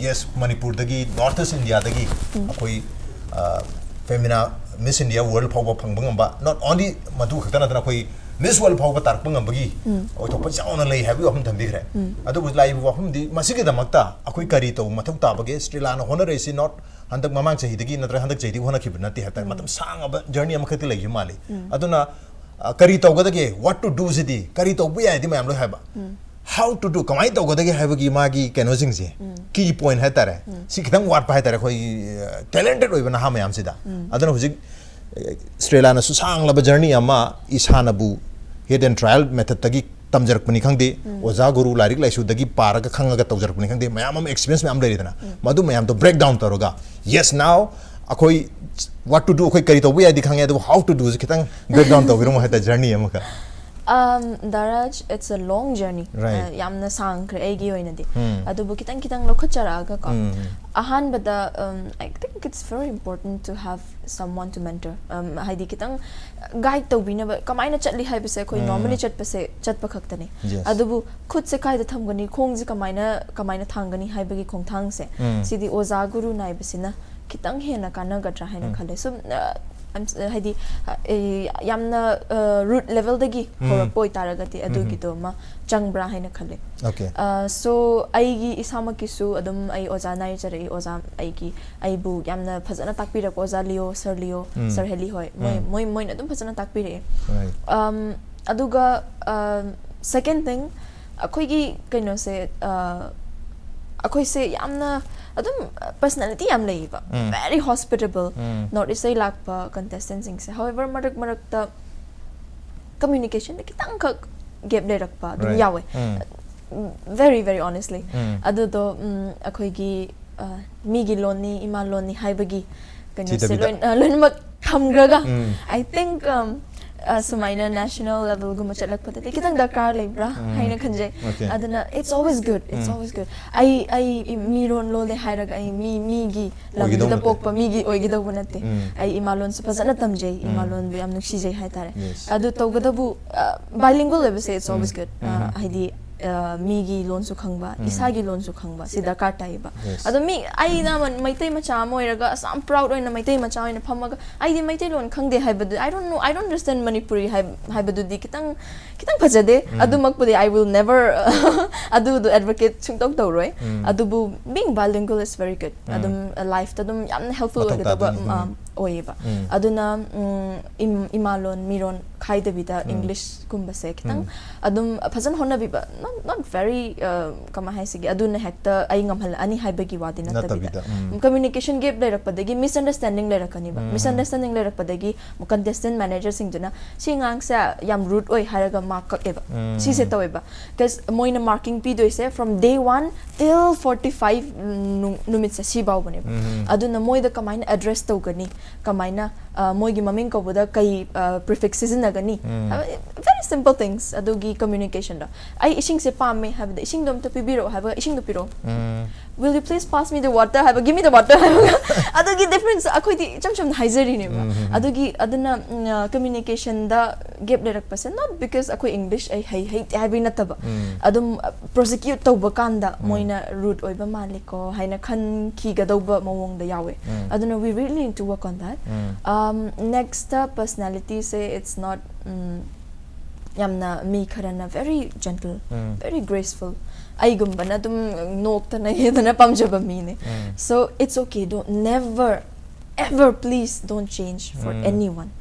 yes, ꯃꯅꯤꯄꯨꯔꯗꯒꯤ, North East India ꯗꯒꯤ ꯑꯩꯈꯣꯏ, ꯑ, ꯐꯦꯃꯤꯅꯥ Miss India World ꯐꯥꯎꯕ ꯐꯪꯕ ꯉꯝꯕ, not only ꯃꯗꯨ ꯈꯛꯇ ꯅꯠꯇꯅ ꯑꯩꯈꯣꯏ Miss World ꯐꯥꯎꯕ ꯇꯥꯔꯛꯄ ꯉꯝꯕꯒꯤ ꯑꯣꯏꯊꯣꯛꯄ ꯆꯥꯎꯅ ꯂꯩ ꯍꯥꯏꯕꯒꯤ ꯋꯥꯐꯝ ꯊꯝꯕꯤꯈ꯭ꯔꯦ꯫ ꯑꯗꯨꯕꯨ ꯂꯥꯛꯏꯕ ꯋꯥꯐꯝꯗꯤ, ꯃꯁꯤꯒꯤꯗꯃꯛꯇ ꯑꯩꯈꯣꯏ ꯀꯔꯤ ꯇꯧꯕ ꯃꯊꯧ ꯇꯥꯕꯒꯦ? ꯁ꯭ꯇꯦꯂꯥꯅ ꯍꯣꯠꯅꯔꯛꯏꯁꯤ not ꯍꯟꯗꯛ ꯃꯃꯥꯡ ꯆꯍꯤꯗꯒꯤ ꯅꯠꯇ꯭ꯔꯒ ꯍꯟꯗꯛ ꯆꯍꯤꯗꯒꯤ ꯍꯣꯠꯅꯈꯤꯕ ꯅꯠꯇꯦ ꯍꯥꯏꯕ ꯇꯥꯔꯦ꯫ ꯃꯇꯝ ꯁꯥꯡꯉꯕ journey ꯑꯃꯈꯛꯇꯤ ꯂꯩꯈꯤꯕ ꯃꯥꯜꯂꯤ꯫ ꯑꯗꯨꯅ, ꯑ, ꯀꯔꯤ ꯇꯧꯒꯗꯒꯦ, what to do ꯁꯤꯗꯤ, ꯀꯔꯤ ꯇꯧꯕ ꯌꯥꯏꯗꯤ ꯃꯌꯥꯝ ꯂꯣꯏ ꯍꯥꯏꯕ꯫ How to do, ꯀꯃꯥꯏꯅ ꯇꯧꯒꯗꯒꯦ ꯍꯥꯏꯕꯒꯤ ꯃꯥꯒꯤ ꯀꯩꯅꯣꯁꯤꯡꯁꯦ, key point ꯍꯥꯏꯇꯥꯔꯦ, ꯁꯤ ꯈꯤꯇꯪ ꯋꯥꯠꯄ ꯍꯥꯏꯇꯥꯔꯦ ꯑꯩꯈꯣꯏꯒꯤ, ꯑ, talented ꯑꯣꯏꯕ ꯅꯍꯥ ꯃꯌꯥꯝꯁꯤꯗ꯫ ꯑꯗꯨꯅ ꯍꯧꯖꯤꯛ, ꯑ, ꯁ꯭ꯇꯦꯂꯥꯅꯁꯨ ꯁꯥꯡꯂꯕ journey ꯑꯃ ꯏꯁꯥꯅꯕꯨ hit and trial method ꯇꯒꯤ ꯇꯝꯖꯔꯛꯄꯅꯤ ꯈꯪꯗꯦ, ꯑꯣꯖꯥ ꯒꯨꯔꯨ ꯂꯥꯏꯔꯤꯛ ꯂꯥꯏꯁꯨꯗꯒꯤ ꯄꯥꯔꯒ ꯈꯪꯉꯒ ꯇꯧꯖꯔꯛꯄꯅꯤ ꯈꯪꯗꯦ, ꯃꯌꯥꯝ ꯑꯃ experience ꯃꯌꯥꯝ ꯂꯩꯔꯤꯗꯅ, ꯃꯗꯨ ꯃꯌꯥꯝꯗꯣ break down ꯇꯧꯔꯒ, yes, now ꯑꯩꯈꯣꯏ what to do, ꯑꯩꯈꯣꯏ ꯀꯔꯤ ꯇꯧꯕ ꯌꯥꯏꯗꯤ ꯈꯪꯉꯦ, ꯑꯗꯨꯕꯨ how to do ꯁꯤ ꯈꯤꯇꯪ break down ꯇꯧꯕꯤꯔꯝꯃꯣ ꯍꯥꯏꯇꯥꯔꯦ, journey ꯑꯃꯈꯛ꯫ Um, Daraj, it's a long journey. Right. Uh, ꯌꯥꯝꯅ ꯁꯥꯡꯈ꯭ꯔꯦ ꯑꯩꯒꯤ ꯑꯣꯏꯅꯗꯤ꯫ ꯎꯝ. ꯑꯗꯨꯕꯨ ꯈꯤꯇꯪ ꯈꯤꯇꯪ ꯂꯧꯈꯠꯆꯔꯛꯑꯒꯀꯣ꯫ ꯎꯝ. ꯑꯍꯥꯟꯕꯗ, um, I think it's very important to have someone to mentor. Um, ꯍꯥꯏꯗꯤ ꯈꯤꯇꯪ guide ꯇꯧꯕꯤꯅꯕ, ꯀꯃꯥꯏꯅ ꯆꯠꯂꯤ ꯍꯥꯏꯕꯁꯦ ꯑꯩꯈꯣꯏ ꯎꯝ. normally ꯆꯠꯄꯁꯦ, ꯆꯠꯄ ꯈꯛꯇꯅꯤ꯫ Yes. ꯑꯗꯨꯕꯨ ꯈꯨꯠꯁꯦ ꯀꯥꯏꯗ ꯊꯝꯒꯅꯤ, ꯈꯣꯡꯁꯦ ꯀꯃꯥꯏꯅ, ꯀꯃꯥꯏꯅ ꯊꯥꯡꯒꯅꯤ ꯍꯥꯏꯕꯒꯤ ꯈꯣꯡꯊꯥꯡꯁꯦ, ꯎꯝ. ꯁꯤꯗꯤ ꯑꯣꯖꯥ ꯒꯨꯔꯨ ꯅꯥꯏꯕꯁꯤꯅ ꯈꯤꯇꯪ ꯍꯦꯟꯅ ꯀꯥꯟꯅꯒꯗ꯭ꯔꯥ ꯍꯥꯏꯅ ꯎꯝ. ꯈꯜꯂꯦ꯫ ꯁꯨꯝ, ꯑ, I'm s-, ꯍꯥꯏꯗꯤ, ꯑ, ꯑꯦ, ꯌꯥꯝꯅ, ꯑ, root level ꯗꯒꯤ ꯎꯝ. ꯍꯧꯔꯛꯄ ꯑꯣꯏꯇꯥꯔꯒꯗꯤ ꯎꯝ. ꯑꯗꯨꯒꯤꯗꯣ ꯑꯃ ꯆꯪꯕ꯭ꯔꯥ ꯍꯥꯏꯅ ꯈꯜꯂꯦ꯫ Okay. ꯑ, so ꯑꯩꯒꯤ ꯏꯁꯥꯃꯛꯀꯤꯁꯨ ꯑꯗꯨꯝ ꯑꯩ ꯑꯣꯖꯥ ꯅꯥꯏꯖꯔꯛꯏ꯫ ꯑꯣꯖꯥ ꯑꯩꯒꯤ, ꯑꯩꯕꯨ ꯌꯥꯝꯅ ꯐꯖꯅ ꯇꯥꯛꯄꯤꯔꯛꯄ ꯑꯣꯖꯥ ꯂꯤꯌꯣ, ꯁꯔ ꯂꯤꯌꯣ, ꯎꯝ. ꯁꯔ ꯍꯦꯂꯤ ꯍꯣꯏ, ꯃꯣꯏ, ꯎꯝ. ꯃꯣꯏ, ꯃꯣꯏꯅ ꯑꯗꯨꯝ ꯐꯖꯅ ꯇꯥꯛꯄꯤꯔꯛꯑꯦ꯫ Right. Um, ꯑꯗꯨꯒ, um, second thing, ꯑꯩꯈꯣꯏꯒꯤ ꯀꯩꯅꯣꯁꯦ, ꯑ, ꯑꯩꯈꯣꯏꯁꯦ ꯌꯥꯝꯅ ꯑꯗꯨꯝ personality ꯌꯥꯝ ꯂꯩꯌꯦꯕ꯫ ꯎꯝ. Very hospitable, ꯎꯝ. North East ꯇꯩ ꯂꯥꯛꯄ contestant ꯁꯤꯡꯁꯦ꯫ However, ꯃꯔꯛ ꯃꯔꯛꯇ communication ꯗ ꯈꯤꯇꯪꯈꯛ gap ꯂꯩꯔꯛꯄ ꯑꯗꯨꯝ Right. ꯌꯥꯎꯋꯦ꯫ ꯎꯝ. Very, very honestly. ꯎꯝ. ꯑꯗꯨꯗꯣ, ꯎꯝ, ꯑꯩꯈꯣꯏꯒꯤ, ꯑ, ꯃꯤꯒꯤ ꯂꯣꯟꯅꯤ, ꯏꯃꯥ ꯂꯣꯟꯅꯤ ꯍꯥꯏꯕꯒꯤ ꯀꯩꯅꯣꯁꯦ ꯊꯤꯗꯕꯤꯗ꯫ ꯂꯣꯏ-, ꯑ, ꯂꯣꯏꯅꯃꯛ ꯊꯝꯈ꯭ꯔꯒ, ꯎꯝ. I think, um, ꯑ, ꯁꯨꯃꯥꯏꯅ ꯅꯦꯁꯅꯦꯜ ꯂꯦꯚꯦꯜꯒꯨꯝꯕ ꯆꯠꯂꯛꯄꯗꯗꯤ ꯈꯤꯇꯪ ꯗꯔꯀꯥꯔ ꯂꯩꯕ꯭ꯔꯥ ꯎꯝ. ꯍꯥꯏꯅ ꯈꯟꯖꯩ꯫ Okay. ꯑꯗꯨꯅ it's always good, it's um. always good. ꯑꯩ ꯑꯩ ꯃꯤꯔꯣꯟ ꯂꯣꯜꯂꯦ ꯍꯥꯏꯔꯒ ꯑꯩ ꯃꯤ ꯃꯤꯒꯤ ꯂꯝꯗꯨꯗ ꯑꯣꯏꯒꯗꯧꯕ ꯅꯠꯇꯦ. ꯄꯣꯛꯄ ꯃꯤꯒꯤ ꯑꯣꯏꯒꯗꯧꯕ ꯅꯠꯇꯦ꯫ ꯎꯝ. ꯑꯩ ꯏꯃꯥꯂꯣꯟꯁꯨ ꯐꯖꯅ ꯇꯝꯖꯩ, ꯎꯝ. ꯏꯃꯥꯂꯣꯟꯕꯨ ꯌꯥꯝ ꯅꯨꯡꯁꯤꯖꯩ ꯍꯥꯏꯇꯥꯔꯦ꯫ Yes. ꯑꯗꯨ ꯇꯧꯒꯗꯕꯨ, ꯕꯥꯏꯂꯤꯡꯒꯨꯋꯦꯜ ꯑꯣꯏꯕꯁꯦ it's always ꯎꯝ. good. ꯎꯝ. ꯍꯥꯏꯗꯤ, ꯑ, ꯃꯤꯒꯤ ꯂꯣꯟꯁꯨ ꯈꯪꯕ, ꯎꯝ. ꯏꯁꯥꯒꯤ ꯂꯣꯟꯁꯨ ꯈꯪꯕ, ꯁꯤ ꯗꯔꯀꯥꯔ ꯇꯥꯏꯌꯦꯕ꯫ Yes. ꯑꯗꯣ ꯃꯤ, ꯑꯩꯅ ꯃ-, ꯃꯩꯇꯩ ꯃꯆꯥ ꯑꯃ ꯑꯣꯏꯔꯒ ꯑꯁꯥꯝ ꯄ꯭ꯔꯥꯎꯗ ꯑꯣꯏꯅ ꯃꯩꯇꯩ ꯃꯆꯥ ꯑꯣꯏꯅ ꯐꯝꯃꯒ ꯑꯩꯗꯤ ꯃꯩꯇꯩꯂꯣꯟ ꯈꯪꯗꯦ ꯍꯥꯏꯕꯗꯨ, I don't know, I don't understand Manipuri ꯍꯥꯏ-, ꯍꯥꯏꯕꯗꯨꯗꯤ ꯈꯤꯇꯪ, ꯈꯤꯇꯪ ꯐꯖꯗꯦ꯫ ꯎꯝ. ꯑꯗꯨꯃꯛꯄꯨꯗꯤ I will never ꯑꯗꯨꯗꯣ ꯑꯦꯗꯚꯣꯀꯦꯠ ꯁꯨꯡꯇꯧ ꯇꯧꯔꯣꯏ꯫ ꯎꯝ. ꯑꯗꯨꯕꯨ being bilingual is very good. ꯎꯝ. ꯑꯗꯨꯝ ꯂꯥꯏꯐꯇ ꯑꯗꯨꯝ ꯌꯥꯝꯅ ꯍꯦꯜꯞꯐꯨꯜ ꯃꯊꯧ ꯑꯣꯏꯒꯗꯕ ꯇꯥꯗꯣꯏꯅꯤ. ꯎꯝ, ꯎꯝ. ꯑꯝ, ꯑꯣꯏꯌꯦꯕ꯫ ꯎꯝ. ꯑꯗꯨꯅ, ꯎꯝ, ꯏꯝ-, ꯏꯃꯥꯂꯣꯟ ꯃꯤꯔꯣꯟ ꯈꯥꯏꯗꯕꯤꯗ ꯎꯝ. ꯏꯪꯂꯤꯁꯀꯨꯝꯕꯁꯦ ꯈꯤꯇꯪ ꯎꯝ. ꯑꯗꯨꯝ ꯐꯖꯅ ꯍꯣꯠꯅꯕꯤꯕ, not, not very, ꯑ, ꯀꯃꯥꯏ ꯍꯥꯏꯁꯤꯒꯦ, ꯑꯗꯨꯅ ꯍꯦꯛꯇ ꯑꯩ ꯉꯝꯍꯜꯂꯛꯑꯅꯤ ꯍꯥꯏꯕꯒꯤ ꯋꯥꯗꯤ ꯅꯠꯇꯕꯤꯗ. ꯅꯠꯇꯕꯤꯗ, ꯎꯝ. ꯀꯝꯃ꯭ꯌꯨꯅꯤꯀꯦꯁꯟ ꯒꯦꯞ ꯂꯩꯔꯛꯄꯗꯒꯤ ꯃꯤꯁꯑꯟꯗꯔꯁ꯭ꯇꯦꯟꯗꯤꯡ ꯂꯩꯔꯛꯀꯅꯤꯕ꯫ ꯎꯝ. ꯃꯤꯁꯑꯟꯗꯔꯁ꯭ꯇꯦꯟꯗꯤꯡ ꯂꯩꯔꯛꯄꯗꯒꯤ contestant managerꯁꯤꯡꯗꯨꯅ "ꯁꯤ ꯑꯉꯥꯡꯁꯦ ꯌꯥꯝ ꯔꯨꯗ ꯑꯣꯏ" ꯍꯥꯏꯔꯒ ꯃꯥꯔꯛ ꯀꯛꯑꯦꯕ꯫ ꯎꯝ. ꯁꯤꯁꯦ ꯇꯧꯋꯦꯕ꯫ Because ꯃꯣꯏꯅ ꯃꯥꯔꯀꯤꯡ ꯄꯤꯗꯣꯏꯁꯦ from day one till forty five, um, ꯅꯨ-, ꯅꯨꯃꯤꯠꯁꯦ ꯁꯤ ꯐꯥꯎꯕꯅꯦꯕ꯫ ꯎꯝ. ꯑꯗꯨꯅ ꯃꯣꯏꯗ ꯀꯃꯥꯏꯅ ꯑꯦꯗ꯭ꯔꯦꯁ ꯇꯧꯒꯅꯤ, ꯀꯃꯥꯏꯅ, ꯑ, ꯃꯣꯏꯒꯤ ꯃꯃꯤꯡ ꯀꯧꯕꯗ ꯀꯩ, ꯑ, ꯄ꯭ꯔꯤꯐꯤꯛꯁ ꯁꯤꯖꯤꯟꯅꯒꯅꯤ? ꯎꯝ. ꯍꯥꯏꯕꯗꯤ, very simple things. ꯑꯗꯨꯒꯤ ꯀꯝꯃ꯭ꯌꯨꯅꯤꯀꯦꯁꯟꯗꯣ꯫ "ꯑꯩ ꯏꯁꯤꯡꯁꯦ ꯄꯥꯝꯃꯦ" ꯍꯥꯏꯕꯗ, "ꯏꯁꯤꯡꯗꯣ ꯑꯝꯇ ꯄꯤꯕꯤꯔꯛꯑꯣ" ꯍꯥꯏꯕꯒ, "ꯏꯁꯤꯡꯗꯣ ꯄꯤꯔꯛꯑꯣ"꯫ ꯎꯝ. "Will you please pass me the water?" ꯍꯥꯏꯕ, "Give me the water" ꯍꯥꯏꯕꯒ꯫ ꯑꯗꯨꯒꯤ ꯗꯤꯐ꯭ꯔꯦꯟꯁ ꯑꯩꯈꯣꯏꯗꯤ ꯏꯆꯝ ꯆꯝꯅ ꯍꯥꯏꯖꯔꯤꯅꯦꯕ꯫ ꯎꯝ, ꯎꯝ, ꯎꯝ. ꯑꯗꯨꯒꯤ, ꯑꯗꯨꯅ, ꯎꯝ, ꯑ, ꯀꯝꯃ꯭ꯌꯨꯅꯤꯀꯦꯁꯟꯗ ꯒꯦꯞ ꯂꯩꯔꯛꯄꯁꯦ, not because ꯑꯩꯈꯣꯏ ꯏꯪꯂꯤꯁ ꯑꯩ ꯍꯩ, ꯍꯩꯇꯦ ꯍꯥꯏꯕꯒꯤ ꯅꯠꯇꯕ꯫ ꯎꯝ. ꯑꯗꯨꯝ, ꯑ, ꯄ꯭ꯔꯣꯁꯤꯀ꯭ꯌꯨꯠ ꯇꯧꯕ ꯀꯥꯟꯗ ꯎꯝ. ꯃꯣꯏꯅ ꯔꯨꯗ ꯑꯣꯏꯕ ꯃꯥꯜꯂꯦꯀꯣ ꯍꯥꯏꯅ ꯈꯟꯈꯤꯒꯗꯧꯕ ꯃꯑꯣꯡꯗ ꯌꯥꯎꯋꯦ꯫ ꯎꯝ. ꯑꯗꯨꯅ we really need to work on that. Um. Um, next personalityꯁꯦ, it's not, ꯎꯝ, ꯌꯥꯝꯅ ꯃꯤ ꯈꯔꯅ very gentle, ꯎꯝ. very graceful. ꯑꯩꯒꯨꯝꯕꯅ ꯑꯗꯨꯝ ꯅꯣꯛꯇꯅ ꯌꯦꯗꯅ ꯄꯥꯝꯖꯕ ꯃꯤꯅꯦ꯫ ꯎꯝ. So it's okay, don't, never, ever, please don't change for um. anyone.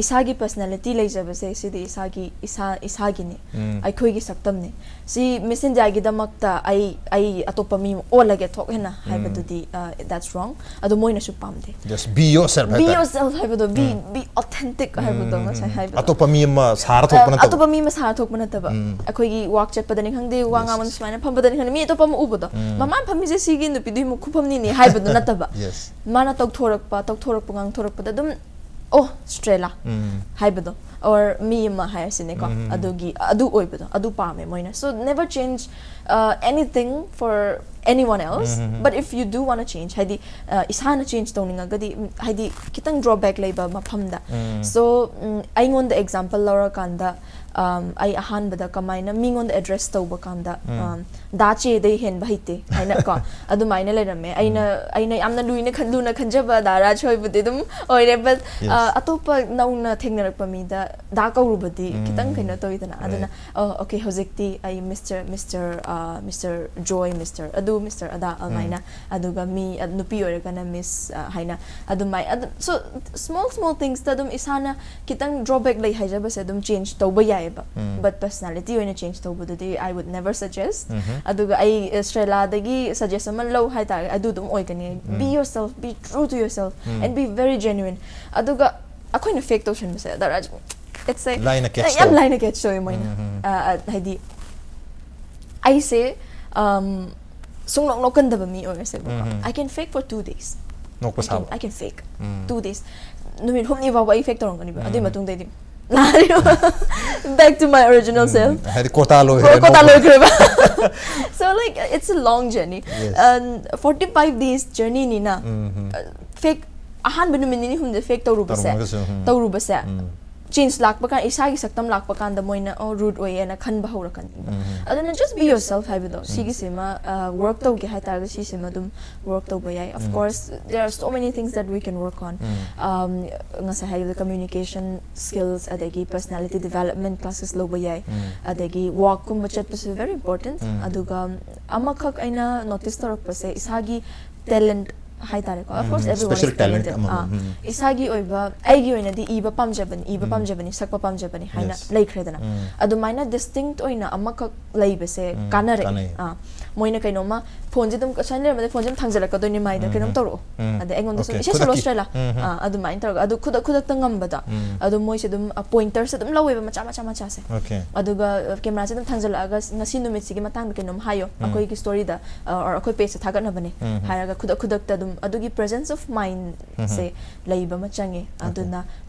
ꯏꯁꯥꯒꯤ ꯄꯔꯁꯅꯦꯂꯤꯇꯤ ꯂꯩꯖꯕꯁꯦ ꯁꯤꯗꯤ ꯏꯁꯥꯒꯤ, ꯏꯁꯥ, ꯏꯁꯥꯒꯤꯅꯦ꯫ ꯎꯝ. ꯑꯩꯈꯣꯏꯒꯤ ꯁꯛꯇꯝꯅꯦ꯫ ꯁꯤ ꯃꯤꯁ ꯏꯟꯗꯤꯌꯥꯒꯤꯗꯃꯛꯇ ꯑꯩ, ꯑꯩ ꯑꯇꯣꯞꯄ ꯃꯤ ꯑꯃ ꯑꯣꯜꯂꯒꯦ ꯊꯣꯛ ꯍꯦꯟꯅ ꯎꯝ. ꯍꯥꯏꯕꯗꯨꯗꯤ, ꯑ, that's wrong. ꯑꯗꯣ ꯃꯣꯏꯅꯁꯨ ꯄꯥꯝꯗꯦ꯫ Just be yourself Be ꯍꯥꯏꯇꯥꯔꯦ. yourself ꯍꯥꯏꯕꯗꯣ, be, ꯎꯝ. be authentic ꯍꯥꯏꯕꯗꯣ ꯎꯝ, ꯉꯁꯥꯏ ꯎꯝ. ꯍꯥꯏꯕꯗꯣ꯫ ꯑꯇꯣꯞꯄ ꯃꯤ ꯑꯃ ꯁꯥꯔ ꯊꯣꯛꯄ ꯑ, ꯅꯠꯇꯕ. ꯑꯇꯣꯞꯄ ꯃꯤ ꯑꯃ ꯁꯥꯔ ꯊꯣꯛꯄ ꯅꯠꯇꯕ꯫ ꯎꯝ. ꯑꯩꯈꯣꯏꯒꯤ ꯋꯥꯛ ꯆꯠꯄꯗꯅꯤ ꯈꯪꯗꯦ, ꯋꯥ Yes. ꯉꯥꯡꯕꯗ ꯁꯨꯃꯥꯏꯅ ꯐꯝꯕꯗꯅꯤ ꯈꯪꯗꯦ, ꯃꯤ ꯑꯇꯣꯞꯄ ꯑꯃ ꯎꯕꯗꯣ꯫ ꯎꯝ. "ꯃꯃꯥꯅ ꯐꯝꯃꯤꯁꯦ ꯁꯤꯒꯤ ꯅꯨꯄꯤꯗꯨꯒꯤ ꯃꯨꯛ ꯈꯨꯐꯝꯅꯤꯅꯦ" ꯍꯥꯏꯕꯗꯣ ꯅꯠꯇꯕ꯫ Yes. ꯃꯥꯅ ꯇꯧꯊꯣꯔꯛꯄ, ꯇꯧꯊꯣꯔꯛꯄ, ꯉꯥꯡꯊꯣꯔꯛꯄꯗ ꯑꯗꯨꯝ, "ꯑꯣ, ꯁ꯭ꯇ꯭ꯔꯦꯂꯥ" ꯎꯝ. ꯍꯥꯏꯕꯗꯣ꯫ or ꯃꯤ ꯑꯃ ꯍꯥꯏꯔꯁꯤꯅꯦꯀꯣ, ꯑꯗꯨꯒꯤ, ꯑꯗꯨ ꯑꯣꯏꯕꯗꯣ, ꯑꯗꯨ ꯄꯥꯝꯃꯦ ꯃꯣꯏꯅ. So never change uh, anything for anyone else, but if you do want to change, ꯍꯥꯏꯗꯤ uh, ꯏꯁꯥꯅ change ꯇꯧꯅꯤꯡꯉꯒꯗꯤ, ꯎꯝ, ꯍꯥꯏꯗꯤ ꯈꯤꯇꯪ drawback ꯂꯩꯕ ꯃꯐꯝꯗ. So ꯎꯝ, ꯑꯩꯉꯣꯟꯗ example ꯂꯧꯔꯀꯥꯟꯗ, um, ꯑꯩ ꯑꯍꯥꯟꯕꯗ ꯀꯃꯥꯏꯅ ꯃꯤꯉꯣꯟꯗ address ꯇꯧꯕ ꯀꯥꯟꯗ, um, ꯗꯥ ꯆꯦꯗꯩ ꯍꯦꯟꯕ ꯍꯩꯇꯦ ꯍꯥꯏꯅ ꯀꯣ, ꯑꯗꯨꯃꯥꯏꯅ ꯂꯩꯔꯝꯃꯦ. ꯑꯩꯅ, ꯑꯩꯅ ꯌꯥꯝꯅ ꯂꯨꯏꯅ ꯈꯟ-, ꯂꯨꯅ ꯈꯟꯖꯕ ꯗꯥ ꯔꯥꯖ ꯍꯣꯏꯕꯨꯗꯤ ꯑꯗꯨꯝ ꯑꯣꯏꯔꯦ, but Yes. uh, ꯑꯇꯣꯞꯄ ꯅꯧꯅ ꯊꯦꯡꯅꯔꯛꯄ ꯃꯤꯗ ꯗꯥ ꯀꯧꯔꯨꯕꯗꯤ ꯈꯤꯇꯪ ꯀꯩꯅꯣ ꯇꯧꯋꯤꯗꯅ. ꯑꯗꯨꯅ, oh okay, ꯍꯧꯖꯤꯛꯇꯤ ꯑꯩ Mister Mister uh, Mister Joy, Mister ꯑꯗꯨ, Mister ꯑꯗꯥ, ꯑꯗꯨꯃꯥꯏꯅ. ꯑꯗꯨꯒ ꯃꯤ, uh, ꯅꯨꯄꯤ ꯑꯣꯏꯔꯒꯅ Miss uh, ꯍꯥꯏꯅ ꯑꯗꯨꯃꯥꯏ. ꯑꯗꯨ, so small small things ꯇ ꯑꯗꯨꯝ ꯏꯁꯥꯅ ꯈꯤꯇꯪ drawback ꯂꯩ ꯍꯥꯏꯖꯕꯁꯦ ꯑꯗꯨꯝ change ꯇꯧꯕ ꯌꯥꯏꯑꯕ. But personality ꯑꯣꯏꯅ change ꯇꯧꯕꯗꯨꯗꯤ I would never suggest. ꯑꯗꯨꯒ ꯑꯩ uh, ꯁ꯭ꯔꯦꯂꯥꯗꯒꯤ suggest ꯑꯃ ꯂꯧ ꯍꯥꯏꯇꯥꯔꯦ, ꯑꯗꯨ ꯑꯗꯨꯝ ꯑꯣꯏꯒꯅꯤ. Be yourself, be true to yourself, and be very genuine. ꯑꯗꯨꯒ ꯑꯩꯈꯣꯏꯅ fake ꯇꯧꯁꯟꯕꯁꯦ, the Raj, it's like, ꯂꯥꯏꯅ catch ꯌꯥꯝ ꯇꯧ- ꯂꯥꯏꯅ catch ꯇꯧꯋꯦ ꯃꯣꯏꯅ. Uh, uh, ꯍꯥꯏꯗꯤ ꯑꯩꯁꯦ um, ꯁꯨꯡꯅꯣꯛ ꯅꯣꯛꯀꯟꯗꯕ me ꯑꯣꯏꯔꯁꯦꯕꯀꯣ, I can fake for two days. ꯅꯣꯛꯄ I can, ꯁꯥꯕ. I can fake two days. ꯅꯨꯃꯤꯠ ꯍꯨꯝꯅꯤ ꯐꯥꯎꯕ ꯑꯩ fake ꯇꯧꯔꯝꯒꯅꯤꯕ, ꯑꯗꯨꯏ ꯃꯇꯨꯡꯗꯩꯗꯤ back to my original self. ꯍꯥꯏꯗꯤ quota ꯂꯣꯏꯈ꯭ꯔꯦ, Quota ꯅꯣꯛꯄ. ꯂꯣꯏꯈ꯭ꯔꯦꯕ. So like it's a long journey. Yes. And forty five days journey ꯅꯤꯅ, uh, fake, ꯑꯍꯥꯟꯕ ꯅꯨꯃꯤꯠ ꯅꯤꯅꯤ ꯍꯨꯝꯅꯤꯗ fake ꯇꯧꯔꯨꯕꯁꯦ, ꯇꯧꯔꯝꯃꯒꯁꯨ, ꯎꯝ. ꯇꯧꯔꯨꯕꯁꯦ, change ꯂꯥꯛꯄ ꯀꯥꯟꯗ, ꯏꯁꯥꯒꯤ ꯁꯛꯇꯝ ꯂꯥꯛꯄ ꯀꯥꯟꯗ ꯃꯣꯏꯅ, oh, rude ꯑꯣꯏꯌꯦꯅ ꯈꯟꯕ ꯍꯧꯔꯛꯀꯅꯤ. ꯑꯗꯨꯅ just be yourself ꯍꯥꯏꯕꯗꯣ, ꯁꯤꯒꯤꯁꯤꯃ uh, work ꯇꯧꯒꯦ ꯍꯥꯏꯇꯥꯔꯒꯗꯤ ꯁꯤꯁꯤꯃ ꯑꯗꯨꯝ work ꯇꯧꯕ ꯌꯥꯏ. Of course there are so many things that we can work on. Um, ꯉꯁꯥꯏ ꯍꯥꯏꯕꯗ communication skills, ꯑꯗꯒꯤ personality development classes ꯂꯧꯕ ꯌꯥꯏ, ꯑꯗꯒꯤ walk ꯀꯨꯝꯕ ꯆꯠꯄꯁꯨ very important. ꯑꯗꯨꯒ ꯑꯃꯈꯛ ꯑꯩꯅ notice ꯇꯧꯔꯛꯄꯁꯦ, ꯏꯁꯥꯒꯤ talent ꯍꯥꯏꯇꯥꯔꯦꯀꯣ. Of course everyone Special is talent talented. ꯑꯃꯃꯝ. ꯑꯥ, ꯏꯁꯥꯒꯤ ꯑꯣꯏꯕ, ꯑꯩꯒꯤ ꯑꯣꯏꯅꯗꯤ ꯏꯕ ꯄꯥꯝꯖꯕꯅꯤ, ꯏꯕ ꯄꯥꯝꯖꯕꯅꯤ, ꯁꯛꯄ ꯄꯥꯝꯖꯕꯅꯤ ꯍꯥꯏꯅ Yes. ꯂꯩꯈ꯭ꯔꯦꯗꯅ. ꯑꯗꯨꯃꯥꯏꯅ distinct ꯑꯣꯏꯅ ꯑꯃꯈꯛ ꯂꯩꯕꯁꯦ ꯀꯥꯟꯅꯔꯛꯑꯦ. ꯀꯥꯟꯅꯩ. ꯑꯥ, ꯃꯣꯏꯅ ꯀꯩꯅꯣꯝꯃ ꯐꯣꯟꯁꯦ ꯑꯗꯨꯝ ꯁꯨꯃꯥꯏꯅ ꯂꯩꯔꯝꯕꯗꯤ ꯐꯣꯟꯁꯦ ꯑꯗꯨꯝ ꯊꯥꯡꯖꯜꯂꯛꯀꯗꯣꯏꯅꯤ ꯃꯥꯏꯗ, ꯀꯩꯅꯣꯝ ꯇꯧꯔꯛꯑꯣ, ꯑꯗꯩ ꯑꯩꯉꯣꯟꯗꯁꯨ ꯏꯁꯩ ꯁꯛꯂꯣ ꯁ꯭ꯔꯦꯂꯥ, ꯑꯥ, ꯑꯗꯨꯃꯥꯏꯅ ꯇꯧꯔꯒ ꯑꯗꯨ ꯈꯨꯗꯛ ꯈꯨꯗꯛꯇ ꯉꯝꯕꯗꯣ, ꯑꯗꯨ ꯃꯣꯏꯁꯦ ꯑꯗꯨꯝ ꯄꯣꯏꯟꯇꯔꯁꯦ ꯑꯗꯨꯝ ꯂꯧꯋꯦꯕ, ꯃꯆꯥ ꯃꯆꯥ ꯃꯆꯥꯁꯦ꯫ Okay. ꯑꯗꯨꯒ ꯀꯦꯃꯦꯔꯥꯁꯦ ꯑꯗꯨꯝ ꯊꯥꯡꯖꯜꯂꯛꯑꯒ ꯉꯁꯤ ꯅꯨꯃꯤꯠꯁꯤꯒꯤ ꯃꯇꯥꯡꯗ ꯀꯩꯅꯣꯝ ꯍꯥꯏꯌꯣ, ꯑꯩꯈꯣꯏꯒꯤ ꯁ꯭ꯇꯣꯔꯤꯗ ꯑꯩꯈꯣꯏ ꯄꯦꯖꯇ ꯊꯥꯒꯠꯅꯕꯅꯦ ꯍꯥꯏꯔꯒ ꯈꯨꯗꯛ ꯈꯨꯗꯛꯇ ꯑꯗꯨꯝ ꯑꯗꯨꯒꯤ presence of mindꯁꯦ ꯂꯩꯕ ꯑꯃ ꯆꯪꯉꯦ꯫ ꯑꯗꯨꯅ,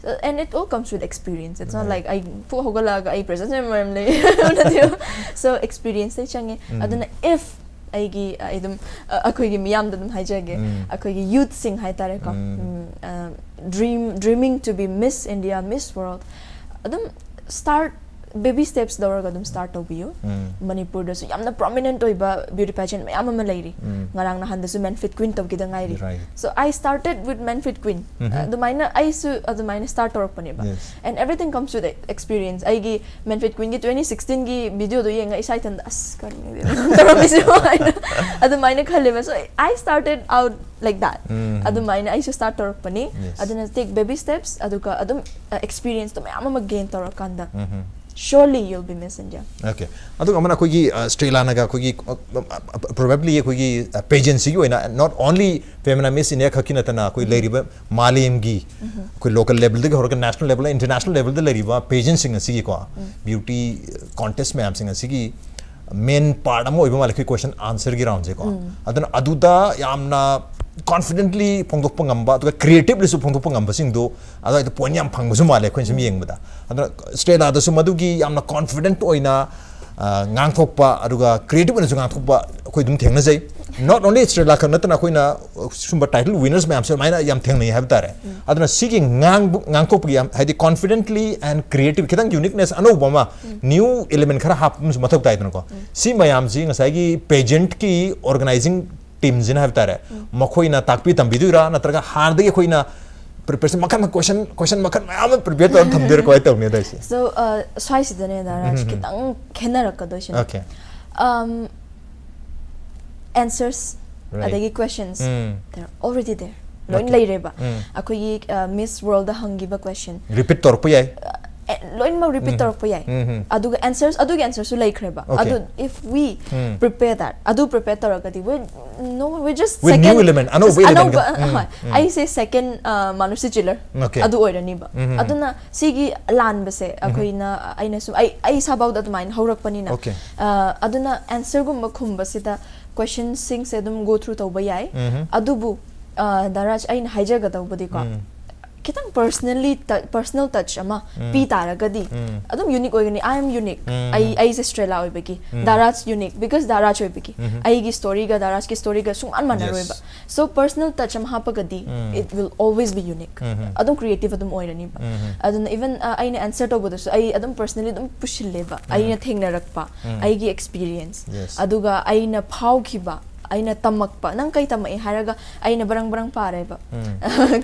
and it all comes with experience. It's not like ꯑꯩ ꯄꯨꯛ ꯍꯧꯒꯠꯂꯛꯑꯒ ꯑꯩ presence of mind ꯂꯩ ꯅꯠꯇꯦꯕ꯫ So experienceꯇꯩ ꯆꯪꯉꯦ꯫ ꯑꯗꯨꯅ if ꯑꯩꯒꯤ, ꯑꯩ ꯑꯗꯨꯝ, ꯑ, ꯑꯩꯈꯣꯏꯒꯤ ꯃꯤꯌꯥꯝꯗ ꯑꯗꯨꯝ ꯍꯥꯏꯖꯒꯦ, ꯑꯩꯈꯣꯏꯒꯤ youthꯁꯤꯡ ꯍꯥꯏꯇꯥꯔꯦꯀꯣ, ꯎꯝ, ꯑ, dream, dreaming to be Miss India, Miss World, ꯑꯗꯨꯝ start, baby steps ꯂꯧꯔꯒ ꯑꯗꯨꯝ start ꯇꯧꯕꯤꯌꯨ꯫ ꯃꯅꯤꯄꯨꯔꯗꯁꯨ ꯌꯥꯝꯅ prominent ꯑꯣꯏꯕ beauty pageant ꯃꯌꯥꯝ ꯑꯃ ꯂꯩꯔꯤ꯫ ꯉꯔꯥꯡ ꯅꯍꯥꯟꯗꯁꯨ Men Fit Queen ꯇꯧꯈꯤꯗ ꯉꯥꯏꯔꯤ꯫ Right. So I started with Men Fit Queen. ꯑꯗꯨꯃꯥꯏꯅ ꯑꯩꯁꯨ ꯑꯗꯨꯃꯥꯏꯅ start ꯇꯧꯔꯛꯄꯅꯦꯕ꯫ Yes. And everything comes with experience. ꯑꯩꯒꯤ Men Fit Queenꯒꯤ twenty sixteenꯒꯤ videoꯗꯣ ꯌꯦꯡꯉꯒ ꯏꯁꯥ ꯏꯊꯟꯇ, "ꯑꯁ, ꯀꯔꯤꯅꯣ ꯇꯧꯔꯝꯃꯤꯁꯤꯕꯣ?" ꯍꯥꯏꯅ ꯑꯗꯨꯃꯥꯏꯅ ꯈꯜꯂꯦꯕ꯫ So I started out like that. ꯑꯗꯨꯃꯥꯏꯅ ꯑꯩꯁꯨ start ꯇꯧꯔꯛꯄꯅꯤ꯫ Yes. ꯑꯗꯨꯅ take baby steps, ꯑꯗꯨꯒ ꯑꯗꯨꯝ experienceꯇꯣ ꯃꯌꯥꯝ ꯑꯃ gain ꯇꯧꯔꯀꯥꯟꯗ, surely you'll be Miss India. Okay. ꯑꯗꯨꯒ ꯑꯃꯅ ꯑꯩꯈꯣꯏꯒꯤ, ꯑ, ꯁ꯭ꯇ꯭ꯔꯦꯂꯥꯅꯒ ꯑꯩꯈꯣꯏꯒꯤ, ꯑ, ꯑ, ꯑ, probably ꯑꯩꯈꯣꯏꯒꯤ, ꯑ, pageantꯁꯤꯒꯤ ꯑꯣꯏꯅ not only Femina Miss India ꯈꯛꯀꯤ ꯅꯠꯇꯅ ꯑꯩꯈꯣꯏ ꯂꯩꯔꯤꯕ ꯃꯥꯂꯦꯝꯒꯤ ꯑꯩꯈꯣꯏ local levelꯗꯒꯤ ꯍꯧꯔꯒ national level, international levelꯗ ꯂꯩꯔꯤꯕ pageantꯁꯤꯡ ꯑꯁꯤꯒꯤꯀꯣ, beauty contest ꯃꯌꯥꯝꯁꯤꯡ ꯑꯁꯤꯒꯤ main part ꯑꯃ ꯑꯣꯏꯕ ꯃꯥꯜꯂꯦ ꯑꯩꯈꯣꯏ question answerꯒꯤ roundꯁꯦꯀꯣ꯫ ꯑꯗꯨꯅ ꯑꯗꯨꯗ ꯌꯥꯝꯅ confidently ꯐꯣꯡꯗꯣꯛꯄ ꯉꯝꯕ, ꯑꯗꯨꯒ creativelysꯨ ꯐꯣꯡꯗꯣꯛꯄ ꯉꯝꯕꯁꯤꯡꯗꯣ ꯑꯗꯨꯋꯥꯏꯗ point ꯌꯥꯝ ꯐꯪꯕꯁꯨ ꯃꯥꯜꯂꯦ ꯑꯩꯈꯣꯏꯅ ꯁꯨꯝ ꯌꯦꯡꯕꯗ꯫ ꯑꯗꯨꯅ ꯁ꯭ꯇ꯭ꯔꯦꯂꯥꯗꯁꯨ ꯃꯗꯨꯒꯤ ꯌꯥꯝꯅ confident ꯑꯣꯏꯅ, ꯑ, ꯉꯥꯡꯊꯣꯛꯄ, ꯑꯗꯨꯒ creative ꯑꯣꯏꯅꯁꯨ ꯉꯥꯡꯊꯣꯛꯄ ꯑꯩꯈꯣꯏ ꯑꯗꯨꯝ ꯊꯦꯡꯅꯖꯩ꯫ Not only ꯁ꯭ꯇ꯭ꯔꯦꯂꯥ ꯈꯛ ꯅꯠꯇꯅ ꯑꯩꯈꯣꯏꯅ ꯁꯨꯝꯕ title winnersꯃꯌꯥꯝꯁꯨ ꯑꯗꯨꯃꯥꯏꯅ ꯌꯥꯝ ꯊꯦꯡꯅꯩ ꯍꯥꯏꯕ ꯇꯥꯔꯦ꯫ ꯑꯗꯨꯅ ꯁꯤꯒꯤ ꯉꯥꯡꯕ-, ꯉꯥꯡꯊꯣꯛꯄꯒꯤ ꯌꯥꯝ, ꯍꯥꯏꯗꯤ, confidently and creative, ꯈꯤꯇꯪ uniqueness, ꯑꯅꯧꯕ ꯑꯃ, new element ꯈꯔ ꯍꯥꯞꯄ ꯑꯃꯁꯨ ꯃꯊꯧ ꯇꯥꯏꯗꯅꯀꯣ꯫ ꯁꯤ ꯃꯌꯥꯝꯁꯤ ꯉꯁꯥꯏꯒꯤ pageantꯀꯤ organizing teamꯁꯤꯅ ꯍꯥꯏꯕ ꯇꯥꯔꯦ, ꯃꯈꯣꯏꯅ ꯇꯥꯛꯄꯤ ꯇꯝꯕꯤꯗꯣꯏꯔꯥ, ꯅꯠꯇ꯭ꯔꯒ ꯍꯥꯟꯅꯗꯒꯤ ꯑꯩꯈꯣꯏꯅ preparation ꯃꯈꯜ ꯃꯈꯜ, question, question ꯃꯈꯜ ꯃꯌꯥꯝ ꯑꯃ prepare ꯇꯧꯔꯒ ꯊꯝꯗꯣꯏꯔꯥ, ꯀꯃꯥꯏꯅ ꯇꯧꯅꯤ ꯑꯗꯨꯏꯁꯦ? So, uh, ꯁ꯭ꯋꯥꯏꯁꯤꯗꯅꯦ, ꯗꯥ ꯔꯥꯖ, ꯈꯤꯇꯪ ꯈꯦꯠꯅꯔꯛꯀꯗꯣꯏꯁꯤꯅ, Okay. um, answers, Right. ꯑꯗꯒꯤ questions, um. they're already there. ꯂꯣꯏ Okay. ꯂꯩꯔꯦꯕ꯫ ꯎꯝ. ꯑꯩꯈꯣꯏꯒꯤ, uh, Miss Worldꯗ ꯍꯪꯈꯤꯕ question, Repeat ꯇꯧꯔꯛꯄ ꯌꯥꯏ꯫ ꯑꯦ, ꯂꯣꯏꯅꯃꯛ ꯔꯤꯄꯤꯠ ꯇꯧꯔꯛꯄ ꯌꯥꯏ꯫ ꯎꯝ. ꯑꯗꯨꯒ ꯑꯦꯟꯁꯔꯁ ꯑꯗꯨꯒꯤ ꯑꯦꯟꯁꯔꯁꯨ ꯂꯩꯈ꯭ꯔꯦꯕ꯫ Okay. ꯑꯗꯨ if we um. prepare that, ꯑꯗꯨ ꯄ꯭ꯔꯤꯄꯦꯌꯔ ꯇꯧꯔꯒꯗꯤ we no we just With new second- element, ꯑꯅꯧꯕ ꯑꯁ, element ꯑꯅꯧꯕ ꯎꯝ. ꯍꯣꯏ꯫ ꯎꯝ. ꯑꯩꯁꯦ ꯁꯦꯀꯦꯟ ꯃꯥꯅꯨꯁꯤ ꯆꯤꯂꯔ Okay. ꯑꯗꯨ ꯑꯣꯏꯔꯅꯤꯕ꯫ ꯎꯝ. ꯑꯗꯨꯅ ꯁꯤꯒꯤ ꯂꯥꯟꯕꯁꯦ ꯑꯩꯈꯣꯏꯅ ꯑꯩꯅ ꯁꯨꯝ ꯑꯩ ꯑꯩ ꯏꯁꯥꯐꯥꯎꯗ ꯑꯗꯨꯃꯥꯏꯅ ꯍꯧꯔꯛꯄꯅꯤꯅ꯫ Okay. ꯑ, ꯑꯗꯨꯅ ꯑꯦꯟꯁꯔꯒꯨꯝꯕ ꯈꯨꯝꯕꯁꯤꯗ ꯀꯣꯏꯁꯟꯁꯤꯡꯁꯦ ꯑꯗꯨꯝ ꯒꯣ ꯊ꯭ꯔꯨ ꯇꯧꯕ ꯌꯥꯏ꯫ ꯎꯝ. ꯑꯗꯨꯕꯨ ꯑ, ꯗꯥꯔꯥꯖ, ꯑꯩꯅ ꯍꯥꯏꯖꯒꯗꯧꯕꯗꯤꯀꯣ, ꯎꯝ. ꯈꯤꯇꯪ ꯄꯔꯁꯅꯦꯜꯂꯤ ꯄꯔꯁꯅꯦꯜ ꯇꯆ ꯑꯃ ꯎꯝ. ꯄꯤ ꯇꯥꯔꯒꯗꯤ ꯎꯝ. ꯑꯗꯨꯝ ꯌꯨꯅꯤꯛ ꯑꯣꯏꯒꯅꯤ꯫ I am unique. ꯎꯝ. ꯑꯩ ꯑꯩꯁꯦ ꯁ꯭ꯇ꯭ꯔꯦꯂꯥ ꯑꯣꯏꯕꯒꯤ꯫ ꯎꯝ. ꯗꯥꯔꯥꯖ ꯌꯨꯅꯤꯛ because ꯗꯥꯔꯥꯖ ꯑꯣꯏꯕꯒꯤ꯫ ꯎꯝ. ꯑꯩꯒꯤ ꯁ꯭ꯇꯣꯔꯤꯒ ꯗꯥꯔꯥꯖꯀꯤ ꯁ꯭ꯇꯣꯔꯤꯒ ꯁꯨꯡꯃꯥꯟ ꯃꯥꯟꯅꯔꯣꯏꯕ꯫ Yes. ꯁꯣ ꯄꯔꯁꯅꯦꯜ ꯇꯆ ꯑꯃ ꯍꯥꯞꯄꯒꯗꯤ ꯎꯝ. it will always be unique. ꯎꯝ. ꯑꯗꯨꯝ ꯀ꯭ꯔꯤꯌꯦꯇꯤꯚ ꯑꯗꯨꯝ ꯑꯣꯏꯔꯅꯤꯕ꯫ ꯎꯝ. ꯑꯗꯨꯅ ꯏꯚꯟ ꯑꯩꯅ ꯑꯦꯟꯁꯔ ꯇꯧꯕꯗꯁꯨ ꯑꯩ ꯑꯗꯨꯝ ꯄꯔꯁꯅꯦꯜꯂꯤ ꯑꯗꯨꯝ ꯄꯨꯁꯤꯜꯂꯦꯕ꯫ ꯑꯩꯅ ꯊꯦꯡꯅꯔꯛꯄ, ꯎꯝ. ꯑꯩꯒꯤ ꯑꯦꯛꯁꯄꯤꯔꯤꯌꯦꯟꯁ, Yes. ꯑꯗꯨꯒ ꯑꯩꯅ ꯐꯥꯎꯈꯤꯕ, ꯑꯩꯅ ꯇꯝꯃꯛꯄ꯫ ꯅꯪ ꯀꯩ ꯇꯝꯃꯛꯏ ꯍꯥꯏꯔꯒ ꯑꯩꯅ ꯕꯔꯪ ꯕꯔꯪ ꯄꯥꯔꯦꯕ꯫ ꯎꯝ.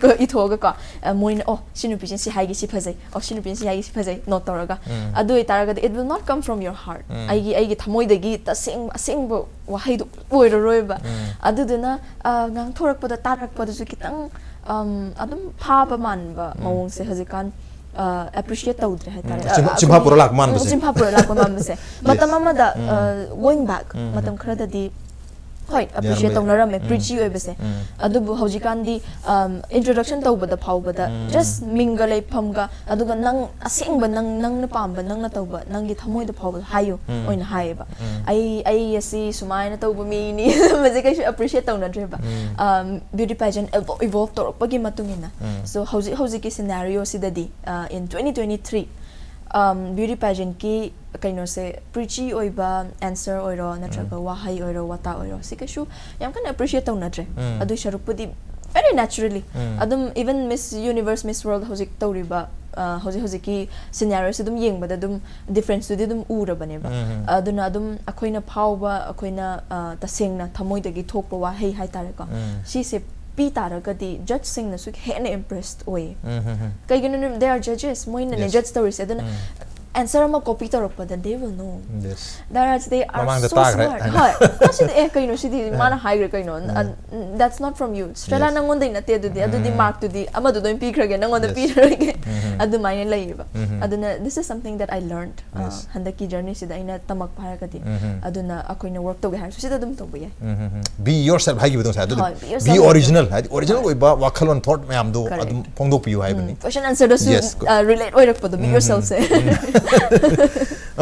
ꯀꯣ, ꯏꯊꯣꯛꯑꯒꯀꯣ, ꯑ, ꯃꯣꯏꯅ, "ꯑꯣ, ꯁꯤ ꯅꯨꯄꯤꯁꯤꯅ ꯁꯤ ꯍꯥꯏꯒꯦ, ꯁꯤ ꯐꯖꯩ꯫ ꯑꯣ, ꯁꯤ ꯅꯨꯄꯤꯅ ꯁꯤ ꯍꯥꯏꯒꯦ, ꯁꯤ ꯐꯖꯩ", ꯅꯣꯠ ꯇꯧꯔꯒ꯫ ꯎꯝ. ꯑꯗꯨ ꯑꯣꯏꯇꯥꯔꯒꯗꯤ it will not come from your heart. ꯎꯝ. ꯑꯩꯒꯤ ꯑꯩꯒꯤ ꯊꯃꯣꯏꯗꯒꯤ ꯇꯁꯦꯡꯕ ꯑꯁꯦꯡꯕ ꯋꯥꯍꯩꯗꯨ ꯑꯣꯏꯔꯔꯣꯏꯕ꯫ ꯎꯝ. ꯑꯗꯨꯗꯨꯅ ꯑ, ꯉꯥꯡꯊꯣꯔꯛꯄꯗ, ꯇꯥꯔꯛꯄꯗꯁꯨ ꯈꯤꯇꯪ ꯑꯝ, ꯑꯗꯨꯝ ꯐꯥꯕ ꯃꯥꯟꯕ ꯃꯑꯣꯡꯁꯦ ꯍꯧꯖꯤꯛꯀꯥꯟ ꯑꯦꯄ꯭ꯔꯤꯁꯤꯌꯦꯠ ꯇꯧꯗ꯭ꯔꯦ ꯍꯥꯏꯇꯥꯔꯦ꯫ ꯎꯝ, ꯆꯤꯝꯐꯥ- ꯑ, ꯆꯤꯝꯐꯥ ꯑꯩꯈꯣꯏꯒꯤ- ꯄꯨꯔ ꯂꯥꯛꯄ ꯃꯥꯟꯕꯁꯦ꯫ ꯎꯝ, ꯆꯤꯝꯐꯥ ꯄꯨꯔ ꯂꯥꯛꯄ ꯃꯥꯟꯕꯁꯦ꯫ ꯃꯇꯝ ꯑꯃꯗ ꯎꯝ. ꯑ, going back, ꯎꯝ. ꯃꯇꯝ ꯈꯔꯗꯗꯤ ꯍꯣꯏ ꯑꯦꯄ꯭ꯔꯤꯁꯤꯌꯦꯠ ꯌꯥꯔꯝꯕ- ꯇꯧꯅꯔꯝꯃꯦ ꯎꯝ. ꯄ꯭ꯔꯤꯆꯤ ꯑꯣꯏꯕꯁꯦ꯫ ꯎꯝ. ꯑꯗꯨꯕꯨ ꯍꯧꯖꯤꯛꯀꯥꯟꯗꯤ ꯏꯟꯇ꯭ꯔꯣꯗꯛꯁꯟ ꯇꯧꯕꯗ ꯐꯥꯎꯕꯗ ꯎꯝ. ꯖꯁ ꯃꯤꯡꯒ ꯂꯩꯐꯝꯒ, ꯑꯗꯨꯒ ꯅꯪ ꯑꯁꯦꯡꯕ ꯅꯪ ꯅꯪꯅ ꯄꯥꯝꯕ, ꯅꯪꯅ ꯇꯧꯕ, ꯅꯪꯒꯤ ꯊꯃꯣꯏꯗ ꯐꯥꯎꯕ ꯍꯥꯏꯌꯨ ꯎꯝ. ꯑꯣꯏꯅ ꯍꯥꯏꯌꯦꯕ꯫ ꯎꯝ. ꯑꯩ ꯑꯩ ꯑꯁꯤ ꯁꯨꯃꯥꯏꯅ ꯇꯧꯕ ꯃꯤꯅꯤ ꯍꯥꯏꯕꯁꯦ ꯀꯩꯁꯨ ꯑꯦꯄ꯭ꯔꯤꯁꯤꯌꯦꯠ ꯇꯧꯅꯗ꯭ꯔꯦꯕ꯫ ꯎꯝ. ꯑꯝ, ꯕ꯭ꯌꯨꯇꯤ ꯄꯦꯖꯦꯟ ꯏꯚꯣꯜꯚ ꯇꯧꯔꯛꯄꯒꯤ ꯃꯇꯨꯡ ꯏꯟꯅ꯫ ꯎꯝ. ꯁꯣ ꯍꯧꯖꯤꯛ ꯍꯧꯖꯤꯛꯀꯤ ꯁꯤꯅꯥꯔꯤꯑꯣꯁꯤꯗꯗꯤ, ꯑ, in twenty twenty three, ꯑꯝ, ꯕ꯭ꯌꯨꯇꯤ ꯄꯦꯖꯦꯟꯀꯤ ꯀꯩꯅꯣꯁꯦ, ꯄ꯭ꯔꯤꯆꯤ ꯑꯣꯏꯕ ꯑꯦꯟꯁꯔ ꯑꯣꯏꯔꯣ ꯅꯠꯇ꯭ꯔꯒ ꯋꯥꯍꯩ ꯑꯣꯏꯔꯣ ꯋꯥꯇꯥ ꯑꯣꯏꯔꯣ, ꯁꯤ ꯀꯩꯁꯨ ꯌꯥꯝ ꯀꯟꯅ ꯑꯦꯄ꯭ꯔꯤꯁꯤꯌꯦꯠ ꯇꯧꯅꯗ꯭ꯔꯦ꯫ ꯎꯝ. ꯑꯗꯨꯏ ꯁꯔꯨꯛꯄꯨꯗꯤ very naturally ꯎꯝ. ꯑꯗꯨꯝ even Miss Universe, Miss World ꯍꯧꯖꯤꯛ ꯇꯧꯔꯤꯕ, ꯑ, ꯍꯧꯖꯤꯛ ꯍꯧꯖꯤꯛꯀꯤ ꯁꯤꯅꯥꯔꯤꯑꯣꯁꯦ ꯑꯗꯨꯝ ꯌꯦꯡꯕꯗ ꯑꯗꯨꯝ ꯗꯤꯐ꯭ꯔꯦꯟꯁꯇꯨꯗꯤ ꯑꯗꯨꯝ ꯎꯔꯕꯅꯦꯕ꯫ ꯎꯝ. ꯑꯗꯨꯅ ꯑꯗꯨꯝ ꯑꯩꯈꯣꯏꯅ ꯐꯥꯎꯕ, ꯑꯩꯈꯣꯏꯅ, ꯑ, ꯇꯁꯦꯡꯅ ꯊꯃꯣꯏꯗꯒꯤ ꯊꯣꯛꯄ ꯋꯥꯍꯩ ꯍꯥꯏꯇꯥꯔꯦꯀꯣ꯫ ꯎꯝ. ꯁꯤꯁꯦ ꯄꯤ ꯇꯥꯔꯒꯗꯤ ꯖꯠꯁꯁꯤꯡꯅꯁꯨ ꯍꯦꯟꯅ ꯏꯝꯄ꯭ꯔꯦꯁ ꯑꯣꯏꯌꯦ꯫ ꯎꯝ, ꯎꯝ, ꯎꯝ. ꯀꯩꯒꯤꯅꯣ? They are judges, ꯃꯣꯏꯅꯅꯦ Yes. ꯖꯠꯁ ꯇꯧꯔꯤꯁꯦ꯫ ꯑꯗꯨꯅ ꯎꯝ. answer ꯑꯃ copy ꯇꯧꯔꯛꯄꯗ they will know. Yes. Dharaj, they are ꯃꯃꯥꯡꯗ so ꯇꯥꯈ꯭ꯔꯦ smart. ꯍꯥꯏꯅ. ꯍꯣꯏ, ꯃꯁꯤꯗꯤ ꯑꯦ ꯀꯩꯅꯣ ꯁꯤꯗꯤ ꯃꯥꯅ ꯍꯥꯏꯈ꯭ꯔꯦ ꯀꯩꯅꯣ, "Uh, that's not from you, Stella, Yes. ꯅꯪꯉꯣꯟꯗꯩ ꯅꯠꯇꯦ ꯑꯗꯨꯗꯤ, ꯑꯗꯨꯗꯤ mark ꯇꯨꯗꯤ ꯑꯃꯗꯨꯗ ꯑꯣꯏꯅ ꯄꯤꯈ꯭ꯔꯒꯦ, ꯅꯪꯉꯣꯟꯗ Yes. ꯄꯤꯔꯔꯣꯏꯒꯦ." ꯑꯗꯨꯃꯥꯏꯅ ꯂꯩꯌꯦꯕ. ꯎꯝ. ꯑꯗꯨꯅ this is something that I learned, uh, Yes. ꯍꯟꯗꯛꯀꯤ journey ꯁꯤꯗ ꯑꯩꯅ ꯇꯝꯃꯛꯄ ꯍꯥꯏꯔꯒꯗꯤ. ꯎꯝ. ꯑꯗꯨꯅ ꯑꯩꯈꯣꯏꯅ work ꯇꯧꯒꯦ ꯍꯥꯏꯔꯁꯨ ꯁꯤꯗ ꯑꯗꯨꯝ ꯇꯧꯕ ꯌꯥꯏ. Be yourself ꯍꯥꯏꯈꯤꯕꯗꯣ ꯉꯁꯥꯏ, ꯑꯗꯨꯗꯤ ꯍꯣꯏ, be be yourself. Original, ꯍꯥꯏꯗꯤ original ꯑꯣꯏꯕ ꯋꯥꯈꯜꯂꯣꯟ, thought ꯃꯌꯥꯝꯗꯣ Correct. ꯑꯗꯨꯝ ꯐꯣꯡꯗꯣꯛꯄꯤꯌꯨ ꯍꯥꯏꯕꯅꯤ. Question answer ꯗꯁꯨ Yes, good. relate ꯑꯣꯏꯔꯛꯄꯗꯣ, be yourself say.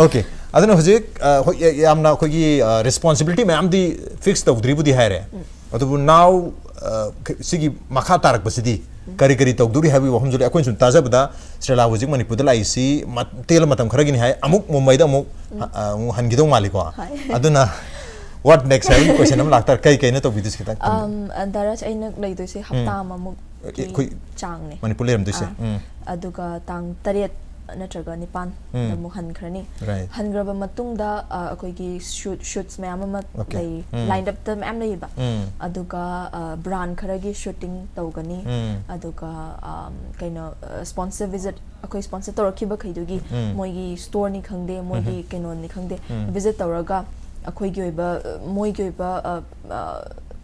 Okay, ꯑꯗꯨꯅ ꯍꯧꯖꯤꯛ ꯑ, ꯍꯣꯏ, ꯌꯥ- ꯌꯥꯝꯅ ꯑꯩꯈꯣꯏꯒꯤ responsibility ꯃꯌꯥꯝꯗꯤ fix ꯇꯧꯗ꯭ꯔꯤꯕꯨꯗꯤ ꯍꯥꯏꯔꯦ, ꯑꯗꯨꯕꯨ now, ꯑ, ꯈ- ꯁꯤꯒꯤ ꯃꯈꯥ ꯇꯥꯔꯛꯄꯁꯤꯗꯤ ꯀꯔꯤ ꯀꯔꯤ ꯇꯧꯗꯣꯔꯤ ꯍꯥꯏꯕꯒꯤ ꯋꯥꯐꯝꯁꯨ ꯂꯩ꯫ ꯑꯩꯈꯣꯏꯅ ꯁꯨꯝ ꯇꯥꯖꯕꯗ ꯁ꯭ꯔꯦꯂꯥ ꯍꯧꯖꯤꯛ ꯃꯅꯤꯄꯨꯔꯗ ꯂꯥꯛꯏꯁꯤ ꯃ- ꯇꯦꯜꯂ ꯃꯇꯝ ꯈꯔꯒꯤꯅꯤ ꯍꯥꯏ, ꯑꯃꯨꯛ ꯃꯨꯝꯕꯥꯏꯗ ꯑꯃꯨꯛ ꯑ, ꯑꯃꯨꯛ ꯍꯟꯈꯤꯗꯧ ꯃꯥꯜꯂꯤꯀꯣ. ꯍꯣꯏ. ꯑꯗꯨꯅ what next ꯍꯥꯏꯕꯒꯤ question ꯑꯃ ꯂꯥꯛꯇꯥꯔꯦ, ꯀꯩ ꯀꯩꯅ ꯇꯧꯕꯤꯗꯣꯏꯁꯤ ꯈꯤꯇꯪ ꯊꯝꯕꯤꯌꯨ. Um, uh, Dharaj, ꯑꯩꯅ ꯂꯩꯗꯣꯏꯁꯦ ꯍꯞꯇꯥ ꯑꯃꯃꯨꯛ ꯑꯩꯈꯣꯏ ꯆꯥꯡꯅꯦ. ꯃꯅꯤꯄꯨꯔ ꯂꯩꯔꯝꯗꯣꯏꯁꯦ. ꯑꯥ. ꯎꯝ. ꯑꯗꯨꯒ ꯇꯥꯡ ꯇꯔꯦꯠ ꯅꯠꯇ꯭ꯔꯒ ꯅꯤꯄꯥꯟꯗ ꯎꯝ. ꯑꯃꯨꯛ ꯍꯟꯈ꯭ꯔꯅꯤ. Right. ꯍꯟꯈ꯭ꯔꯕ ꯃꯇꯨꯡꯗ, ꯑ, ꯑꯩꯈꯣꯏꯒꯤ shoot- shoots ꯃꯌꯥꯝ ꯑꯃ Okay. ꯂꯩ, ꯎꯝ. line up ꯇ ꯃꯌꯥꯝ ꯂꯩꯌꯦꯕ. ꯎꯝ. ꯑꯗꯨꯒ, ꯑ, brand ꯈꯔꯒꯤ shooting ꯇꯧꯒꯅꯤ. ꯎꯝ. ꯑꯗꯨꯒ, um, ꯀꯩꯅꯣ, ꯑ, sponsor visit, ꯑꯩꯈꯣꯏ sponsor ꯇꯧꯔꯛꯈꯤꯕꯈꯩꯗꯨꯒꯤ ꯎꯝ. ꯃꯣꯏꯒꯤ store ꯅꯤ ꯈꯪꯗꯦ, ꯃꯣꯏꯒꯤ ꯀꯩꯅꯣꯅꯤ ꯈꯪꯗꯦ, ꯎꯝ. visit ꯇꯧꯔꯒ ꯑꯩꯈꯣꯏꯒꯤ ꯑꯣꯏꯕ, ꯑ, ꯃꯣꯏꯒꯤ ꯑꯣꯏꯕ, ꯑ, ꯑ,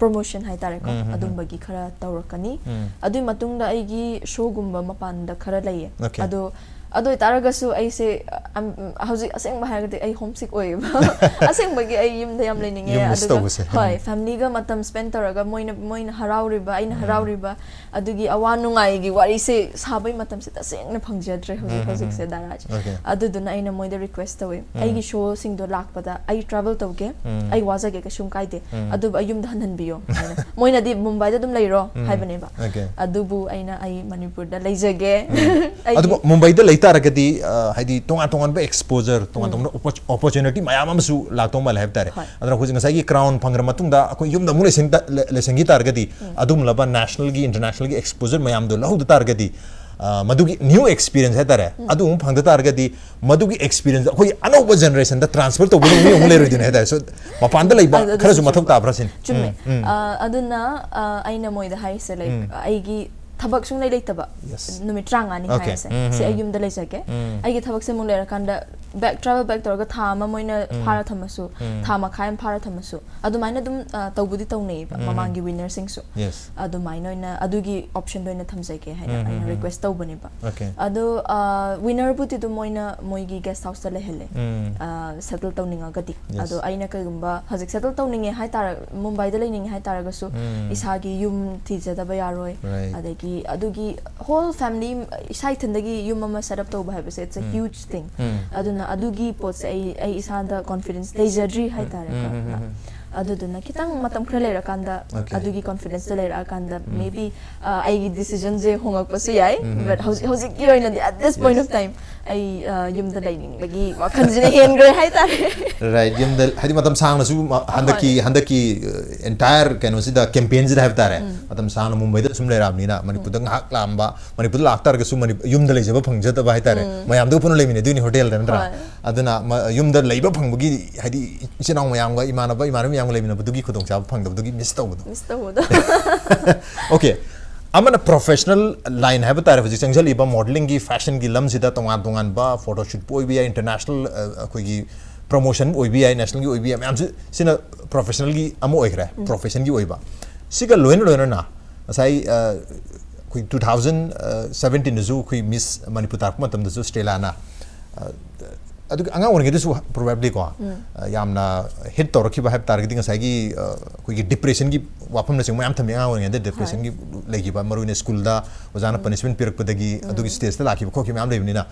promotion ꯍꯥꯏꯇꯥꯔꯦꯀꯣ, ꯎꯝ, ꯎꯝ, ꯎꯝ. ꯑꯗꯨꯝꯕꯒꯤ ꯈꯔ ꯇꯧꯔꯛꯀꯅꯤ. ꯎꯝ. ꯑꯗꯨꯒꯤ ꯃꯇꯨꯡꯗ ꯑꯩꯒꯤ show ꯒꯨꯝꯕ ꯃꯄꯥꯟꯗ ꯈꯔ ꯂꯩꯌꯦ. Okay. ꯑꯗꯣ, ꯑꯗꯨ ꯑꯣꯏꯇꯥꯔꯒꯁꯨ ꯑꯩꯁꯦ, ꯑ, ꯑꯝ, ꯍꯧꯖꯤꯛ ꯑꯁꯦꯡꯕ ꯍꯥꯏꯔꯒꯗꯤ ꯑꯩ homesick ꯑꯣꯏꯌꯦꯕ꯫ ꯑꯁꯦꯡꯕꯒꯤ ꯑꯩ ꯌꯨꯝꯗ ꯌꯥꯝ ꯂꯩꯅꯤꯡꯉꯦ꯫ ꯌꯨꯝ miss ꯑꯗꯨꯒ, ꯇꯧꯕꯁꯦ. ꯍꯣꯏ, ꯎꯝ. family ꯒ ꯃꯇꯝ spend ꯇꯧꯔꯒ ꯃꯣꯏꯅ, ꯃꯣꯏꯅ ꯍꯔꯥꯎꯔꯤꯕ, ꯑꯩꯅ ꯍꯔꯥꯎꯔꯤꯕ, ꯑꯗꯨꯒꯤ ꯑꯋꯥ ꯅꯨꯡꯉꯥꯏꯒꯤ ꯋꯥꯔꯤꯁꯦ ꯁꯥꯕꯒꯤ ꯃꯇꯝꯁꯦ ꯇꯁꯦꯡꯅ ꯐꯪꯖꯗ꯭ꯔꯦ ꯍꯧꯖꯤꯛ, ꯎꯝ, ꯎꯝ, ꯍꯧꯖꯤꯛꯁꯦ, ꯎꯝ. Dharaj꯫ Okay. ꯑꯗꯨꯗꯨꯅ ꯑꯩꯅ ꯃꯣꯏꯗ request ꯇꯧꯋꯦ, ꯎꯝ. "ꯑꯩꯒꯤ show ꯁꯤꯡꯗꯣ ꯂꯥꯛꯄꯗ ꯑꯩ travel ꯇꯧꯒꯦ, ꯎꯝ. ꯑꯩ ꯋꯥꯖꯒꯦ, ꯀꯩꯁꯨꯝ ꯀꯥꯏꯗꯦ, ꯎꯝ. ꯑꯗꯨꯕꯨ ꯑꯩ ꯌꯨꯝꯗ ꯍꯟꯍꯟꯕꯤꯌꯣ" ꯍꯥꯏꯅ꯫ ꯃꯣꯏꯅꯗꯤ "ꯃꯨꯝꯕꯥꯏꯗ ꯑꯗꯨꯝ ꯂꯩꯔꯣ" ꯎꯝ. ꯍꯥꯏꯕꯅꯦꯕ꯫ Okay. ꯑꯗꯨꯕꯨ ꯑꯩꯅ "ꯑꯩ ꯃꯅꯤꯄꯨꯔꯗ ꯂꯩꯖꯒꯦ"꯫ ꯑꯗꯨꯕꯨ ꯃꯨꯝꯕꯥꯏꯗ ꯂꯩꯇꯥꯔꯒꯗꯤ, ꯑ, ꯍꯥꯏꯗꯤ ꯇꯣꯉꯥꯟ ꯇꯣꯉꯥꯟꯕ exposure, ꯇꯣꯉꯥꯟ ꯇꯣꯉꯥꯟꯕ oppo- opportunity ꯃꯌꯥꯝ ꯑꯃꯁꯨ ꯂꯥꯛꯇꯧ ꯃꯥꯜꯂꯦ ꯍꯥꯏꯕ ꯇꯥꯔꯦ꯫ ꯍꯣꯏ. ꯑꯗꯨꯅ ꯑꯩꯈꯣꯏꯁꯦ ꯉꯁꯥꯏꯒꯤ crown ꯐꯪꯈ꯭ꯔ ꯃꯇꯨꯡꯗ ꯑꯩꯈꯣꯏ ꯌꯨꯝꯗ ꯑꯃꯨꯛ ꯂꯩꯁꯟ ꯇ- ꯂꯩ- ꯂꯩꯁꯟꯈꯤ ꯇꯥꯔꯒꯗꯤ, ꯑꯗꯨꯒꯨꯝꯂꯕ national ꯒꯤ, international ꯒꯤ exposure ꯃꯌꯥꯝꯗꯣ ꯂꯧꯍꯧꯗ ꯇꯥꯔꯒꯗꯤ, ꯑ, ꯃꯗꯨꯒꯤ new experience ꯍꯥꯏꯇꯥꯔꯦ, ꯑꯗꯨ ꯑꯃꯨꯛ ꯐꯪꯗ ꯇꯥꯔꯒꯗꯤ, ꯃꯗꯨꯒꯤ experience ꯑꯩꯈꯣꯏ ꯑꯅꯧꯕ generation ꯗ transfer ꯇꯧꯕ ꯃꯤ ꯑꯃꯨꯛ ꯂꯩꯔꯣꯏꯗꯣꯏꯅꯦ ꯍꯥꯏꯇꯥꯔꯦ꯫ So, ꯃꯄꯥꯟꯗ ꯂꯩꯕ ꯑꯗꯨ- ꯑꯗꯨꯁꯨ ꯈꯔꯁꯨ ꯃꯊꯧ ꯆꯨꯝꯕ꯫ ꯇꯥꯕ꯭ꯔꯥ ꯁꯤꯅꯤ꯫ ꯆꯨꯝꯃꯦ꯫ ꯎꯝ, ꯎꯝ. ꯑ, ꯑꯗꯨꯅ, ꯑ, ꯑꯩꯅ ꯃꯣꯏꯗ ꯍꯥꯏꯔꯤꯁꯦ, like, ꯎꯝ. ꯑꯩꯒꯤ ꯊꯕꯛ ꯁꯨꯡꯂꯩ ꯂꯩꯇꯕ Yes. ꯅꯨꯃꯤꯠ ꯇꯔꯥꯃꯉꯥꯅꯤ Okay. ꯍꯥꯏꯔꯁꯦ, ꯁꯤ ꯑꯩ ꯌꯨꯝꯗ ꯂꯩꯖꯒꯦ꯫ ꯑꯩꯒꯤ ꯊꯕꯛꯁꯦ ꯑꯃꯨꯛ ꯂꯩꯔꯀꯥꯟꯗ back, travel back ꯇꯧꯔꯒ ꯊꯥ ꯑꯃ ꯃꯣꯏꯅ ꯐꯥꯔ ꯊꯝꯃꯁꯨ, ꯊꯥ ꯃꯈꯥꯏ ꯑꯃ ꯐꯥꯔ ꯊꯝꯃꯁꯨ, ꯑꯗꯨꯃꯥꯏꯅ ꯑꯗꯨꯝ ꯑ, ꯇꯧꯕꯨꯗꯤ ꯇꯧꯅꯩꯌꯦꯕ ꯃꯃꯥꯡꯒꯤ winner ꯁꯤꯡꯁꯨ꯫ Yes. ꯑꯗꯨꯃꯥꯏꯅ ꯑꯣꯏꯅ ꯑꯗꯨꯒꯤ option ꯗ ꯑꯣꯏꯅ ꯊꯝꯖꯒꯦ ꯍꯥꯏꯅ ꯑꯩꯅ request ꯇꯧꯕꯅꯦꯕ꯫ Okay. ꯑꯗꯣ winner ꯕꯨꯗꯤ ꯑꯗꯨꯝ ꯃꯣꯏꯅ ꯃꯣꯏꯒꯤ guest house ꯇ ꯂꯩꯍꯜꯂꯦ, settle ꯇꯧꯅꯤꯡꯉꯒꯗꯤ꯫ Yes. ꯑꯗꯣ ꯑꯩꯅ ꯀꯩꯒꯨꯝꯕ ꯍꯧꯖꯤꯛ settle ꯇꯧꯅꯤꯡꯉꯦ ꯍꯥꯏꯇꯥꯔ, ꯃꯨꯝꯕꯥꯏꯗ ꯂꯩꯅꯤꯡꯉꯦ ꯍꯥꯏꯇꯥꯔꯒꯁꯨ, ꯏꯁꯥꯒꯤ ꯌꯨꯝ ꯊꯤꯖꯗꯕ ꯌꯥꯔꯣꯏ꯫ Right. ꯑꯗꯒꯤ ꯑꯗꯨꯒꯤ whole family, ꯏꯁꯥ ꯏꯊꯟꯗꯒꯤ ꯌꯨꯝ ꯑꯃ set up ꯇꯧꯕ ꯍꯥꯏꯕꯁꯦ, it's a huge thing. ꯑꯗꯨꯅ ꯑꯗꯨꯒꯤ ꯄꯣꯠꯁꯦ ꯑꯩ, ꯑꯩ ꯏꯁꯥꯗ confidence ꯂꯩꯖꯗ꯭ꯔꯤ ꯍꯥꯏꯇꯥꯔꯦꯀꯣ꯫ ꯑꯗꯨꯗꯨꯅ ꯈꯤꯇꯪ ꯃꯇꯝ ꯈꯔ ꯂꯩꯔꯀꯥꯟꯗ, Okay. ꯑꯗꯨꯒꯤ confidence ꯇꯣ ꯂꯩꯔꯛꯑꯀꯥꯟꯗ, maybe ꯑ, ꯑꯩꯒꯤ decision ꯁꯦ ꯍꯣꯡꯉꯛꯄꯁꯨ ꯌꯥꯏ꯫ But ꯍꯧꯖꯤꯛ, ꯍꯧꯖꯤꯛꯀꯤ ꯑꯣꯏꯅꯗꯤ, at this point of time, ꯑꯩ ꯑ, ꯌꯨꯝꯗ ꯂꯩꯅꯤꯡꯕꯒꯤ ꯋꯥꯈꯜꯁꯤꯅ ꯍꯦꯟꯈ꯭ꯔꯦ ꯍꯥꯏꯇꯥꯔꯦ꯫ Right. ꯌꯨꯝꯗ, ꯍꯥꯏꯗꯤ, ꯃꯇꯝ ꯁꯥꯡꯅꯁꯨ ꯍꯟꯗꯛꯀꯤ, ꯍꯟꯗꯛꯀꯤ entire ꯀꯩꯅꯣꯁꯤꯗ, campaign ꯁꯤꯗ ꯍꯥꯏꯕ ꯇꯥꯔꯦ, ꯃꯇꯝ ꯁꯥꯡꯅ ꯃꯨꯝꯕꯥꯏꯗ ꯁꯨꯝ ꯂꯩꯔꯛꯑꯕꯅꯤꯅ, ꯃꯅꯤꯄꯨꯔꯗ ꯉꯥꯏꯍꯥꯛ ꯂꯥꯛꯑꯝꯕ, ꯃꯅꯤꯄꯨꯔꯗ ꯂꯥꯛꯇꯥꯔꯒꯁꯨ ꯃꯅꯤ-, ꯌꯨꯝꯗ ꯂꯩꯖꯕ ꯐꯪꯖꯗꯕ ꯍꯥꯏꯇꯥꯔꯦ꯫ ꯃꯌꯥꯝꯗꯨꯒ ꯄꯨꯟꯅ ꯂꯩꯃꯤꯟꯅꯗꯣꯏꯅꯤ hotel ꯗ, ꯅꯠꯇ꯭ꯔꯥ? ꯍꯣꯏ. ꯑꯗꯨꯅ ꯃ-, ꯌꯨꯝꯗ ꯂꯩꯕ ꯐꯪꯕꯒꯤ, ꯍꯥꯏꯗꯤ, ꯏꯆꯤꯟ ꯏꯅꯥꯎ ꯃꯌꯥꯝꯒ, ꯏꯃꯥꯟꯅꯕ ꯏꯃꯥꯟꯅꯕꯤ ꯃꯌꯥꯝꯒ ꯂꯩꯃꯤꯟꯅꯕꯗꯨꯒꯤ ꯈꯨꯗꯣꯡꯆꯥꯕ ꯐꯪꯗꯕꯗꯨꯒꯤ miss ꯇꯧꯕꯗꯣ꯫ Miss ꯇꯧꯕꯗꯣ꯫ Okay. ꯑꯃꯅ professional line ꯍꯥꯏꯕ ꯇꯥꯔꯦ, ꯍꯧꯖꯤꯛ ꯆꯪꯁꯤꯜꯂꯤꯕ modeling ꯒꯤ, fashion ꯒꯤ ꯂꯝꯁꯤꯗ ꯇꯣꯉꯥꯟ ꯇꯣꯉꯥꯟꯕ photoshoot ꯄꯨ ꯑꯣꯏꯕ ꯌꯥꯏ, international, ꯑ, ꯑꯩꯈꯣꯏꯒꯤ promotion ꯑꯣꯏꯕ ꯌꯥꯏ, national ꯒꯤ ꯑꯣꯏꯕ ꯌꯥꯏ, ꯃꯌꯥꯝꯁꯤ, ꯁꯤꯅ professional ꯒꯤ ꯑꯃ ꯑꯣꯏꯈ꯭ꯔꯦ, profession ꯒꯤ ꯑꯣꯏꯕ꯫ ꯁꯤꯒ ꯂꯣꯏꯅ ꯂꯣꯏꯅꯅ ꯉꯁꯥꯏ, ꯑ, ꯑꯩꯈꯣꯏ two thousand seventeen ꯗꯁꯨ ꯑꯩꯈꯣꯏ Miss ꯃꯅꯤꯄꯨꯔ ꯇꯥꯔꯛꯄ ꯃꯇꯝꯗꯁꯨ ꯁ꯭ꯇꯦꯂꯥꯅ, ꯑ, ꯑꯗꯨꯒꯤ ꯑꯉꯥꯡ ꯑꯣꯏꯔꯤꯉꯩꯗꯁꯨ probably ꯀꯣ, ꯑ, ꯌꯥꯝꯅ hit ꯇꯧꯔꯛꯈꯤꯕ ꯍꯥꯏꯕ ꯇꯥꯔꯒꯗꯤ ꯉꯁꯥꯏꯒꯤ, ꯑ, ꯑꯩꯈꯣꯏꯒꯤ depression ꯒꯤ ꯋꯥꯐꯝꯅꯆꯤꯡꯕ ꯃꯌꯥꯝ ꯊꯝꯃꯤ꯫ ꯑꯉꯥꯡ ꯑꯣꯏꯔꯤꯉꯩꯗ depression ꯒꯤ ꯂꯩꯈꯤꯕ, ꯃꯔꯨ ꯑꯣꯏꯅ school ꯗ ꯑꯣꯖꯥꯅ punishment ꯄꯤꯔꯛꯄꯗꯒꯤ ꯑꯗꯨꯒꯤ stage ꯇ ꯂꯥꯛꯈꯤꯕ ꯈꯣꯠꯈꯤꯕ ꯃꯌꯥꯝ ꯂꯩꯕꯅꯤꯅ,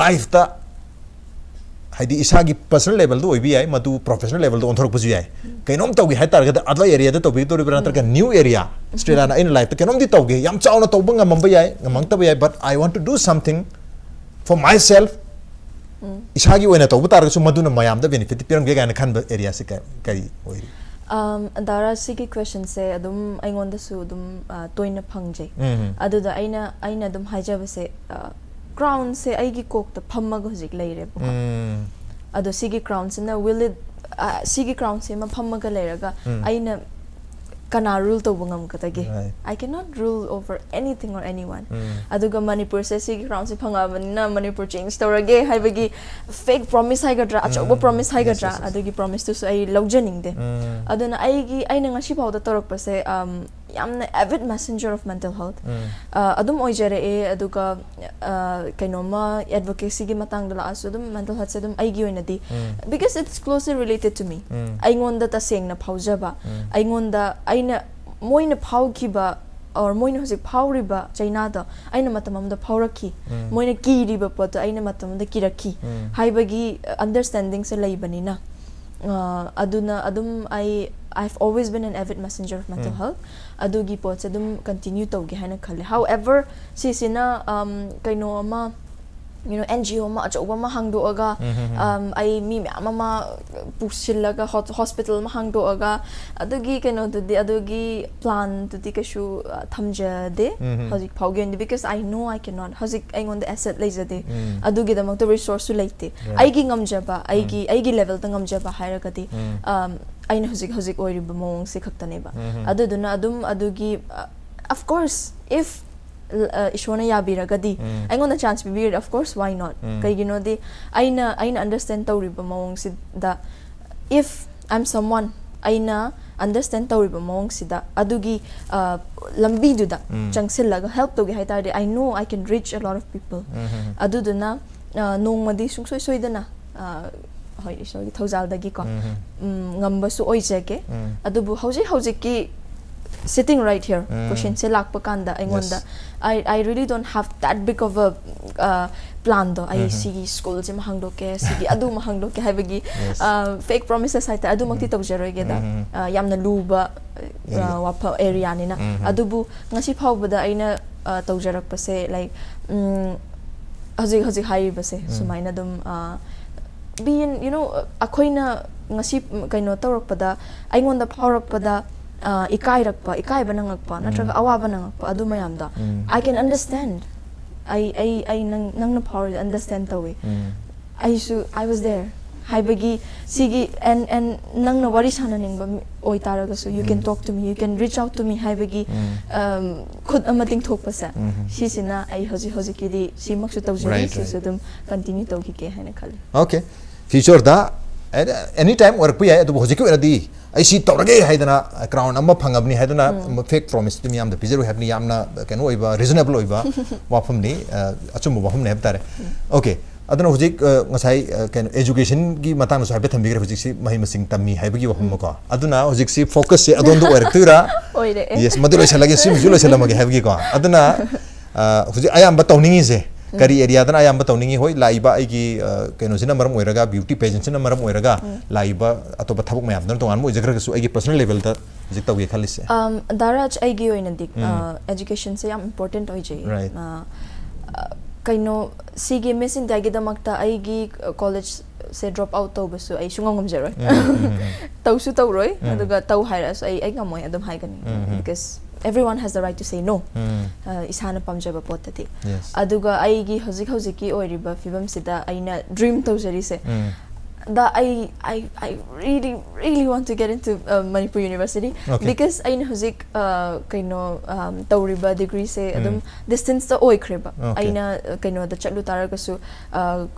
life ꯇ ꯍꯥꯏꯗꯤ ꯏꯁꯥꯒꯤ personal level ꯗ ꯑꯣꯏꯕ ꯌꯥꯏ, ꯃꯗꯨ professional level ꯗ ꯑꯣꯟꯊꯣꯔꯛꯄꯁꯨ ꯌꯥꯏ꯫ ꯀꯩꯅꯣꯝ ꯇꯧꯒꯦ ꯍꯥꯏ ꯇꯥꯔꯒꯗꯤ other area ꯗ ꯇꯧꯕꯤꯗꯣꯔꯤꯕ꯭ꯔꯥ, ꯅꯠꯇ꯭ꯔꯒ new area, ꯁ꯭ꯇꯦꯂꯥꯅ ꯑꯩꯅ life ꯇ ꯀꯩꯅꯣꯝꯗꯤ ꯇꯧꯒꯦ, ꯌꯥꯝ ꯆꯥꯎꯅ ꯇꯧꯕ ꯉꯝꯃꯝꯕ ꯌꯥꯏ, ꯉꯝꯃꯛꯇꯕ ꯌꯥꯏ, but I want to do something for myself, ꯏꯁꯥꯒꯤ ꯑꯣꯏꯅ ꯇꯧꯕ ꯇꯥꯔꯒꯁꯨ ꯃꯗꯨꯅ ꯃꯌꯥꯝꯗ benefit ꯇꯤ ꯄꯤꯔꯝꯒꯦ ꯀꯥꯏꯅ ꯈꯟꯕ area ꯁꯤ ꯀ-, ꯀꯔꯤ ꯑꯣꯏꯔꯤ? ꯑꯝ, ꯗꯥꯔꯥ, ꯁꯤꯒꯤ question ꯁꯦ ꯑꯗꯨꯝ ꯑꯩꯉꯣꯟꯗꯁꯨ ꯑꯗꯨꯝ, ꯑ, ꯇꯣꯏꯅ ꯐꯪꯖꯩ꯫ ꯎꯝ. ꯑꯗꯨꯗ ꯑꯩꯅ, ꯑꯩꯅ ꯑꯗꯨꯝ ꯍꯥꯏꯖꯕꯁꯦ, ꯑ, crown ꯁꯦ ꯑꯩꯒꯤ ꯀꯣꯛꯇ ꯐꯝꯃꯒ ꯍꯧꯖꯤꯛ ꯂꯩꯔꯦꯕꯀꯣ꯫ ꯎꯝ. ꯑꯗꯣ ꯁꯤꯒꯤ crown ꯁꯤꯅ, will it, ꯑ, ꯁꯤꯒꯤ crown ꯁꯤꯃ ꯐꯝꯃꯒ ꯂꯩꯔꯒ ꯎꯝ. ꯑꯩꯅ ꯀꯅꯥ rule ꯇꯧꯕ ꯉꯝꯒꯗꯒꯦ? Right. I cannot rule over anything or anyone. ꯎꯝ. ꯑꯗꯨꯒ ꯃꯅꯤꯄꯨꯔꯁꯦ ꯁꯤꯒꯤ crown ꯁꯦ ꯐꯪꯉꯛꯑꯕꯅꯤꯅ ꯃꯅꯤꯄꯨꯔ change ꯇꯧꯔꯒꯦ ꯍꯥꯏꯕꯒꯤ fake promise ꯍꯥꯏꯒꯗ꯭ꯔꯥ, ꯑꯆꯧꯕ ꯎꯝ. promise Yes, ꯍꯥꯏꯒꯗ꯭ꯔꯥ, yes, yes. ꯑꯗꯨꯒꯤ promise ꯇꯨꯁꯨ ꯑꯩ ꯂꯧꯖꯅꯤꯡꯗꯦ꯫ ꯎꯝ. ꯑꯗꯨꯅ ꯑꯩꯒꯤ, ꯑꯩꯅ ꯉꯁꯤ ꯐꯥꯎꯗ ꯇꯧꯔꯛꯄꯁꯦ, um, ꯌꯥꯝꯅ avid messenger of mental health, ꯎꯝ. ꯑ, ꯑꯗꯨꯝ ꯑꯣꯏꯖꯔꯛꯑꯦ꯫ ꯑꯗꯨꯒ, ꯑ, ꯀꯩꯅꯣꯝꯃ advocacy ꯒꯤ ꯃꯇꯥꯡꯗ ꯂꯥꯛꯑꯁꯨ ꯑꯗꯨꯝ mental health ꯁꯦ ꯑꯗꯨꯝ ꯑꯩꯒꯤ ꯑꯣꯏꯅꯗꯤ, ꯎꯝ. because it's closely related to me. ꯎꯝ. ꯑꯩꯉꯣꯟꯗ ꯇꯁꯦꯡꯅ ꯐꯥꯎꯖꯕ, ꯎꯝ. ꯑꯩꯉꯣꯟꯗ ꯑꯩꯅ, ꯃꯣꯏꯅ ꯐꯥꯎꯈꯤꯕ or ꯃꯣꯏꯅ ꯍꯧꯖꯤꯛ ꯐꯥꯎꯔꯤꯕ ꯆꯩꯅꯥꯗꯣ ꯑꯩꯅ ꯃꯇꯝ ꯑꯃꯗ ꯐꯥꯎꯔꯛꯈꯤ, ꯎꯝ. ꯃꯣꯏꯅ ꯀꯤꯔꯤꯕ ꯄꯣꯠꯇꯣ ꯑꯩꯅ ꯃꯇꯝ ꯑꯃꯗ ꯀꯤꯔꯛꯈꯤ ꯎꯝ. ꯍꯥꯏꯕꯒꯤ, ꯑ, understanding ꯁꯦ ꯂꯩꯕꯅꯤꯅ, ꯑ, ꯑꯗꯨꯅ ꯑꯗꯨꯝ ꯑꯩ, I've always been an avid messenger of mental um. health. ꯑꯗꯨꯒꯤ ꯄꯣꯠꯁꯦ ꯑꯗꯨꯝ continue ꯇꯧꯒꯦ ꯍꯥꯏꯅ ꯈꯜꯂꯦ. However, ꯁꯤꯁꯤꯅ, um, ꯀꯩꯅꯣ ꯑꯃ, you know, N G O ꯑꯃ ꯑꯆꯧꯕ ꯑꯃ ꯍꯥꯡꯗꯣꯛꯑꯒ, ꯎꯝ, ꯎꯝ, ꯎꯝ. um, ꯑꯩ ꯃꯤ ꯃꯌꯥꯝ ꯑꯃ ꯄꯨꯁꯤꯜꯂꯒ ꯍꯣ-, hospital ꯑꯃ ꯍꯥꯡꯗꯣꯛꯑꯒ, ꯑꯗꯨꯒꯤ ꯀꯩꯅꯣꯗꯨꯗꯤ, ꯑꯗꯨꯒꯤ plan ꯗꯨꯗꯤ ꯀꯩꯁꯨ, ꯑ, ꯊꯝꯖꯗꯦ ꯎꯝ, ꯎꯝ. ꯍꯧꯖꯤꯛ ꯐꯥꯎꯒꯤ ꯑꯣꯏꯅꯗꯤ, because I know I cannot. ꯍꯧꯖꯤꯛ ꯑꯩꯉꯣꯟꯗ asset ꯂꯩꯖꯗꯦ꯫ ꯎꯝ. ꯑꯗꯨꯒꯤꯗꯃꯛꯇ resource ꯁꯨ ꯂꯩꯇꯦ꯫ Right. ꯑꯩꯒꯤ ꯉꯝꯖꯕ, ꯑꯩꯒꯤ, ꯑꯩꯒꯤ level ꯗ ꯉꯝꯖꯕ ꯍꯥꯏꯔꯒꯗꯤ, ꯎꯝ. um, ꯑꯩꯅ ꯍꯧꯖꯤꯛ, ꯍꯧꯖꯤꯛ ꯑꯣꯏꯔꯤꯕ ꯃꯑꯣꯡꯁꯦ ꯈꯛꯇꯅꯦꯕ꯫ ꯎꯝ. ꯑꯗꯨꯗꯨꯅ ꯑꯗꯨꯝ ꯑꯗꯨꯒꯤ, uh, of course, if, uh, ꯏꯁꯣꯔꯅ ꯌꯥꯕꯤꯔꯒꯗꯤ, ꯎꯝ. ꯑꯩꯉꯣꯟꯗ chance ꯄꯤꯕꯤꯔꯗꯤ, of course, why not? ꯎꯝ. ꯀꯩꯒꯤꯅꯣꯗꯤ ꯑꯩꯅ, ꯑꯩꯅ understand ꯇꯧꯔꯤꯕ ꯃꯑꯣꯡꯁꯤꯗ, if I'm someone, ꯑꯩꯅ understand ꯇꯧꯔꯤꯕ ꯃꯑꯣꯡꯁꯤꯗ, ꯑꯗꯨꯒꯤ, uh, ꯂꯝꯕꯤꯗꯨꯗ ꯎꯝ. ꯆꯪꯁꯤꯜꯂꯒ help ꯇꯧꯒꯦ ꯍꯥꯏ ꯇꯥꯔꯗꯤ, I know I can reach a lot of people. Um, um, ꯎꯝ. ꯑꯗꯨꯗꯨꯅ, uh, ꯅꯣꯡꯃꯗꯤ ꯁꯨꯡꯁꯣꯏ ꯁꯣꯏꯗꯅ, uh, ꯍꯣꯏ, ꯏꯁꯣꯔꯒꯤ ꯊꯧꯖꯥꯜꯗꯒꯤꯀꯣ, ꯎꯝ, ꯎꯝ. ꯎꯝ, ꯉꯝꯕꯁꯨ ꯑꯣꯏꯖꯒꯦ꯫ ꯎꯝ. ꯑꯗꯨꯕꯨ ꯍꯧꯖꯤꯛ ꯍꯧꯖꯤꯛꯀꯤ sitting right here, um. question ꯁꯦ ꯂꯥꯛꯄ ꯀꯥꯟꯗ ꯑꯩꯉꯣꯟꯗ, Yes. I, I really don't have that big of a, uh, plan ꯗꯣ, ꯑꯩ ꯎꯝ, ꯎꯝ. ꯁꯤꯒꯤ school ꯁꯤꯃ ꯍꯥꯡꯗꯣꯛꯀꯦ, ꯁꯤꯒꯤ ꯑꯗꯨꯃ ꯍꯥꯡꯗꯣꯛꯀꯦ ꯍꯥꯏꯕꯒꯤ, Yes. uh, fake promises ꯍꯥꯏꯇꯥꯔꯦ, ꯑꯗꯨꯃꯛꯇꯤ ꯎꯝ. ꯇꯧꯖꯔꯣꯏꯒꯦꯗ꯫ ꯎꯝ, ꯎꯝ. Uh, ꯌꯥꯝꯅ ꯂꯨꯕ, uh, Yeah. ꯋꯥꯐꯝ, area ꯅꯤꯅ꯫ ꯎꯝ, ꯎꯝ. ꯑꯗꯨꯕꯨ ꯉꯁꯤ ꯐꯥꯎꯕꯗ ꯑꯩꯅ, uh, ꯇꯧꯖꯔꯛꯄꯁꯦ, like, ꯎꯝ, ꯍꯧꯖꯤꯛ, ꯍꯧꯖꯤꯛ ꯍꯥꯏꯔꯤꯕꯁꯦ, ꯎꯝ. ꯁꯨꯃꯥꯏꯅ ꯑꯗꯨꯝ, uh, being, you know, ꯑꯩꯈꯣꯏꯅ ꯉꯁꯤ, ꯎꯝ, ꯀꯩꯅꯣ ꯇꯧꯔꯛꯄꯗ, ꯑꯩꯉꯣꯟꯗ ꯐꯥꯎꯔꯛꯄꯗ, ꯑ, ꯏꯀꯥꯏꯔꯛꯄ, ꯏꯀꯥꯏꯕ ꯅꯪꯉꯛꯄ, ꯎꯝ. ꯅꯠꯇ꯭ꯔꯒ ꯑꯋꯥꯕ ꯅꯪꯉꯛꯄ, ꯑꯗꯨ ꯃꯌꯥꯝꯗꯣ, ꯎꯝ. I can understand. ꯑꯩ, ꯑꯩ, ꯑꯩ ꯅꯪ, ꯅꯪꯅ ꯐꯥꯎꯔꯤꯗꯣ understand ꯇꯧꯋꯤ꯫ ꯎꯝ. ꯑꯩꯁꯨ, I was there. ꯍꯥꯏꯕꯒꯤ ꯁꯤꯒꯤ and and ꯅꯪꯅ ꯋꯥꯔꯤ ꯁꯥꯟꯅꯅꯤꯡꯕ ꯃꯤ ꯑꯣꯏꯇꯥꯔꯒꯁꯨ you can talk to me, you can reach out to me ꯍꯥꯏꯕꯒꯤ ꯎꯝ, ꯈꯨꯠ ꯑꯃ ꯇꯤꯡꯊꯣꯛꯄꯁꯦ, ꯎꯝ, ꯁꯤꯁꯤꯅ ꯑꯩ ꯍꯧꯖꯤꯛ ꯍꯧꯖꯤꯛꯀꯤꯗꯤ ꯁꯤꯃꯛꯁꯨ ꯇꯧꯖꯔꯤ, right, right, ꯁꯤꯁꯨ ꯑꯗꯨꯝ continue ꯇꯧꯈꯤꯒꯦ ꯍꯥꯏꯅ ꯈꯜꯂꯤ꯫ Okay, future ꯗ any time ꯑꯣꯏꯔꯛꯄ ꯌꯥꯏ, ꯑꯗꯨꯕꯨ ꯍꯧꯖꯤꯛꯀꯤ ꯑꯣꯏꯅꯗꯤ ꯑꯩ ꯁꯤ ꯇꯧꯔꯒꯦ ꯍꯥꯏꯗꯅ crown ꯑꯃ ꯐꯪꯉꯕꯅꯤ ꯍꯥꯏꯗꯅ fake promise ꯇꯤ ꯃꯤꯌꯥꯝꯗ ꯄꯤꯖꯔꯣꯏ ꯍꯥꯏꯕꯅꯤ꯫ ꯌꯥꯝꯅ ꯀꯩꯅꯣ ꯑꯣꯏꯕ, reasonable ꯑꯣꯏꯕ ꯋꯥꯐꯝꯅꯤ, ꯑ, ꯑꯆꯨꯝꯕ ꯋꯥꯐꯝꯅꯤ ꯍꯥꯏꯕ ꯇꯥꯔꯦ꯫ Okay, ꯑꯗꯨꯅ ꯍꯧꯖꯤꯛ, ꯑ, ꯉꯁꯥꯏ, ꯑ, ꯀꯩꯅꯣ, education ꯒꯤ ꯃꯇꯥꯡꯗꯁꯨ ꯍꯥꯏꯐꯦꯠ ꯊꯝꯕꯤꯈ꯭ꯔꯦ꯫ ꯍꯧꯖꯤꯛꯁꯤ ꯃꯍꯩ ꯃꯁꯤꯡ ꯇꯝꯃꯤ ꯍꯥꯏꯕꯒꯤ ꯋꯥꯐꯝ ꯑꯃꯀꯣ꯫ ꯑꯗꯨꯅ ꯍꯧꯖꯤꯛꯁꯤ focus ꯁꯦ ꯑꯗꯣꯝꯗ ꯑꯣꯏꯔꯛꯇꯣꯏꯔꯥ? ꯑꯣꯏꯔꯛꯑꯦ꯫ Yes, ꯃꯗꯨ ꯂꯣꯏꯁꯤꯜꯂꯒꯦ, ꯁꯤꯃꯁꯨ ꯂꯣꯏꯁꯤꯜꯂꯝꯃꯒꯦ ꯍꯥꯏꯕꯒꯤꯀꯣ꯫ ꯑꯗꯨꯅ, ꯑ, ꯍꯧꯖꯤꯛ ꯑꯌꯥꯝꯕ ꯇꯧꯅꯤꯡꯉꯤꯁꯦ ꯀꯔꯤ area ꯗꯅ ꯑꯌꯥꯝꯕ ꯇꯧꯅꯤꯡꯉꯤ? ꯍꯣꯏ, ꯂꯥꯛꯏꯕ ꯑꯩꯒꯤ, ꯑ, ꯀꯩꯅꯣꯁꯤꯅ ꯃꯔꯝ ꯑꯣꯏꯔꯒ, beauty pageant ꯁꯤꯅ ꯃꯔꯝ ꯑꯣꯏꯔꯒ ꯂꯥꯛꯏꯕ ꯑꯇꯣꯞꯄ ꯊꯕꯛ ꯃꯌꯥꯝꯗꯨꯅ ꯇꯣꯉꯥꯟꯕ ꯑꯣꯏꯖꯈ꯭ꯔꯒꯁꯨ, ꯑꯩꯒꯤ personal level ꯗ ꯍꯧꯖꯤꯛ ꯇꯧꯒꯦ ꯈꯜꯂꯤꯁꯦ? ꯗꯥ ꯔꯥꯖ, ꯑꯩꯒꯤ ꯑꯣꯏꯅꯗꯤ education ꯁꯦ ꯌꯥꯝ important ꯑꯣꯏꯖꯩ꯫ Right. ꯀꯩꯅꯣ, ꯁꯤꯒꯤ Miss India ꯒꯤꯗꯃꯛꯇ ꯑꯩꯒꯤ college ꯁꯦ drop out ꯇꯧꯕꯁꯨ ꯑꯩ ꯁꯨꯡꯉꯝ ꯉꯝꯖꯔꯣꯏ꯫ ꯇꯧꯁꯨ ꯇꯧꯔꯣꯏ꯫ ꯑꯗꯨꯒ ꯇꯧ ꯍꯥꯏꯔꯛꯑꯁꯨ ꯑꯩ ꯑꯩ ꯉꯝꯃꯣꯏ ꯑꯗꯨꯝ ꯍꯥꯏꯒꯅꯤ꯫ Because everyone has the right to say no. ꯏꯁꯥꯅ ꯄꯥꯝꯖꯕ ꯄꯣꯠꯇꯗꯤ꯫ Yes. ꯑꯗꯨꯒ ꯑꯩꯒꯤ ꯍꯧꯖꯤꯛ ꯍꯧꯖꯤꯛꯀꯤ ꯑꯣꯏꯔꯤꯕ ꯐꯤꯕꯝꯁꯤꯗ ꯑꯩꯅ dream ꯇꯧꯖꯔꯤꯁꯦ, ꯗ ꯑꯩ I I really really want to get into Manipur University. Okay. Because ꯑꯩꯅ ꯍꯧꯖꯤꯛ, ꯑ, ꯀꯩꯅꯣ, ꯑꯝ, ꯇꯧꯔꯤꯕ degree ꯁꯦ ꯑꯗꯨꯝ distance ꯇ ꯑꯣꯏꯈ꯭ꯔꯦꯕ꯫ Okay. ꯑꯩꯅ, ꯑ, ꯀꯩꯅꯣꯗ ꯆꯠꯂꯨ ꯇꯥꯔꯒꯁꯨ, ꯑ,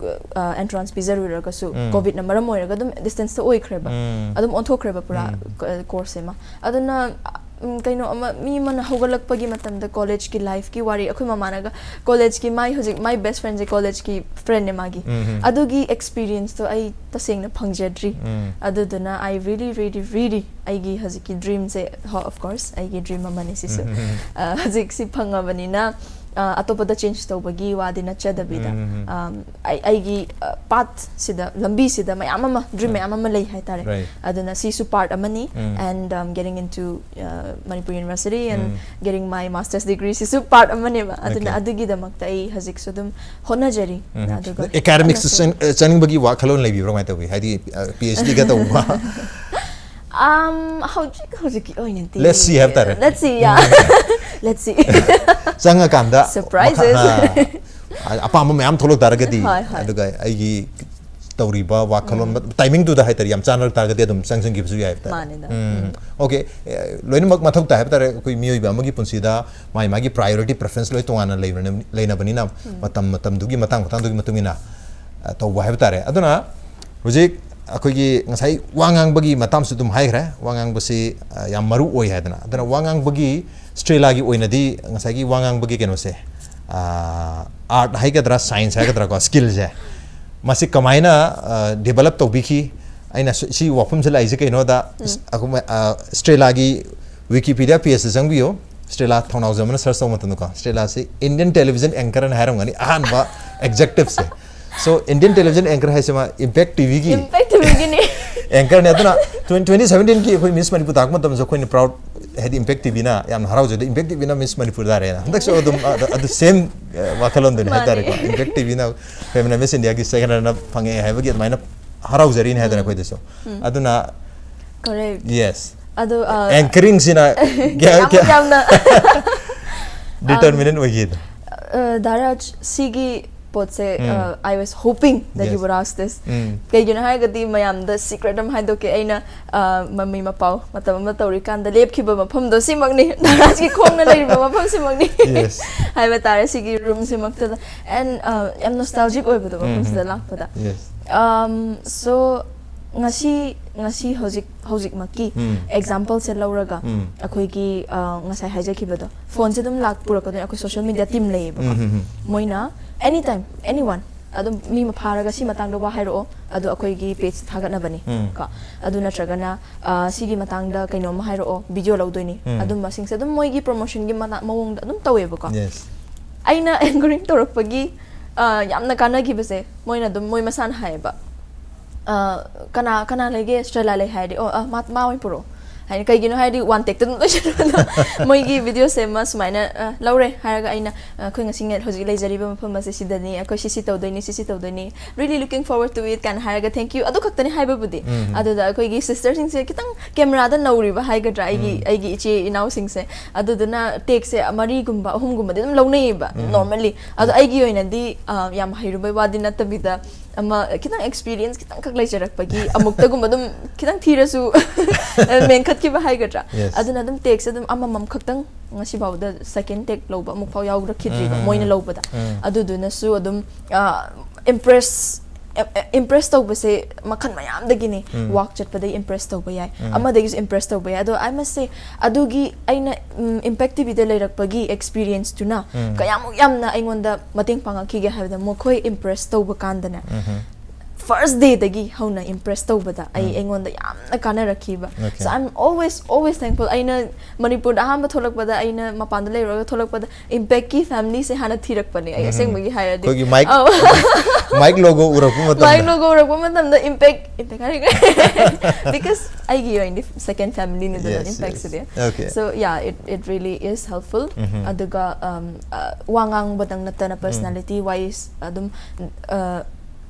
ꯑ, entrance ꯄꯤꯖꯔꯨꯔꯒꯁꯨ, COVID ꯅ ꯃꯔꯝ ꯑꯣꯏꯔꯒ ꯑꯗꯨꯝ distance ꯇ ꯑꯣꯏꯈ꯭ꯔꯦꯕ꯫ ꯑꯗꯨꯝ ꯑꯣꯟꯊꯣꯛꯈ꯭ꯔꯦꯕ ꯄꯨꯔꯥ course ꯁꯤꯃ꯫ ꯑꯗꯨꯅ, ꯎꯝ, ꯀꯩꯅꯣ ꯑꯃ, ꯃꯤ ꯑꯃꯅ ꯍꯧꯒꯠꯂꯛꯄꯒꯤ ꯃꯇꯝꯗ college ꯀꯤ life ꯀꯤ ꯋꯥꯔꯤ, ꯑꯩꯈꯣꯏ ꯃꯃꯥꯅꯒ college ꯀꯤ, ꯃꯥꯏ ꯍꯧꯖꯤꯛ my best friend say college ꯀꯤ friend ꯅꯦ ꯃꯥꯒꯤ꯫ ꯑꯗꯨꯒꯤ experience ꯇꯣ ꯑꯩ ꯇꯁꯦꯡꯅ ꯐꯪꯖꯗ꯭ꯔꯤ꯫ ꯑꯗꯨꯗꯨꯅ I really really really ꯑꯩꯒꯤ ꯍꯧꯖꯤꯛꯀꯤ dream ꯁꯦ, ꯍꯣ, of course, ꯑꯩꯒꯤ dream ꯑꯃꯅꯤ ꯁꯤꯁꯨ꯫ ꯑ, ꯍꯧꯖꯤꯛꯁꯤ ꯐꯪꯉꯕꯅꯤꯅ, ꯑ, ꯑꯇꯣꯞꯄꯗ change ꯇꯧꯕꯒꯤ ꯋꯥꯗꯤ ꯅꯠꯆꯗꯕꯤꯗ, ꯑꯝ, ꯑꯩ ꯑꯩꯒꯤ, ꯑ, path ꯁꯤꯗ, ꯂꯝꯕꯤꯁꯤꯗ ꯃꯌꯥꯝ ꯑꯃ, dream ꯃꯌꯥꯝ ꯑꯃ ꯂꯩ ꯍꯥꯏꯇꯥꯔꯦ꯫ Right. ꯑꯗꯨꯅ ꯁꯤꯁꯨ part ꯑꯃꯅꯤ꯫ And, um, getting into, uh, Manipur University and getting my master's degree ꯁꯤꯁꯨ part ꯑꯃꯅꯦꯕ꯫ ꯑꯗꯨꯅ Okay. ꯑꯗꯨꯒꯤꯗꯃꯛꯇ ꯑꯩ ꯍꯧꯖꯤꯛꯁꯨ ꯑꯗꯨꯝ ꯍꯣꯠꯅꯖꯔꯤ꯫ ꯑꯗꯨꯒ Academics ꯇ ꯀꯟꯅꯁꯨ ꯆꯪ-, ꯑ, ꯆꯪꯅꯤꯡꯕꯒꯤ ꯋꯥꯈꯜꯂꯣꯟ ꯂꯩꯕꯤꯕ꯭ꯔꯣ? ꯀꯃꯥꯏꯅ ꯇꯧꯋꯤ? ꯍꯥꯏꯗꯤ, ꯑ, PhD ꯒ ꯇꯧꯕ? ꯑꯝ, ꯍꯧꯖꯤꯛ ꯍꯧꯖꯤꯛꯀꯤ ꯑꯣꯏꯅꯗꯤ Let's see ꯍꯥꯏꯕ ꯇꯥꯔꯦ꯫ Let's see, yeah. Let's see. ꯆꯪꯉꯀꯥꯟꯗ Surprises. ꯃꯈꯥ-, ꯑ, ꯑꯄꯥꯝꯕ ꯃꯌꯥꯝ ꯊꯣꯛꯂꯛ ꯇꯥꯔꯒꯗꯤ, ꯍꯣꯏ, ꯍꯣꯏ꯫ ꯑꯗꯨꯒ ꯑꯩꯒꯤ ꯇꯧꯔꯤꯕ ꯋꯥꯈꯜꯂꯣꯟ ꯇꯥꯏꯃꯤꯡꯗꯨꯗ ꯍꯥꯏꯇꯥꯔꯦ, ꯌꯥꯝ ꯆꯥꯟꯅꯔꯛ ꯇꯥꯔꯒꯗꯤ ꯑꯗꯨꯝ ꯆꯪꯁꯤꯟꯈꯤꯕꯁꯨ ꯌꯥꯏ ꯍꯥꯏꯕ ꯇꯥꯔꯦ꯫ ꯃꯥꯅꯤꯗ꯫ ꯎꯝ, ꯑꯣꯀꯦ꯫ ꯑꯦ, ꯂꯣꯏꯅꯃꯛ ꯃꯊꯧ ꯇꯥꯏ ꯍꯥꯏꯕ ꯇꯥꯔꯦ꯫ ꯑꯩꯈꯣꯏ ꯃꯤꯑꯣꯏꯕ ꯑꯃꯒꯤ ꯄꯨꯟꯁꯤꯗ ꯃꯥꯒꯤ ꯃꯥꯒꯤ ꯄ꯭ꯔꯥꯏꯌꯣꯔꯤꯇꯤ ꯄ꯭ꯔꯦꯐꯔꯦꯟꯁ ꯂꯣꯏ ꯇꯣꯉꯥꯟꯅ ꯂꯩꯕꯅ- ꯂꯩꯅꯕꯅꯤꯅ ꯃꯇꯝ ꯃꯇꯝꯗꯨꯒꯤ ꯃꯇꯥꯡ ꯃꯇꯥꯡꯗꯨꯒꯤ ꯃꯇꯨꯡ ꯏꯟꯅ ꯑ, ꯇꯧꯕ ꯍꯥꯏꯕ ꯇꯥꯔꯦ꯫ ꯑꯗꯨꯅ ꯍꯧꯖꯤꯛ ꯑꯩꯈꯣꯏꯒꯤ ꯉꯁꯥꯏ ꯋꯥ ꯉꯥꯡꯕꯒꯤ ꯃꯇꯥꯡꯁꯨ ꯑꯗꯨꯝ ꯍꯥꯏꯈ꯭ꯔꯦ꯫ ꯋꯥ ꯉꯥꯡꯕꯁꯤ ꯑ, ꯌꯥꯝ ꯃꯔꯨ ꯑꯣꯏ ꯍꯥꯏꯗꯅ꯫ ꯑꯗꯨꯅ ꯋꯥ ꯉꯥꯡꯕꯒꯤ, ꯁ꯭ꯇ꯭ꯔꯦꯂꯥꯒꯤ ꯑꯣꯏꯅꯗꯤ ꯉꯁꯥꯏꯒꯤ ꯋꯥ ꯉꯥꯡꯕꯒꯤ ꯀꯩꯅꯣꯁꯦ, ꯑꯥꯔꯠ ꯍꯥꯏꯒꯗ꯭ꯔꯥ, ꯁꯥꯏꯟꯁ ꯍꯥꯏꯒꯗ꯭ꯔꯥꯀꯣ, ꯁ꯭ꯀꯤꯜꯁꯦ, ꯃꯁꯤ ꯀꯃꯥꯏꯅ ꯗꯤꯕꯂꯞ ꯇꯧꯕꯤꯈꯤ? ꯑꯩꯅ ꯁꯤ- ꯁꯤ ꯋꯥꯐꯝꯁꯦ ꯂꯥꯛꯏꯁꯦ ꯀꯩꯅꯣꯗ, ꯑꯩꯈꯣꯏ, ꯑ, ꯁ꯭ꯇ꯭ꯔꯦꯂꯥꯒꯤ ꯋꯤꯀꯤꯄꯤꯗꯤꯌꯥ ꯄꯦꯖꯇ ꯆꯪꯕꯤꯌꯨ꯫ ꯁ꯭ꯇ꯭ꯔꯦꯂꯥ ꯊꯧꯅꯥꯎꯖꯝ ꯑꯃꯅ ꯁꯔꯆ ꯇꯧꯕ ꯃꯇꯝꯗꯀꯣ, ꯁ꯭ꯇ꯭ꯔꯦꯂꯥꯁꯤ ꯏꯟꯗꯤꯌꯟ ꯇꯦꯂꯤꯚꯤꯖꯟ ꯑꯦꯡꯀꯔ ꯑꯅ ꯍꯥꯏꯔꯝꯒꯅꯤ, ꯑꯍꯥꯟꯕ ꯑꯦꯛꯖꯦꯛꯇꯤꯚꯁꯦ꯫ ꯁꯣ, ꯏꯟꯗꯤꯌꯟ ꯇꯦꯂꯤꯚꯤꯖꯟ ꯑꯦꯡꯀꯔ ꯍꯥꯏꯁꯤꯃ ꯏꯝꯄꯦꯛ ꯇꯤꯚꯤꯒꯤ ꯏꯝꯄꯦꯛ ꯇꯤꯚꯤꯒꯤꯅꯤ꯫ ꯑꯦꯡꯀꯔꯅꯦ꯫ ꯑꯗꯨꯅ twenty twenty seventeen ꯀꯤ ꯑꯩꯈꯣꯏ ꯃꯤꯁ ꯃꯅꯤꯄꯨꯔ ꯇꯥꯛꯄ ꯃꯇꯝꯗꯁꯨ ꯑꯩꯈꯣꯏꯅ ꯄ꯭ꯔꯥꯎꯗ, ꯍꯥꯏꯗꯤ ꯏꯝꯄꯦꯛ ꯇꯤꯚꯤꯅ ꯌꯥꯝꯅ ꯍꯔꯥꯎꯖꯩ꯫ ꯏꯝꯄꯦꯛ ꯇꯤꯚꯤꯅ ꯃꯤꯁ ꯃꯅꯤꯄꯨꯔ ꯇꯥꯔꯦꯅ꯫ ꯍꯟꯗꯛꯁꯨ ꯑꯗꯨꯝ ꯑꯗꯨ- ꯑꯗꯨ ꯁꯦꯝ ꯋꯥꯈꯜꯂꯣꯟꯗꯨꯅꯤ ꯃꯥꯅꯦ꯫ ꯍꯥꯏꯇꯥꯔꯦꯀꯣ꯫ ꯏꯝꯄꯦꯛ ꯇꯤꯚꯤꯅ ꯐꯦꯃꯤꯅꯥ ꯃꯤꯁ ꯏꯟꯗꯤꯌꯥꯒꯤ ꯁꯦꯀꯦꯟ ꯔꯟꯅꯔ ꯐꯪꯉꯛꯑꯦ ꯍꯥꯏꯕꯒꯤ ꯑꯗꯨꯃꯥꯏꯅ ꯍꯔꯥꯎꯖꯔꯤꯅꯤ ꯍꯥꯏꯇꯥꯔꯦ ꯑꯩꯈꯣꯏꯗꯁꯨ꯫ ꯑꯗꯨꯅ ꯀꯣꯔꯦꯛ꯫ ꯌꯦꯁ꯫ ꯑꯗꯣ ꯑ, ꯑꯦꯡꯀꯔꯤꯡꯁꯤꯅ ꯌꯥꯝ ꯌꯥꯝꯅ ꯗꯤꯇꯔꯃꯤꯅꯦꯟ ꯑꯣꯏꯈꯤꯗ꯫ ꯑ, ꯗꯥꯔꯥꯖ, ꯁꯤꯒꯤ ꯄꯣꯠꯁꯦ, ꯎꯝ꯫ ꯑ, I was hoping that you Yes. would ask this. ꯎꯝ꯫ ꯀꯩꯒꯤꯅꯣ ꯍꯥꯏꯔꯒꯗꯤ ꯃꯌꯥꯝꯗ ꯁꯤꯀ꯭ꯔꯦꯠ ꯑꯃ ꯍꯥꯏꯗꯣꯛꯀꯦ꯫ ꯑꯩꯅ, ꯑ, ꯃꯃꯤ ꯃꯄꯥꯎ ꯃꯇꯝ ꯑꯃ ꯇꯧꯔꯤꯀꯥꯟꯗ ꯂꯦꯞꯈꯤꯕ ꯃꯐꯝꯗꯣ ꯁꯤꯃꯛꯅꯤ꯫ ꯗꯥꯔꯥꯖꯀꯤ ꯈꯣꯡꯅ ꯂꯩꯔꯤꯕ ꯃꯐꯝ ꯁꯤꯃꯛꯅꯤ꯫ Yes. ꯍꯥꯏꯕ ꯇꯥꯔꯦ, ꯁꯤꯒꯤ ꯔꯨꯝꯁꯤꯃꯛꯇꯗ꯫ ꯑꯦꯟ, ꯑ, ꯌꯥꯝ ꯅꯣꯁꯇꯥꯜꯖꯤꯛ ꯑꯣꯏꯕꯗꯣ ꯃꯐꯝꯁꯤꯗ ꯎꯝ꯫ ꯂꯥꯛꯄꯗ꯫ Yes. ꯑꯝ, so, ꯉꯁꯤ, ꯉꯁꯤ ꯍꯧꯖꯤꯛ, ꯍꯧꯖꯤꯛꯃꯛꯀꯤ ꯎꯝ꯫ ꯑꯦꯛꯖꯥꯝꯄꯜꯁꯦ ꯂꯧꯔꯒ ꯎꯝ꯫ ꯑꯩꯈꯣꯏꯒꯤ, ꯑ, ꯉꯁꯥꯏ ꯍꯥꯏꯖꯈꯤꯕꯗꯣ, ꯐꯣꯟꯁꯦ ꯑꯗꯨꯝ ꯂꯥꯛ ꯄꯨꯔꯛꯀꯗꯣꯏꯅꯤ꯫ ꯑꯩꯈꯣꯏ ꯁꯣꯁꯤꯌꯦꯜ ꯃꯤꯗꯤꯌꯥ ꯇꯤꯝ ꯂꯩꯌꯦꯕꯀꯣ꯫ ꯎꯝ, ꯎꯝ, ꯎꯝ꯫ ꯃꯣꯏꯅ anytime, anyone, ꯑꯗꯨꯝ ꯃꯤ ꯑꯃ ꯐꯥꯔꯒ ꯁꯤ ꯃꯇꯥꯡꯗ ꯋꯥ ꯍꯥꯏꯔꯛꯑꯣ, ꯑꯗꯣ ꯑꯩꯈꯣꯏꯒꯤ ꯄꯦꯖ ꯊꯥꯒꯠꯅꯕꯅꯤ ꯎꯝ꯫ ꯀꯣ꯫ ꯑꯗꯨ ꯅꯠꯇ꯭ꯔꯒꯅ, ꯑ, ꯁꯤꯒꯤ ꯃꯇꯥꯡꯗ ꯀꯩꯅꯣꯝ ꯍꯥꯏꯔꯛꯑꯣ, ꯚꯤꯗꯤꯑꯣ ꯂꯧꯗꯣꯏꯅꯤ꯫ ꯎꯝ꯫ ꯑꯗꯨꯝꯕꯁꯤꯡꯁꯦ ꯑꯗꯨꯝ ꯃꯣꯏꯒꯤ ꯄ꯭ꯔꯣꯃꯣꯁꯟꯒꯤ ꯃꯅꯥ-, ꯃꯑꯣꯡꯗ ꯑꯗꯨꯝ ꯇꯧꯋꯦꯕꯀꯣ꯫ Yes. ꯑꯩꯅ ꯑꯦꯡꯀꯔꯤꯡ ꯇꯧꯔꯛꯄꯒꯤ, ꯑ, ꯌꯥꯝꯅ ꯀꯥꯟꯅꯈꯤꯕꯁꯦ, ꯃꯣꯏꯅ ꯑꯗꯨꯝ, ꯃꯣꯏ ꯃꯁꯥꯅ ꯍꯥꯏꯌꯦꯕ, ꯑ, "ꯀꯅꯥ, ꯀꯅꯥ ꯂꯩꯒꯦ? ꯁ꯭ꯇ꯭ꯔꯦꯂꯥ ꯂꯩ" ꯍꯥꯏꯔꯗꯤ, "ꯑꯣ, ꯑ, ꯃꯥ, ꯃꯥ ꯑꯣꯏꯅ ꯄꯨꯔꯛꯑꯣ" ꯍꯥꯏꯅ꯫ ꯀꯩꯒꯤꯅꯣ ꯍꯥꯏꯔꯗꯤ, ꯋꯥꯟ ꯇꯦꯛꯇ ꯑꯗꯨꯝ ꯂꯣꯏꯁꯤꯟꯕꯗꯣ꯫ ꯃꯣꯏꯒꯤ ꯚꯤꯗꯤꯑꯣꯁꯦ ꯑꯃ ꯁꯨꯃꯥꯏꯅ, ꯑ, ꯂꯧꯔꯦ ꯍꯥꯏꯔꯒ ꯑꯩꯅ, "ꯑ, ꯑꯩꯈꯣꯏ ꯉꯁꯤ ꯉ-, ꯍꯧꯖꯤꯛ ꯂꯩꯖꯔꯤꯕ ꯃꯐꯝ ꯑꯁꯦ ꯁꯤꯗꯅꯤ, ꯑꯩꯈꯣꯏ ꯁꯤ ꯁꯤ ꯇꯧꯗꯣꯏꯅꯤ, ꯁꯤ ꯁꯤ ꯇꯧꯗꯣꯏꯅꯤ, really looking forward to it" ꯀꯥꯏꯅ ꯍꯥꯏꯔꯒ, "Thank you" ꯑꯗꯨ ꯈꯛꯇꯅꯤ ꯍꯥꯏꯕꯕꯨꯗꯤ꯫ ꯎꯝ꯫ ꯑꯗꯨꯗ ꯑꯩꯈꯣꯏꯒꯤ ꯁꯤꯁꯇꯔꯁꯤꯡꯁꯦ ꯈꯤꯇꯪ ꯀꯦꯃꯦꯔꯥꯗ ꯅꯧꯔꯤꯕ ꯍꯥꯏꯒꯗ꯭ꯔꯥ, ꯑꯩꯒꯤ, ꯎꯝ꯫ ꯑꯩꯒꯤ ꯏꯆꯦ ꯏꯅꯥꯎꯁꯤꯡꯁꯦ, ꯑꯗꯨꯗꯨꯅ ꯇꯦꯛꯁꯦ ꯃꯔꯤꯒꯨꯝꯕ, ꯑꯍꯨꯝꯒꯨꯝꯕꯗꯤ ꯑꯗꯨꯝ ꯂꯧꯅꯩꯌꯦꯕ, ꯎꯝ꯫ Normally꯫ ꯑꯗꯣ ꯑꯩꯒꯤ ꯑꯣꯏꯅꯗꯤ, ꯑ, ꯌꯥꯝ ꯍꯩꯔꯨꯕꯩ ꯋꯥꯗꯤ ꯅꯠꯇꯕꯤꯗ, ꯑꯃ ꯈꯤꯇꯪ ꯑꯦꯛꯁꯄꯤꯔꯤꯌꯦꯟꯁ ꯈꯤꯇꯪꯈꯛ ꯂꯩꯖꯔꯛꯄꯒꯤ ꯑꯃꯨꯛꯇꯒꯨꯝꯕ ꯑꯗꯨꯝ ꯈꯤꯇꯪ ꯊꯤꯔꯁꯨ ꯃꯦꯟꯈꯠꯈꯤꯕ ꯍꯥꯏꯒꯗ꯭ꯔꯥ? Yes. ꯑꯗꯨꯅ ꯑꯗꯨꯝ ꯇꯦꯛꯁ ꯑꯗꯨꯝ ꯑꯃꯃꯝ ꯈꯛꯇꯪ ꯉꯁꯤꯐꯥꯎꯗ ꯁꯦꯀꯦꯟ ꯇꯦꯛ ꯂꯧꯕ ꯑꯃꯨꯛꯐꯥꯎ ꯌꯥꯎꯔꯛꯈꯤꯗ꯭ꯔꯤꯕ ꯎꯝ, ꯃꯣꯏꯅ ꯎꯝ. ꯂꯧꯕꯗ꯫ ꯎꯝ. ꯑꯗꯨꯗꯨꯅꯁꯨ ꯑꯗꯨꯝ ꯏꯝꯄ꯭ꯔꯦꯁ ꯏꯝꯄ꯭ꯔꯦꯁ ꯇꯧꯕꯁꯦ ꯃꯈꯜ ꯃꯌꯥꯝꯗꯒꯤꯅꯤ꯫ ꯎꯝ. ꯋꯥꯛ ꯆꯠꯄꯗꯒꯤ ꯏꯝꯄ꯭ꯔꯦꯁ ꯇꯧꯕ ꯌꯥꯏ, ꯎꯝ. ꯑꯃꯗꯒꯤꯁꯨ ꯏꯝꯄ꯭ꯔꯦꯁ ꯇꯧꯕ ꯌꯥꯏ꯫ ꯑꯗꯣ ꯑꯥꯏ ꯃꯁ ꯁꯦ, ꯑꯗꯨꯒꯤ ꯑꯩꯅ ꯏꯝꯄꯦꯛ ꯇꯤꯚꯤꯗ ꯂꯩꯔꯛꯄꯒꯤ ꯑꯦꯛꯁꯄꯤꯔꯤꯌꯦꯟꯁꯇꯨꯅ ꯎꯝ. ꯀꯌꯥꯃꯨꯛ ꯌꯥꯝꯅ ꯑꯩꯉꯣꯟꯗ ꯃꯇꯦꯡ ꯄꯥꯡꯉꯛꯈꯤꯒꯦ ꯍꯥꯏꯕꯗ, ꯃꯈꯣꯏ ꯏꯝꯄ꯭ꯔꯦꯁ ꯇꯧꯕ ꯀꯥꯟꯗꯅꯦ, ꯎꯝ. ꯐꯥꯔꯁ ꯗꯦꯗꯒꯤ ꯍꯧꯅ ꯏꯝꯄ꯭ꯔꯦꯁ ꯇꯧꯕꯗ ꯑꯩ ꯎꯝ. ꯑꯩꯉꯣꯟꯗ ꯌꯥꯝꯅ ꯀꯥꯟꯅꯔꯛꯈꯤꯕ꯫ Okay. So I'm always always thankful. ꯑꯩꯅ ꯃꯅꯤꯄꯨꯔꯗ ꯑꯍꯥꯟꯕ ꯊꯣꯛꯂꯛꯄꯗ, ꯑꯩꯅ ꯃꯄꯥꯟꯗ ꯂꯩꯔꯨꯔꯒ ꯊꯣꯛꯂꯛꯄꯗ, ꯏꯝꯄꯦꯛꯀꯤ ꯐꯦꯃꯤꯂꯤꯁꯦ ꯍꯥꯟꯅ ꯊꯤꯔꯛꯄꯅꯦ ꯑꯩ꯫ ꯎꯝ. ꯑꯁꯦꯡꯕꯒꯤ ꯍꯥꯏꯔꯗꯤ꯫ ꯑꯩꯈꯣꯏꯒꯤ ꯃꯥꯏꯛ ꯑꯧ. ꯃꯥꯏꯛ ꯂꯣꯒꯣ ꯎꯔꯛꯄ ꯃꯇꯝꯗ꯫ ꯃꯥꯏꯛ ꯂꯣꯒꯣ ꯎꯔꯛꯄ ꯃꯇꯝꯗ ꯏꯝꯄꯦꯛ, ꯏꯝꯄꯦꯛ ꯍꯥꯏꯔꯒ, because ꯑꯩꯒꯤ ꯑꯣꯏꯅꯗꯤ ꯁꯦꯀꯦꯟ ꯐꯦꯃꯤꯂꯤꯅꯤꯗꯅ Yes, ꯏꯝꯄꯦꯛꯁꯤꯗꯤ꯫ yes. Okay. So yeah, it it really is helpful. ꯎꯝ. ꯑꯗꯨꯒ, um, uh, ꯋꯥ ꯉꯥꯡꯕꯗꯪ ꯅꯠꯇꯅ, personality wise ꯑꯗꯨꯝ, uh,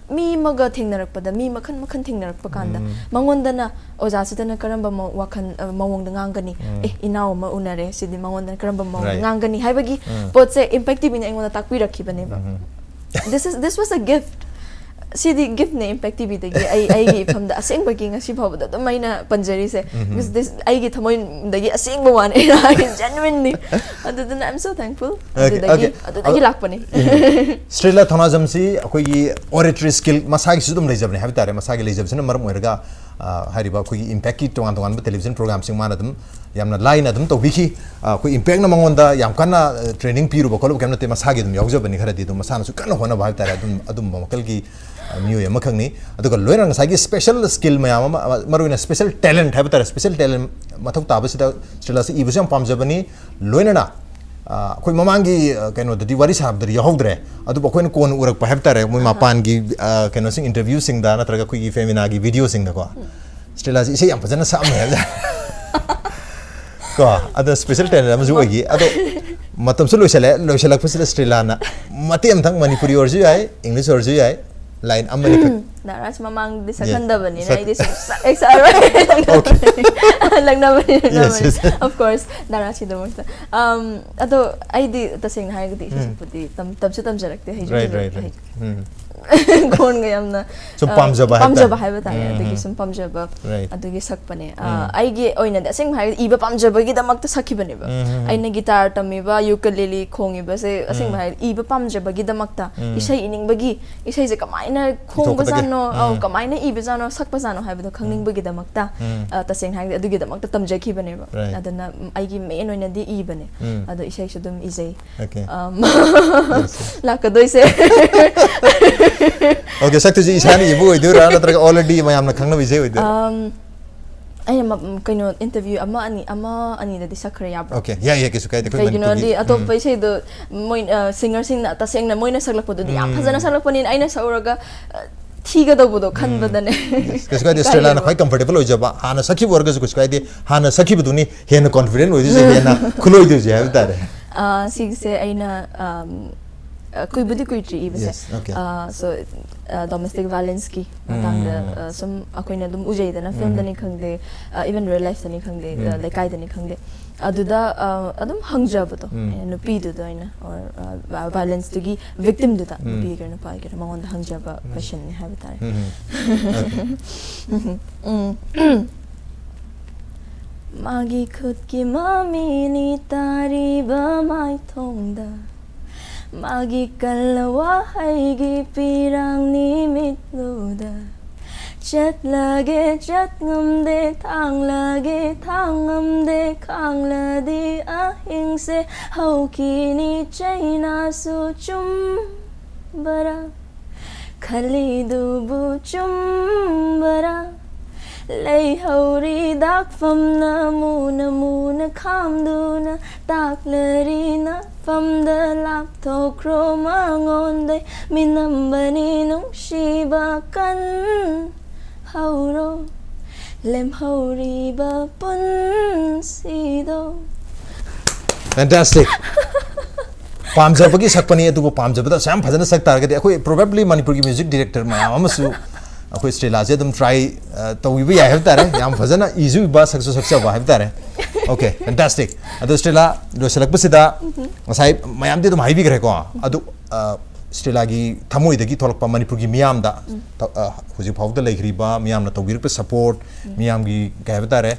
ꯃꯤ ꯑꯃꯒ ꯊꯦꯡꯅꯔꯛꯄꯗ, ꯃꯤ ꯃꯈꯜ ꯃꯈꯜ ꯊꯦꯡꯅꯔꯛꯄ ꯀꯥꯟꯗ, ꯎꯝ. ꯃꯉꯣꯟꯗꯅ ꯑꯣꯖꯥꯁꯤꯗꯅ ꯀꯔꯝꯕ ꯃꯑꯣ-, ꯋꯥꯈꯜ, ꯑ, ꯃꯑꯣꯡꯗ ꯉꯥꯡꯒꯅꯤ? ꯎꯝ. ꯑꯦ, ꯏꯅꯥꯎ ꯑꯃ ꯎꯅꯔꯦ, ꯁꯤꯗꯤ ꯃꯉꯣꯟꯗꯅ ꯀꯔꯝꯕ ꯃꯑꯣꯡꯗ Right. ꯉꯥꯡꯒꯅꯤ ꯍꯥꯏꯕꯒꯤ ꯎꯝ. ꯄꯣꯠꯁꯦ ꯏꯝꯄꯦꯛ ꯇꯤꯚꯤꯅ ꯑꯩꯉꯣꯟꯗ ꯇꯥꯛꯄꯤꯔꯛꯈꯤꯕꯅꯦꯕ꯫ Um. This is, this was a gift. ꯁꯤꯗꯤ ꯒꯤꯐꯅꯦ ꯏꯝꯄꯦꯛ ꯇꯤꯚꯤꯗꯒꯤ ꯑꯩ, ꯑꯩꯒꯤ ꯏꯐꯝꯗ ꯑꯁꯦꯡꯕꯒꯤ ꯉꯁꯤ ꯐꯥꯎꯕꯗ ꯑꯗꯨꯝ ꯑꯩꯅ ꯄꯟꯖꯔꯤꯁꯦ꯫ ꯎꯝ. This, this ꯑꯩꯒꯤ ꯊꯃꯣꯏꯗꯒꯤ ꯑꯁꯦꯡꯕ ꯋꯥꯅꯦ, genuinely. ꯑꯗꯨꯗꯨꯅ I'm so thankful. Okay, ꯑꯗꯨꯗꯒꯤ, okay. ꯑꯗꯨꯗꯒꯤ ꯑ, ꯂꯥꯛꯄꯅꯦ꯫ ꯁ꯭ꯔꯤꯂꯥ ꯊꯧꯅꯥꯖꯝꯁꯤ ꯑꯩꯈꯣꯏꯒꯤ oratory skill ꯃꯁꯥꯒꯤꯁꯨ ꯑꯗꯨꯝ ꯂꯩꯖꯕꯅꯦ ꯍꯥꯏꯕ ꯇꯥꯔꯦ꯫ ꯃꯁꯥꯒꯤ ꯂꯩꯖꯕꯁꯤꯅ ꯃꯔꯝ ꯑꯣꯏꯔꯒ, ꯑ, ꯍꯥꯏꯔꯤꯕ ꯑꯩꯈꯣꯏꯒꯤ ꯏꯝꯄꯦꯛꯀꯤ ꯇꯣꯉꯥꯟ ꯇꯣꯉꯥꯟꯕ ꯇꯦꯂꯤꯚꯤꯖꯟ ꯄ꯭ꯔꯣꯒ꯭ꯔꯥꯝꯁꯤꯡ ꯃꯥꯅ ꯑꯗꯨꯝ ꯌꯥꯝꯅ ꯂꯥꯏꯅ ꯑꯗꯨꯝ ꯇꯧꯕꯤꯈꯤ꯫ ꯑ, ꯑꯩꯈꯣꯏ ꯏꯝꯄꯦꯛꯅ ꯃꯉꯣꯟꯗ ꯌꯥꯝ ꯀꯟꯅ, ꯑ, ꯇ꯭ꯔꯦꯅꯤꯡ ꯄꯤꯔꯨꯕ ꯈꯣꯠꯂꯨꯕ ꯀꯩꯝ ꯅꯠꯇꯦ, ꯃꯁꯥꯒꯤ ꯑꯗꯨꯝ ꯌꯥꯎꯖꯕꯅꯤ ꯈꯔꯗꯤ꯫ ꯑꯗꯨꯝ ꯃꯁꯥꯅꯁꯨ ꯀꯟꯅ ꯍꯣꯠꯅꯕ ꯍꯥꯏꯕ ꯇꯥꯔꯦ, ꯑꯗꯨꯝ ꯑꯗꯨꯝꯕ ꯃꯈꯜꯒꯤ, ꯑ, ꯃꯤꯑꯣꯏ ꯑꯃꯈꯛꯅꯤ꯫ ꯑꯗꯨꯒ ꯂꯣꯏꯅꯅ ꯉꯁꯥꯏꯒꯤ ꯁ꯭ꯄꯦꯁꯦꯜ ꯁ꯭ꯀꯤꯜ ꯃꯌꯥꯝ ꯑꯃ, ꯑ, ꯃꯔꯨꯑꯣꯏꯅ ꯁ꯭ꯄꯦꯁꯦꯜ ꯇꯦꯂꯦꯟꯠ ꯍꯥꯏꯕ ꯇꯥꯔꯦ, ꯁ꯭ꯄꯦꯁꯦꯜ ꯇꯦꯂꯦꯟꯠ ꯃꯊꯧ ꯇꯥꯕꯁꯤꯗ ꯁ꯭ꯔꯤꯂꯥꯁꯤ ꯏꯕꯁꯨ ꯌꯥꯝ ꯄꯥꯝꯖꯕꯅꯤ꯫ ꯂꯣꯏꯅꯅ, ꯑ, ꯑꯩꯈꯣꯏ ꯃꯃꯥꯡꯒꯤ, ꯑ, ꯀꯩꯅꯣꯗꯗꯤ ꯋꯥꯔꯤ ꯁꯥꯕꯗꯗꯤ ꯌꯥꯎꯍꯧꯗ꯭ꯔꯦ, ꯑꯗꯨꯕꯨ ꯑꯩꯈꯣꯏꯅ ꯀꯣꯟꯅ ꯎꯔꯛꯄ ꯍꯥꯏꯕ ꯇꯥꯔꯦ, ꯃꯣꯏ ꯃꯄꯥꯟꯒꯤ, ꯑ, ꯀꯩꯅꯣꯁꯤꯡ, ꯏꯟꯇꯔꯚ꯭ꯌꯨꯁꯤꯡꯗ ꯅꯠꯇ꯭ꯔꯒ ꯑꯩꯈꯣꯏꯒꯤ ꯐꯦꯃꯤꯅꯥꯒꯤ ꯚꯤꯗꯤꯑꯣꯁꯤꯡꯗꯀꯣ, ꯁ꯭ꯔꯤꯂꯥꯁꯤ ꯏꯁꯩ ꯌꯥꯝ ꯐꯖꯅ ꯁꯛꯑꯝꯃꯦ ꯍꯥꯏꯕ ꯀꯣ꯫ ꯑꯗꯣ ꯁ꯭ꯄꯦꯁꯦꯜ ꯇꯦꯂꯦꯟꯠ ꯑꯃꯁꯨ ꯑꯣꯏꯈꯤ꯫ ꯑꯗꯣ ꯃꯇꯝꯁꯨ ꯂꯣꯏꯁꯜꯂꯦ, ꯂꯣꯏꯁꯜꯂꯛꯄꯁꯤꯗ ꯁ꯭ꯔꯤꯂꯥꯅ ꯃꯇꯦꯛ ꯑꯃꯊꯪ, ꯃꯅꯤꯄꯨꯔꯤ ꯑꯣꯏꯔꯁꯨ ꯌꯥꯏ, ꯏꯪꯂꯤꯁ ꯑꯣꯏꯔꯁꯨ ꯌꯥꯏ, ꯂꯥꯏꯟ ꯑꯃꯅꯤꯈꯛ꯫ ꯗꯥꯔꯥꯁ ꯃꯃꯥꯡꯗꯗꯤ Yes. ꯁꯛꯍꯟꯗꯕꯅꯤꯅ ꯁꯛ- ꯑꯩꯗꯤ ꯁꯨꯡꯁꯛ ꯍꯦꯛ ꯁꯛꯑꯔꯣꯏ꯫ ꯂꯛꯅꯕꯅꯤ, Yes, ꯂꯛꯅꯕꯅꯤ꯫ yes. Of course, ꯗꯥꯔꯥꯁꯤꯗꯃꯛꯇ꯫ Um, ꯑꯗꯣ ꯑꯩꯗꯤ ꯇꯁꯦꯡꯅ ꯍꯥꯏꯔꯒꯗꯤ ꯏꯁꯩ ꯎꯝ. ꯁꯛꯄꯗꯤ ꯇꯝ-, ꯇꯝꯁꯨ ꯇꯝꯖꯔꯛꯇꯦ, ꯍꯩꯁꯨ Right, right, ꯍꯩꯖꯔꯛꯇꯦ꯫ right. ꯎꯝ. ꯈꯣꯟꯒ ꯌꯥꯝꯅ ꯁꯨꯝ ꯑ, ꯄꯥꯝꯖꯕ ꯍꯥꯏꯕ ꯄꯥꯝꯖꯕ ꯇꯥꯔꯦ꯫ ꯍꯥꯏꯕ ꯇꯥꯔꯦ꯫ ꯎꯝ, ꯑꯗꯨꯒꯤ ꯎꯝ꯫ ꯁꯨꯝ ꯄꯥꯝꯖꯕ Right. ꯑꯗꯨꯒꯤ ꯁꯛꯄꯅꯦ꯫ ꯑ, ꯎꯝ꯫ ꯑꯩꯒꯤ ꯑꯣꯏꯅꯗꯤ ꯑꯁꯦꯡꯕ ꯍꯥꯏꯔꯒꯗꯤ ꯏꯕ ꯄꯥꯝꯖꯕꯒꯤꯗꯃꯛꯇ ꯁꯛꯈꯤꯕꯅꯦꯕ꯫ ꯎꯝ, ꯎꯝ, ꯎꯝ꯫ ꯑꯩꯅ ꯒꯤꯇꯥꯔ ꯇꯝꯃꯤꯕ, ꯌꯨꯀꯂꯦꯂꯤ ꯈꯣꯡꯉꯤꯕꯁꯦ ꯑꯁꯦꯡꯕ ꯎꯝ꯫ ꯍꯥꯏꯔꯗꯤ ꯏꯕ ꯄꯥꯝꯖꯕꯒꯤꯗꯃꯛꯇ, ꯎꯝ꯫ ꯏꯁꯩ ꯏꯅꯤꯡꯕꯒꯤ, ꯏꯁꯩꯁꯦ ꯀꯃꯥꯏꯅ ꯏꯊꯣꯛꯀꯗꯒꯦ꯫ ꯈꯣꯡꯕꯖꯥꯠꯅꯣ, ꯑꯧ, ꯎꯝ꯫ ꯀꯃꯥꯏꯅ ꯏꯕꯖꯥꯠꯅꯣ, ꯁꯛꯄꯖꯥꯠꯅꯣ ꯍꯥꯏꯕꯗꯣ ꯈꯪꯅꯤꯡꯕꯒꯤꯗꯃꯛꯇ, ꯎꯝ꯫ ꯑ, ꯇꯁꯦꯡꯅ ꯍꯥꯏꯔꯒꯗꯤ ꯑꯗꯨꯒꯤꯗꯃꯛꯇ ꯇꯝꯖꯈꯤꯕꯅꯦꯕ꯫ Right. ꯑꯗꯨꯅ, ꯎꯝ, ꯑꯩꯒꯤ main ꯑꯣꯏꯅꯗꯤ ꯏꯕꯅꯦ꯫ ꯎꯝ꯫ ꯑꯗꯣ ꯏꯁꯩꯁꯨ ꯑꯗꯨꯝ ꯏꯖꯩ꯫ Okay. ꯑꯝ, Yes. ꯂꯥꯛꯀꯗꯣꯏꯁꯦ꯫ Okay, ꯁꯛꯇꯣꯏꯁꯦ ꯏꯁꯥꯅ ꯏꯕ ꯑꯣꯏꯗꯣꯏꯔꯥ, ꯅꯠꯇ꯭ꯔꯒ already ꯃꯌꯥꯝꯅ ꯈꯪꯅꯕ ꯏꯁꯩ ꯑꯣꯏꯗꯣꯏꯔꯥ? ꯑꯝ, ꯑꯩꯅ ꯃ-, ꯀꯩꯅꯣ, interview ꯑꯃ ꯑꯅꯤ, ꯑꯃ ꯑꯅꯤꯗꯗꯤ ꯁꯛꯈ꯭ꯔꯦ, ꯌꯥꯕ꯭ꯔꯣ? Okay, ꯌꯥꯏ, ꯌꯥꯏ, ꯀꯩꯁꯨ ꯀꯥꯏꯗꯦ꯫ ꯑꯩꯈꯣꯏ ꯀꯩꯒꯤꯅꯣ ꯍꯥꯏꯗꯤ ꯃꯅꯤꯄꯨꯔꯒꯤ, ꯑꯇꯣꯞꯄ ꯎꯝ꯫ ꯏꯁꯩꯗꯣ ꯃꯣꯏ, ꯑ, singerꯁꯤꯡꯅ, ꯇꯁꯦꯡꯅ ꯃꯣꯏꯅ ꯁꯛꯂꯛꯄꯗꯨꯗꯤ ꯌꯥꯝ ꯎꯝ꯫ ꯐꯖꯅ ꯁꯛꯂꯛꯄꯅꯤꯅ ꯑꯩꯅ ꯁꯛꯎꯔꯒ, ꯑ, ꯊꯤꯒꯗꯧꯕꯗꯣ ꯈꯟꯕꯗꯅꯦ꯫ Yes, ꯀꯩꯁꯨ ꯀꯥꯏꯗꯦ, ꯏꯀꯥꯏꯌꯦꯕ꯫ ꯁ꯭ꯇꯦꯂꯥꯅ ꯈ꯭ꯋꯥꯏ comfortable ꯑꯣꯏꯖꯕ, ꯍꯥꯟꯅ ꯁꯛꯈꯤꯕ ꯑꯣꯏꯔꯒꯁꯨ ꯀꯩꯁꯨ ꯀꯥꯏꯗꯦ, ꯍꯥꯟꯅ ꯁꯛꯈꯤꯕꯗꯨꯅꯤ ꯍꯦꯟꯅ confident ꯑꯣꯏꯗꯣꯏꯁꯦ, ꯍꯦꯟꯅ ꯈꯨꯂꯣꯏꯗꯣꯏꯁꯦ ꯍꯥꯏꯕ ꯇꯥꯔꯦ꯫ ꯑ, ꯁꯤꯒꯤꯁꯦ ꯑꯩꯅ, ꯑꯝ, ꯑ, ꯀꯨꯏꯕꯨꯗꯤ ꯀꯨꯏꯗ꯭ꯔꯤ ꯏꯕꯁꯦ꯫ Yes, okay. ꯑ, so, ꯑ, domestic violenceꯀꯤ ꯃꯇꯥꯡꯗ, ꯎꯝ꯫ ꯑ, ꯁꯨꯝ ꯑꯩꯈꯣꯏꯅ ꯑꯗꯨꯝ ꯎꯖꯩꯗꯅ, ꯎꯝ꯫ filmꯗꯅꯤ ꯈꯪꯗꯦ, ꯑ, even real lifeꯇꯅꯤ ꯈꯪꯗꯦ, ꯑ, ꯎꯝ꯫ ꯂꯩꯀꯥꯏꯗꯅꯤ ꯈꯪꯗꯦ, ꯑꯗꯨꯗ, ꯑ, ꯑꯗꯨꯝ ꯍꯪꯖꯕꯗꯣ, ꯎꯝ꯫ ꯑꯩꯅ ꯅꯨꯄꯤꯗꯨꯗ ꯑꯣꯏꯅ, or, ꯑ, violenceꯇꯨꯒꯤ victimꯗꯨꯗ, ꯎꯝ꯫ ꯅꯨꯄꯤꯒꯤꯔ ꯅꯨꯄꯥꯒꯤꯔ, ꯃꯉꯣꯟꯗ ꯍꯪꯖꯕ ꯎꯝ꯫ questionꯅꯤ ꯍꯥꯏꯕ ꯇꯥꯔꯦ꯫ ꯎꯝ꯫ Okay. ꯎꯝ꯫ ꯃꯥꯒꯤ ꯈꯨꯠꯀꯤ ꯃꯃꯤꯅꯤ ꯇꯥꯔꯤꯕ ꯃꯥꯏꯊꯣꯡꯗ, ꯃꯥꯒꯤ ꯀꯜꯂ ꯋꯥꯍꯩꯒꯤ ꯄꯤꯔꯥꯡꯅꯤ ꯃꯤꯠꯂꯨꯗ꯫ ꯆꯠꯂꯒꯦ ꯆꯠ ꯉꯝꯗꯦ, ꯊꯥꯡꯂꯒꯦ ꯊꯥꯡ ꯉꯝꯗꯦ, ꯈꯥꯡꯂꯗꯤ ꯑꯍꯤꯡꯁꯦ ꯍꯧꯈꯤꯅꯤ ꯆꯩꯅꯥꯁꯨ ꯆꯨꯝꯕꯔꯥ? ꯈꯜꯂꯤꯗꯨꯕꯨ ꯆꯨꯝꯕꯔꯥ? ꯂꯩꯍꯧꯔꯤ ꯗꯥꯛꯐꯝꯅ ꯃꯨꯅ ꯃꯨꯅ ꯈꯥꯝꯗꯨꯅ ꯇꯥꯛꯂꯔꯤ ꯅꯥꯛꯐꯝꯗ ꯂꯥꯞꯊꯣꯛꯈ꯭ꯔꯣ ꯃꯉꯣꯟꯗꯩ ꯃꯤꯅꯝꯕꯅꯤ ꯅꯨꯡꯁꯤꯕ ꯀꯟ ꯍꯧꯔꯣ ꯂꯦꯝꯍꯧꯔꯤꯕ ꯄꯨꯟꯁꯤꯗꯣ꯫ Fantastic. ꯄꯥꯝꯖꯕꯒꯤ ꯁꯛꯄꯅꯤ, ꯑꯗꯨꯕꯨ ꯄꯥꯝꯖꯕꯗ ꯑꯁꯨꯛ ꯌꯥꯝ ꯐꯖꯅ ꯁꯛ ꯇꯥꯔꯒꯗꯤ ꯑꯩꯈꯣꯏ probably ꯃꯅꯤꯄꯨꯔꯒꯤ music director ꯃꯌꯥꯝ ꯑꯃꯁꯨ ꯑꯩꯈꯣꯏ ꯁ꯭ꯇꯦꯂꯥꯁꯦ ꯑꯗꯨꯝ try, ꯑ, ꯇꯧꯕꯤꯕ ꯌꯥꯏ ꯍꯥꯏꯕ ꯇꯥꯔꯦ꯫ ꯌꯥꯝ ꯐꯖꯅ ꯏꯁꯨ ꯏꯕ, ꯁꯛꯁꯨ ꯁꯛꯆꯕ ꯍꯥꯏꯕ ꯇꯥꯔꯦ꯫ Okay, fantastic. ꯑꯗꯣ ꯁ꯭ꯇꯦꯂꯥ, ꯂꯣꯏꯁꯤꯜꯂꯛꯄꯁꯤꯗ ꯉꯁꯥꯏ ꯃꯌꯥꯝꯗꯤ ꯑꯗꯨꯝ ꯍꯥꯏꯕꯤꯈ꯭ꯔꯦꯀꯣ, ꯑꯗꯨ, ꯑ, ꯁ꯭ꯇꯦꯂꯥꯒꯤ ꯊꯃꯣꯏꯗꯒꯤ ꯊꯣꯛꯂꯛꯄ ꯃꯅꯤꯄꯨꯔꯒꯤ ꯃꯤꯌꯥꯝꯗ ꯇ- ꯑ, ꯍꯧꯖꯤꯛ ꯐꯥꯎꯕꯗ ꯂꯩꯈ꯭ꯔꯤꯕ ꯃꯤꯌꯥꯝꯅ ꯇꯧꯕꯤꯔꯛꯄ ꯁꯄꯣꯔꯠ, ꯃꯤꯌꯥꯝꯒꯤ ꯀꯩ ꯍꯥꯏꯕ ꯇꯥꯔꯦ,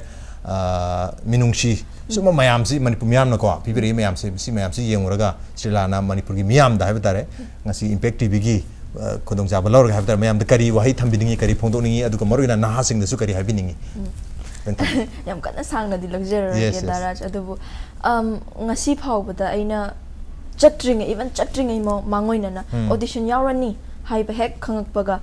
ꯑ, ꯃꯤꯅꯨꯡꯁꯤ, ꯁꯨꯝꯕ ꯃꯌꯥꯝꯁꯤ ꯃꯅꯤꯄꯨꯔ ꯃꯤꯌꯥꯝꯅꯀꯣ ꯄꯤꯕꯤꯔꯛꯏ ꯃꯌꯥꯝꯁꯤ, ꯁꯤ ꯃꯌꯥꯝꯁꯤ ꯌꯦꯡꯉꯨꯔꯒ ꯁ꯭ꯇꯦꯂꯥꯅ ꯃꯅꯤꯄꯨꯔꯒꯤ ꯃꯤꯌꯥꯝꯗ ꯍꯥꯏꯕ ꯇꯥꯔꯦ, ꯉꯁꯤ ꯏꯝꯄꯦꯛ ꯇꯤꯚꯤꯒꯤ, ꯑ, ꯈꯨꯗꯣꯡꯆꯥꯕ ꯂꯧꯔꯒ ꯍꯥꯏꯕ ꯇꯥꯔꯦ, ꯃꯌꯥꯝꯗ ꯀꯔꯤ ꯋꯥꯍꯩ ꯊꯝꯕꯤꯅꯤꯡꯉꯤ, ꯀꯔꯤ ꯐꯣꯡꯗꯣꯛꯅꯤꯡꯉꯤ, ꯑꯗꯨꯒ ꯃꯔꯨꯑꯣꯏꯅ ꯅꯍꯥꯁꯤꯡꯗꯁꯨ ꯀꯔꯤ ꯍꯥꯏꯕꯤꯅꯤꯡꯉꯤ? ꯈꯤꯇꯪ ꯊꯝꯕꯤꯌꯨ꯫ ꯌꯥꯝ ꯀꯟꯅ ꯁꯥꯡꯅꯗꯤ ꯂꯧꯖꯔꯔꯣꯏꯒꯦ, Yes, yes. ꯗꯥ ꯔꯥꯖ꯫ ꯑꯗꯨꯕꯨ, ꯑꯝ, ꯉꯁꯤ ꯐꯥꯎꯕꯗ ꯑꯩꯅ ꯆꯠꯇ꯭ꯔꯤꯉꯩ, even ꯆꯠꯇ꯭ꯔꯤꯉꯩ ꯃ- ꯃꯥꯡꯑꯣꯏꯅꯅ ꯎꯝ. ꯑꯣꯗꯤꯁꯟ ꯌꯥꯎꯔꯅꯤ ꯍꯥꯏꯕ ꯍꯦꯛ ꯈꯪꯉꯛꯄꯒ,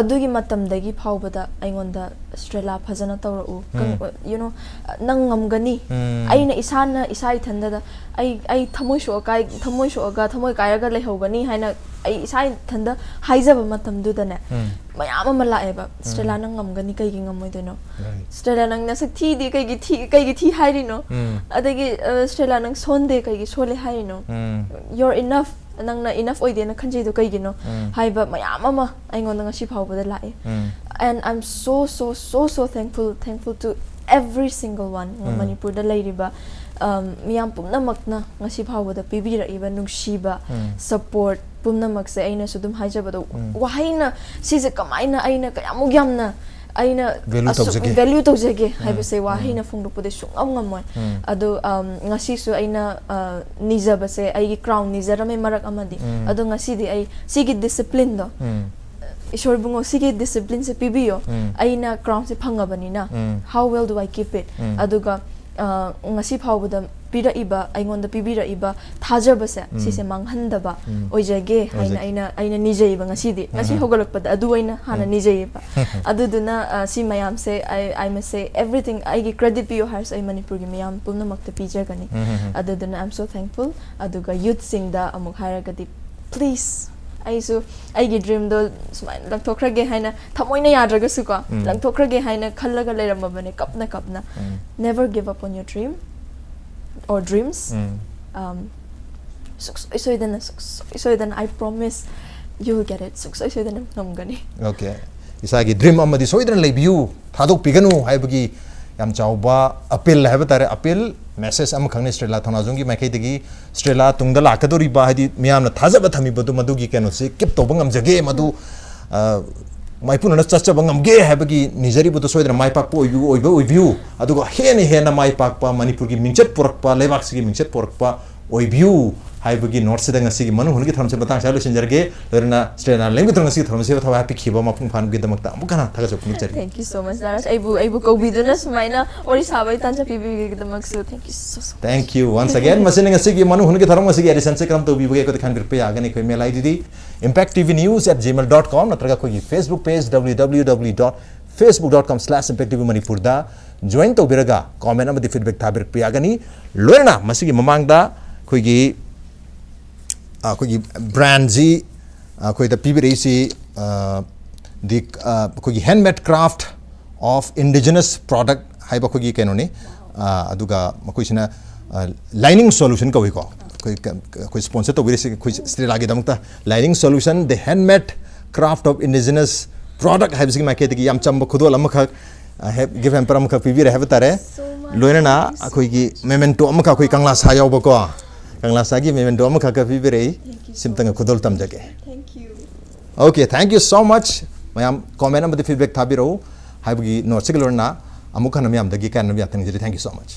ꯑꯗꯨꯒꯤ ꯃꯇꯝꯗꯒꯤ ꯐꯥꯎꯕꯗ ꯑꯩꯉꯣꯟꯗ, "ꯁ꯭ꯇꯦꯂꯥ, ꯐꯖꯅ ꯇꯧꯔꯛꯎ, ꯀꯪ- ꯎꯝ. you know, ꯅꯪ ꯉꯝꯒꯅꯤ, ꯎꯝ. ꯑꯩꯅ ꯏꯁꯥꯅ ꯏꯁꯥ ꯏꯊꯟꯗꯗ ꯑꯩ ꯑꯩ ꯊꯃꯣꯏ ꯁꯣꯛꯑꯀꯥꯏ ꯊꯃꯣꯏ ꯁꯣꯛꯑꯒ ꯊꯃꯣꯏ ꯀꯥꯏꯔꯒ ꯂꯩꯍꯧꯒꯅꯤ" ꯍꯥꯏꯅ ꯑꯩ ꯏꯁꯥ ꯏꯊꯟꯗ ꯍꯥꯏꯖꯕ ꯃꯇꯝꯗꯨꯗꯅꯦ, ꯎꯝ. ꯃꯌꯥꯝ ꯑꯃ ꯂꯥꯛꯑꯦꯕ, "ꯁ꯭ꯇꯦꯂꯥ, ꯅꯪ ꯉꯝꯒꯅꯤ, ꯀꯩꯒꯤ ꯉꯝꯃꯣꯏꯗꯣꯏꯅꯣ? Right. ꯁ꯭ꯇꯦꯂꯥ, ꯅꯪ ꯅꯁꯛ ꯊꯤꯗꯦ, ꯀꯩꯒꯤ ꯊꯤ ꯀꯩꯒꯤ ꯊꯤ ꯍꯥꯏꯔꯤꯅꯣ?" ꯎꯝ. ꯑꯗꯒꯤ, "ꯑ, ꯁ꯭ꯇꯦꯂꯥ, ꯅꯪ ꯁꯣꯟꯗꯦ, ꯀꯩꯒꯤ ꯁꯣꯜꯂꯦ ꯍꯥꯏꯔꯤꯅꯣ? ꯎꯝ. You're enough, ꯅꯪꯅ enough ꯑꯣꯏꯗꯦꯅ ꯈꯟꯖꯩꯗꯣ ꯀꯩꯒꯤꯅꯣ?" ꯎꯝ. ꯍꯥꯏꯕ ꯃꯌꯥꯝ ꯑꯃ ꯑꯩꯉꯣꯟꯗ ꯉꯁꯤ ꯐꯥꯎꯕꯗ ꯂꯥꯛꯑꯦ꯫ ꯎꯝ. And I'm so, so, so, so thankful, thankful to every single one. ꯎꯝ. ꯃꯅꯤꯄꯨꯔꯗ ꯂꯩꯔꯤꯕ, ꯑꯝ, ꯃꯤꯌꯥꯝ ꯄꯨꯝꯅꯃꯛꯅ ꯉꯁꯤ ꯐꯥꯎꯕꯗ ꯄꯤꯕꯤꯔꯛꯏꯕ ꯅꯨꯡꯁꯤꯕ, ꯎꯝ. support ꯄꯨꯝꯅꯃꯛꯁꯦ ꯑꯩꯅꯁꯨ ꯑꯗꯨꯝ ꯍꯥꯏꯖꯕꯗꯣ, ꯎꯝ. ꯋꯥꯍꯩꯅ ꯁꯤꯁꯦ ꯀꯃꯥꯏꯅ ꯑꯩꯅ ꯀꯌꯥꯃꯨꯛ ꯌꯥꯝꯅ ꯑꯩꯅ Value ꯑꯁꯨꯛ ꯇꯧꯖꯒꯦ. value ꯇꯧꯖꯒꯦ ꯎꯝ. ꯍꯥꯏꯕꯁꯦ ꯎꯝ. ꯋꯥꯍꯩꯅ ꯐꯣꯡꯗꯣꯛꯄꯗꯤ ꯁꯨꯡꯉꯝ ꯉꯝꯃꯣꯏ꯫ ꯎꯝ. ꯑꯗꯣ, ꯑꯝ, ꯉꯁꯤꯁꯨ ꯑꯩꯅ, ꯑ, ꯅꯤꯖꯕꯁꯦ, ꯑꯩꯒꯤ crown ꯅꯤꯖꯔꯝꯃꯦ ꯃꯔꯛ ꯑꯃꯗꯤ꯫ ꯎꯝ. ꯑꯗꯣ ꯉꯁꯤꯗꯤ ꯑꯩ ꯁꯤꯒꯤ discipline ꯗꯣ, ꯎꯝ. "ꯏꯁꯣꯔ ꯏꯕꯨꯡꯉꯣ, ꯁꯤꯒꯤ discipline ꯁꯦ ꯄꯤꯕꯤꯌꯣ, ꯎꯝ. ꯑꯩꯅ crown say ꯐꯪꯉꯕꯅꯤꯅ, um. how well do I keep it?" ꯎꯝ. ꯑꯗꯨꯒ, ꯑ, ꯉꯁꯤ ꯐꯥꯎꯕꯗ ꯄꯤꯔꯛꯏꯕ, ꯑꯩꯉꯣꯟꯗ ꯄꯤꯕꯤꯔꯛꯏꯕ ꯊꯥꯖꯕꯁꯦ, ꯎꯝ. ꯁꯤꯁꯦ ꯃꯥꯡꯍꯟꯗꯕ ꯎꯝ. ꯑꯣꯏꯖꯒꯦ ꯍꯥꯏꯅ ꯑꯣꯏꯖꯒꯦ. ꯑꯩꯅ, ꯑꯩꯅ ꯅꯤꯖꯩꯕ ꯉꯁꯤꯗꯤ꯫ ꯉꯁꯤ ꯎꯝ. ꯍꯧꯒꯠꯂꯛꯄꯗ ꯑꯗꯨ ꯑꯣꯏꯅ ꯍꯥꯟꯅ ꯎꯝ. ꯅꯤꯖꯩꯌꯦꯕ꯫ ꯑꯗꯨꯗꯨꯅ, ꯑ, ꯁꯤ ꯃꯌꯥꯝꯁꯦ, I, I must say everything, ꯑꯩꯒꯤ credit ꯄꯤꯌꯣ ꯍꯥꯏꯔꯁꯨ ꯑꯩ ꯃꯅꯤꯄꯨꯔꯒꯤ ꯃꯤꯌꯥꯝ ꯄꯨꯝꯅꯃꯛꯇ ꯄꯤꯖꯒꯅꯤ꯫ ꯎꯝ, ꯎꯝ, ꯎꯝ. ꯑꯗꯨꯗꯨꯅ I'm so thankful꯫ ꯑꯗꯨꯒ youth ꯁꯤꯡꯗ ꯑꯃꯨꯛ ꯍꯥꯏꯔꯒꯗꯤ, please, ꯑꯩꯁꯨ ꯑꯩꯒꯤ dream ꯗꯣ ꯁꯨꯃꯥꯏꯅ ꯂꯪꯊꯣꯛꯈ꯭ꯔꯒꯦ ꯍꯥꯏꯅ ꯊꯃꯣꯏꯅ ꯌꯥꯗ꯭ꯔꯒꯁꯨꯀꯣ, ꯎꯝ. ꯂꯪꯊꯣꯛꯈ꯭ꯔꯒꯦ ꯍꯥꯏꯅ ꯈꯜꯂꯒ ꯂꯩꯔꯝꯃꯕꯅꯦ, ꯀꯞꯅ ꯀꯞꯅ꯫ ꯎꯝ. Never give up on your dream or dreams. Um. Um, ꯁꯨꯛꯁꯣꯏ ꯁꯣꯏꯗꯅ, ꯁꯨꯛꯁꯣꯏ ꯁꯣꯏꯗꯅ, I promise you will get it. ꯁꯨꯛꯁꯣꯏ ꯁꯣꯏꯗꯅ ꯉꯝꯒꯅꯤ꯫ Okay. ꯏꯁꯥꯒꯤ dream ꯑꯃꯗꯤ ꯁꯣꯏꯗꯅ ꯂꯩꯕꯤꯌꯨ, ꯊꯥꯗꯣꯛꯄꯤꯒꯅꯨ ꯍꯥꯏꯕꯒꯤ ꯌꯥꯝ ꯆꯥꯎꯕ ꯑꯄꯤꯜ ꯍꯥꯏꯕ ꯇꯥꯔꯦ, ꯑꯄꯤꯜ ꯃꯦꯁꯦꯖ ꯑꯃꯈꯛꯅꯤ ꯁ꯭ꯇꯦꯂꯥ ꯊꯧꯅꯥꯖꯣꯝꯒꯤ ꯃꯥꯏꯀꯩꯗꯒꯤ꯫ ꯁ꯭ꯇꯦꯂꯥ ꯇꯨꯡꯗ ꯂꯥꯛꯀꯗꯧꯔꯤꯕ, ꯍꯥꯏꯗꯤ ꯃꯤꯌꯥꯝꯅ ꯊꯥꯖꯕ ꯊꯝꯃꯤꯕꯗꯨ, ꯃꯗꯨꯒꯤ ꯀꯩꯅꯣꯁꯤ ꯀꯤꯞ ꯇꯧꯕ ꯉꯝꯖꯒꯦ, ꯃꯗꯨ, ꯑ, ꯃꯥꯏꯄꯨꯅꯅ ꯆꯠꯆꯕ ꯉꯝꯒꯦ ꯍꯥꯏꯕꯒꯤ ꯅꯤꯖꯔꯤꯕꯗꯨ ꯁꯣꯏꯗꯅ ꯃꯥꯏ ꯄꯥꯛꯄ ꯑꯣꯏꯕꯤꯌꯨ, ꯑꯣꯏꯕ ꯑꯣꯏꯕꯤꯌꯨ, ꯑꯗꯨꯒ ꯍꯦꯟꯅ ꯍꯦꯟꯅ ꯃꯥꯏ ꯄꯥꯛꯄ, ꯃꯅꯤꯄꯨꯔꯒꯤ ꯃꯤꯡꯆꯠ ꯄꯨꯔꯛꯄ, ꯂꯩꯕꯥꯛꯁꯤꯒꯤ ꯃꯤꯡꯆꯠ ꯄꯨꯔꯛꯄ ꯑꯣꯏꯕꯤꯌꯨ ꯍꯥꯏꯕꯒꯤ ꯅꯣꯠꯁꯤꯗ ꯉꯁꯤꯒꯤ ꯃꯅꯨꯡ ꯍꯨꯠꯀꯤ ꯊꯧꯔꯝꯁꯤ ꯃꯇꯥꯡ ꯑꯁꯤꯗ ꯂꯣꯏꯁꯤꯟꯖꯔꯒꯦ꯫ ꯂꯣꯏꯅꯅ ꯁ꯭ꯇꯦꯂꯥ ꯂꯦꯝꯒꯤ ꯊꯧꯔꯝ ꯑꯁꯤꯒꯤ ꯊꯧꯔꯝꯁꯤꯕꯨ ꯊꯋꯥꯏ ꯍꯥꯞꯄꯤꯈꯤꯕ ꯃꯄꯨꯡ ꯐꯥꯍꯟꯕꯒꯤꯗꯃꯛꯇ ꯑꯃꯨꯛ ꯍꯟꯅ ꯊꯥꯒꯠꯆꯕ ꯐꯣꯡꯗꯣꯛꯆꯔꯤ꯫ Thank you so much, ꯅꯥꯔꯥꯖ꯫ ꯑꯩꯕꯨ, ꯑꯩꯕꯨ ꯀꯧꯕꯤꯗꯨꯅ ꯁꯨꯃꯥꯏꯅ ꯋꯥꯔꯤ ꯁꯥꯕꯒꯤ ꯇꯥꯟꯖꯥ ꯄꯤꯕꯤꯕꯒꯤꯗꯃꯛꯁꯨ thank you so, so much. Thank you once again. ꯃꯁꯤꯅ ꯉꯁꯤꯒꯤ ꯃꯅꯨꯡ ꯍꯨꯠꯀꯤ ꯊꯧꯔꯝ ꯑꯁꯤꯒꯤ ꯑꯦꯗꯤꯁꯟꯁꯦ ꯀꯔꯝ ꯇꯧꯕꯤꯕꯒꯦ ꯑꯩꯈꯣꯏꯗ ꯈꯟꯕꯤꯔꯛꯄ ꯌꯥꯒꯅꯤ꯫ ꯑꯩꯈꯣꯏ email I ꯗꯤꯗꯤ impact T V news at gmail dot com ꯅꯠꯇ꯭ꯔꯒ ꯑꯩꯈꯣꯏꯒꯤ Facebook page W W W dot facebook dot com slash impact T V ꯃꯅꯤꯄꯨꯔꯗ ꯖꯣꯏꯟ ꯇꯧꯕꯤꯔꯒ ꯀꯣꯃꯦꯟ ꯑꯃꯗꯤ ꯐꯤꯗꯕꯦꯛ ꯊꯥꯕꯤꯔꯛꯄ ꯌꯥꯒꯅꯤ꯫ ꯂꯣꯏꯅꯅ ꯃꯁꯤꯒꯤ ꯃꯃꯥꯡꯗ ꯑꯩꯈꯣꯏꯒꯤ, ꯑ, ꯑꯩꯈꯣꯏꯒꯤ ꯕ꯭ꯔꯥꯟꯁꯤ ꯑꯩꯈꯣꯏꯗ ꯄꯤꯕꯤꯔꯛꯏꯁꯤ, ꯑ, the, ꯑ, ꯑꯩꯈꯣꯏꯒꯤ handmade craft of indigenous product ꯍꯥꯏꯕ ꯑꯩꯈꯣꯏꯒꯤ ꯀꯩꯅꯣꯅꯤ꯫ ꯑ, ꯑꯗꯨꯒ ꯃꯈꯣꯏꯁꯤꯅ, ꯑ, lining solution ꯀꯧꯏꯀꯣ꯫ ꯑꯩꯈꯣꯏ ꯀ-, ꯑꯩꯈꯣꯏ ꯁ꯭ꯄꯣꯟꯁꯔ ꯇꯧꯕꯤꯔꯤꯁꯤ ꯑꯩꯈꯣꯏ ꯁ꯭ꯇꯦꯂꯥꯒꯤꯗꯃꯛꯇ lining solution, the handmade craft of indigenous product ꯍꯥꯏꯕꯁꯤꯒꯤ ꯃꯥꯏꯀꯩꯗꯒꯤ ꯌꯥꯝ ꯆꯝꯕ ꯈꯨꯗꯣꯜ ꯑꯃꯈꯛ, ꯑ, ꯍꯦꯞ-, ꯒꯤꯐ ꯍꯦꯝꯄꯔ ꯑꯃꯈꯛ ꯄꯤꯕꯤꯔꯦ ꯍꯥꯏꯕ ꯇꯥꯔꯦ꯫ So much. ꯂꯣꯏꯅꯅ Thank you so ꯑꯩꯈꯣꯏꯒꯤ ꯃꯦꯃꯦꯟꯇꯣ ꯑꯃꯈꯛ, ꯑꯩꯈꯣꯏ ꯀꯪꯂꯥ ꯁꯥ ꯌꯥꯎꯕꯀꯣ, ꯀꯪꯂꯥ ꯁꯥꯒꯤ ꯃꯦꯃꯦꯟꯇꯣ ꯑꯃꯈꯛꯀ ꯄꯤꯕꯤꯔꯛꯏ꯫ Thank you so ꯁꯤꯝꯇꯪꯒ ꯈꯨꯗꯣꯜ ꯇꯝꯖꯒꯦ꯫ Thank you. Okay, thank you so much. ꯃꯌꯥꯝ ꯀꯣꯃꯦꯟ ꯑꯃꯗꯤ ꯐꯤꯗꯕꯦꯛ ꯊꯥꯕꯤꯔꯛꯎ ꯍꯥꯏꯕꯒꯤ ꯅꯣꯠꯁꯤꯒ ꯂꯣꯏꯅꯅ ꯑꯃꯨꯛ ꯍꯟꯅ ꯃꯌꯥꯝꯗꯒꯤ ꯀꯥꯏꯅꯕ ꯌꯥꯊꯪ ꯅꯤꯖꯔꯤ꯫ Thank you so much.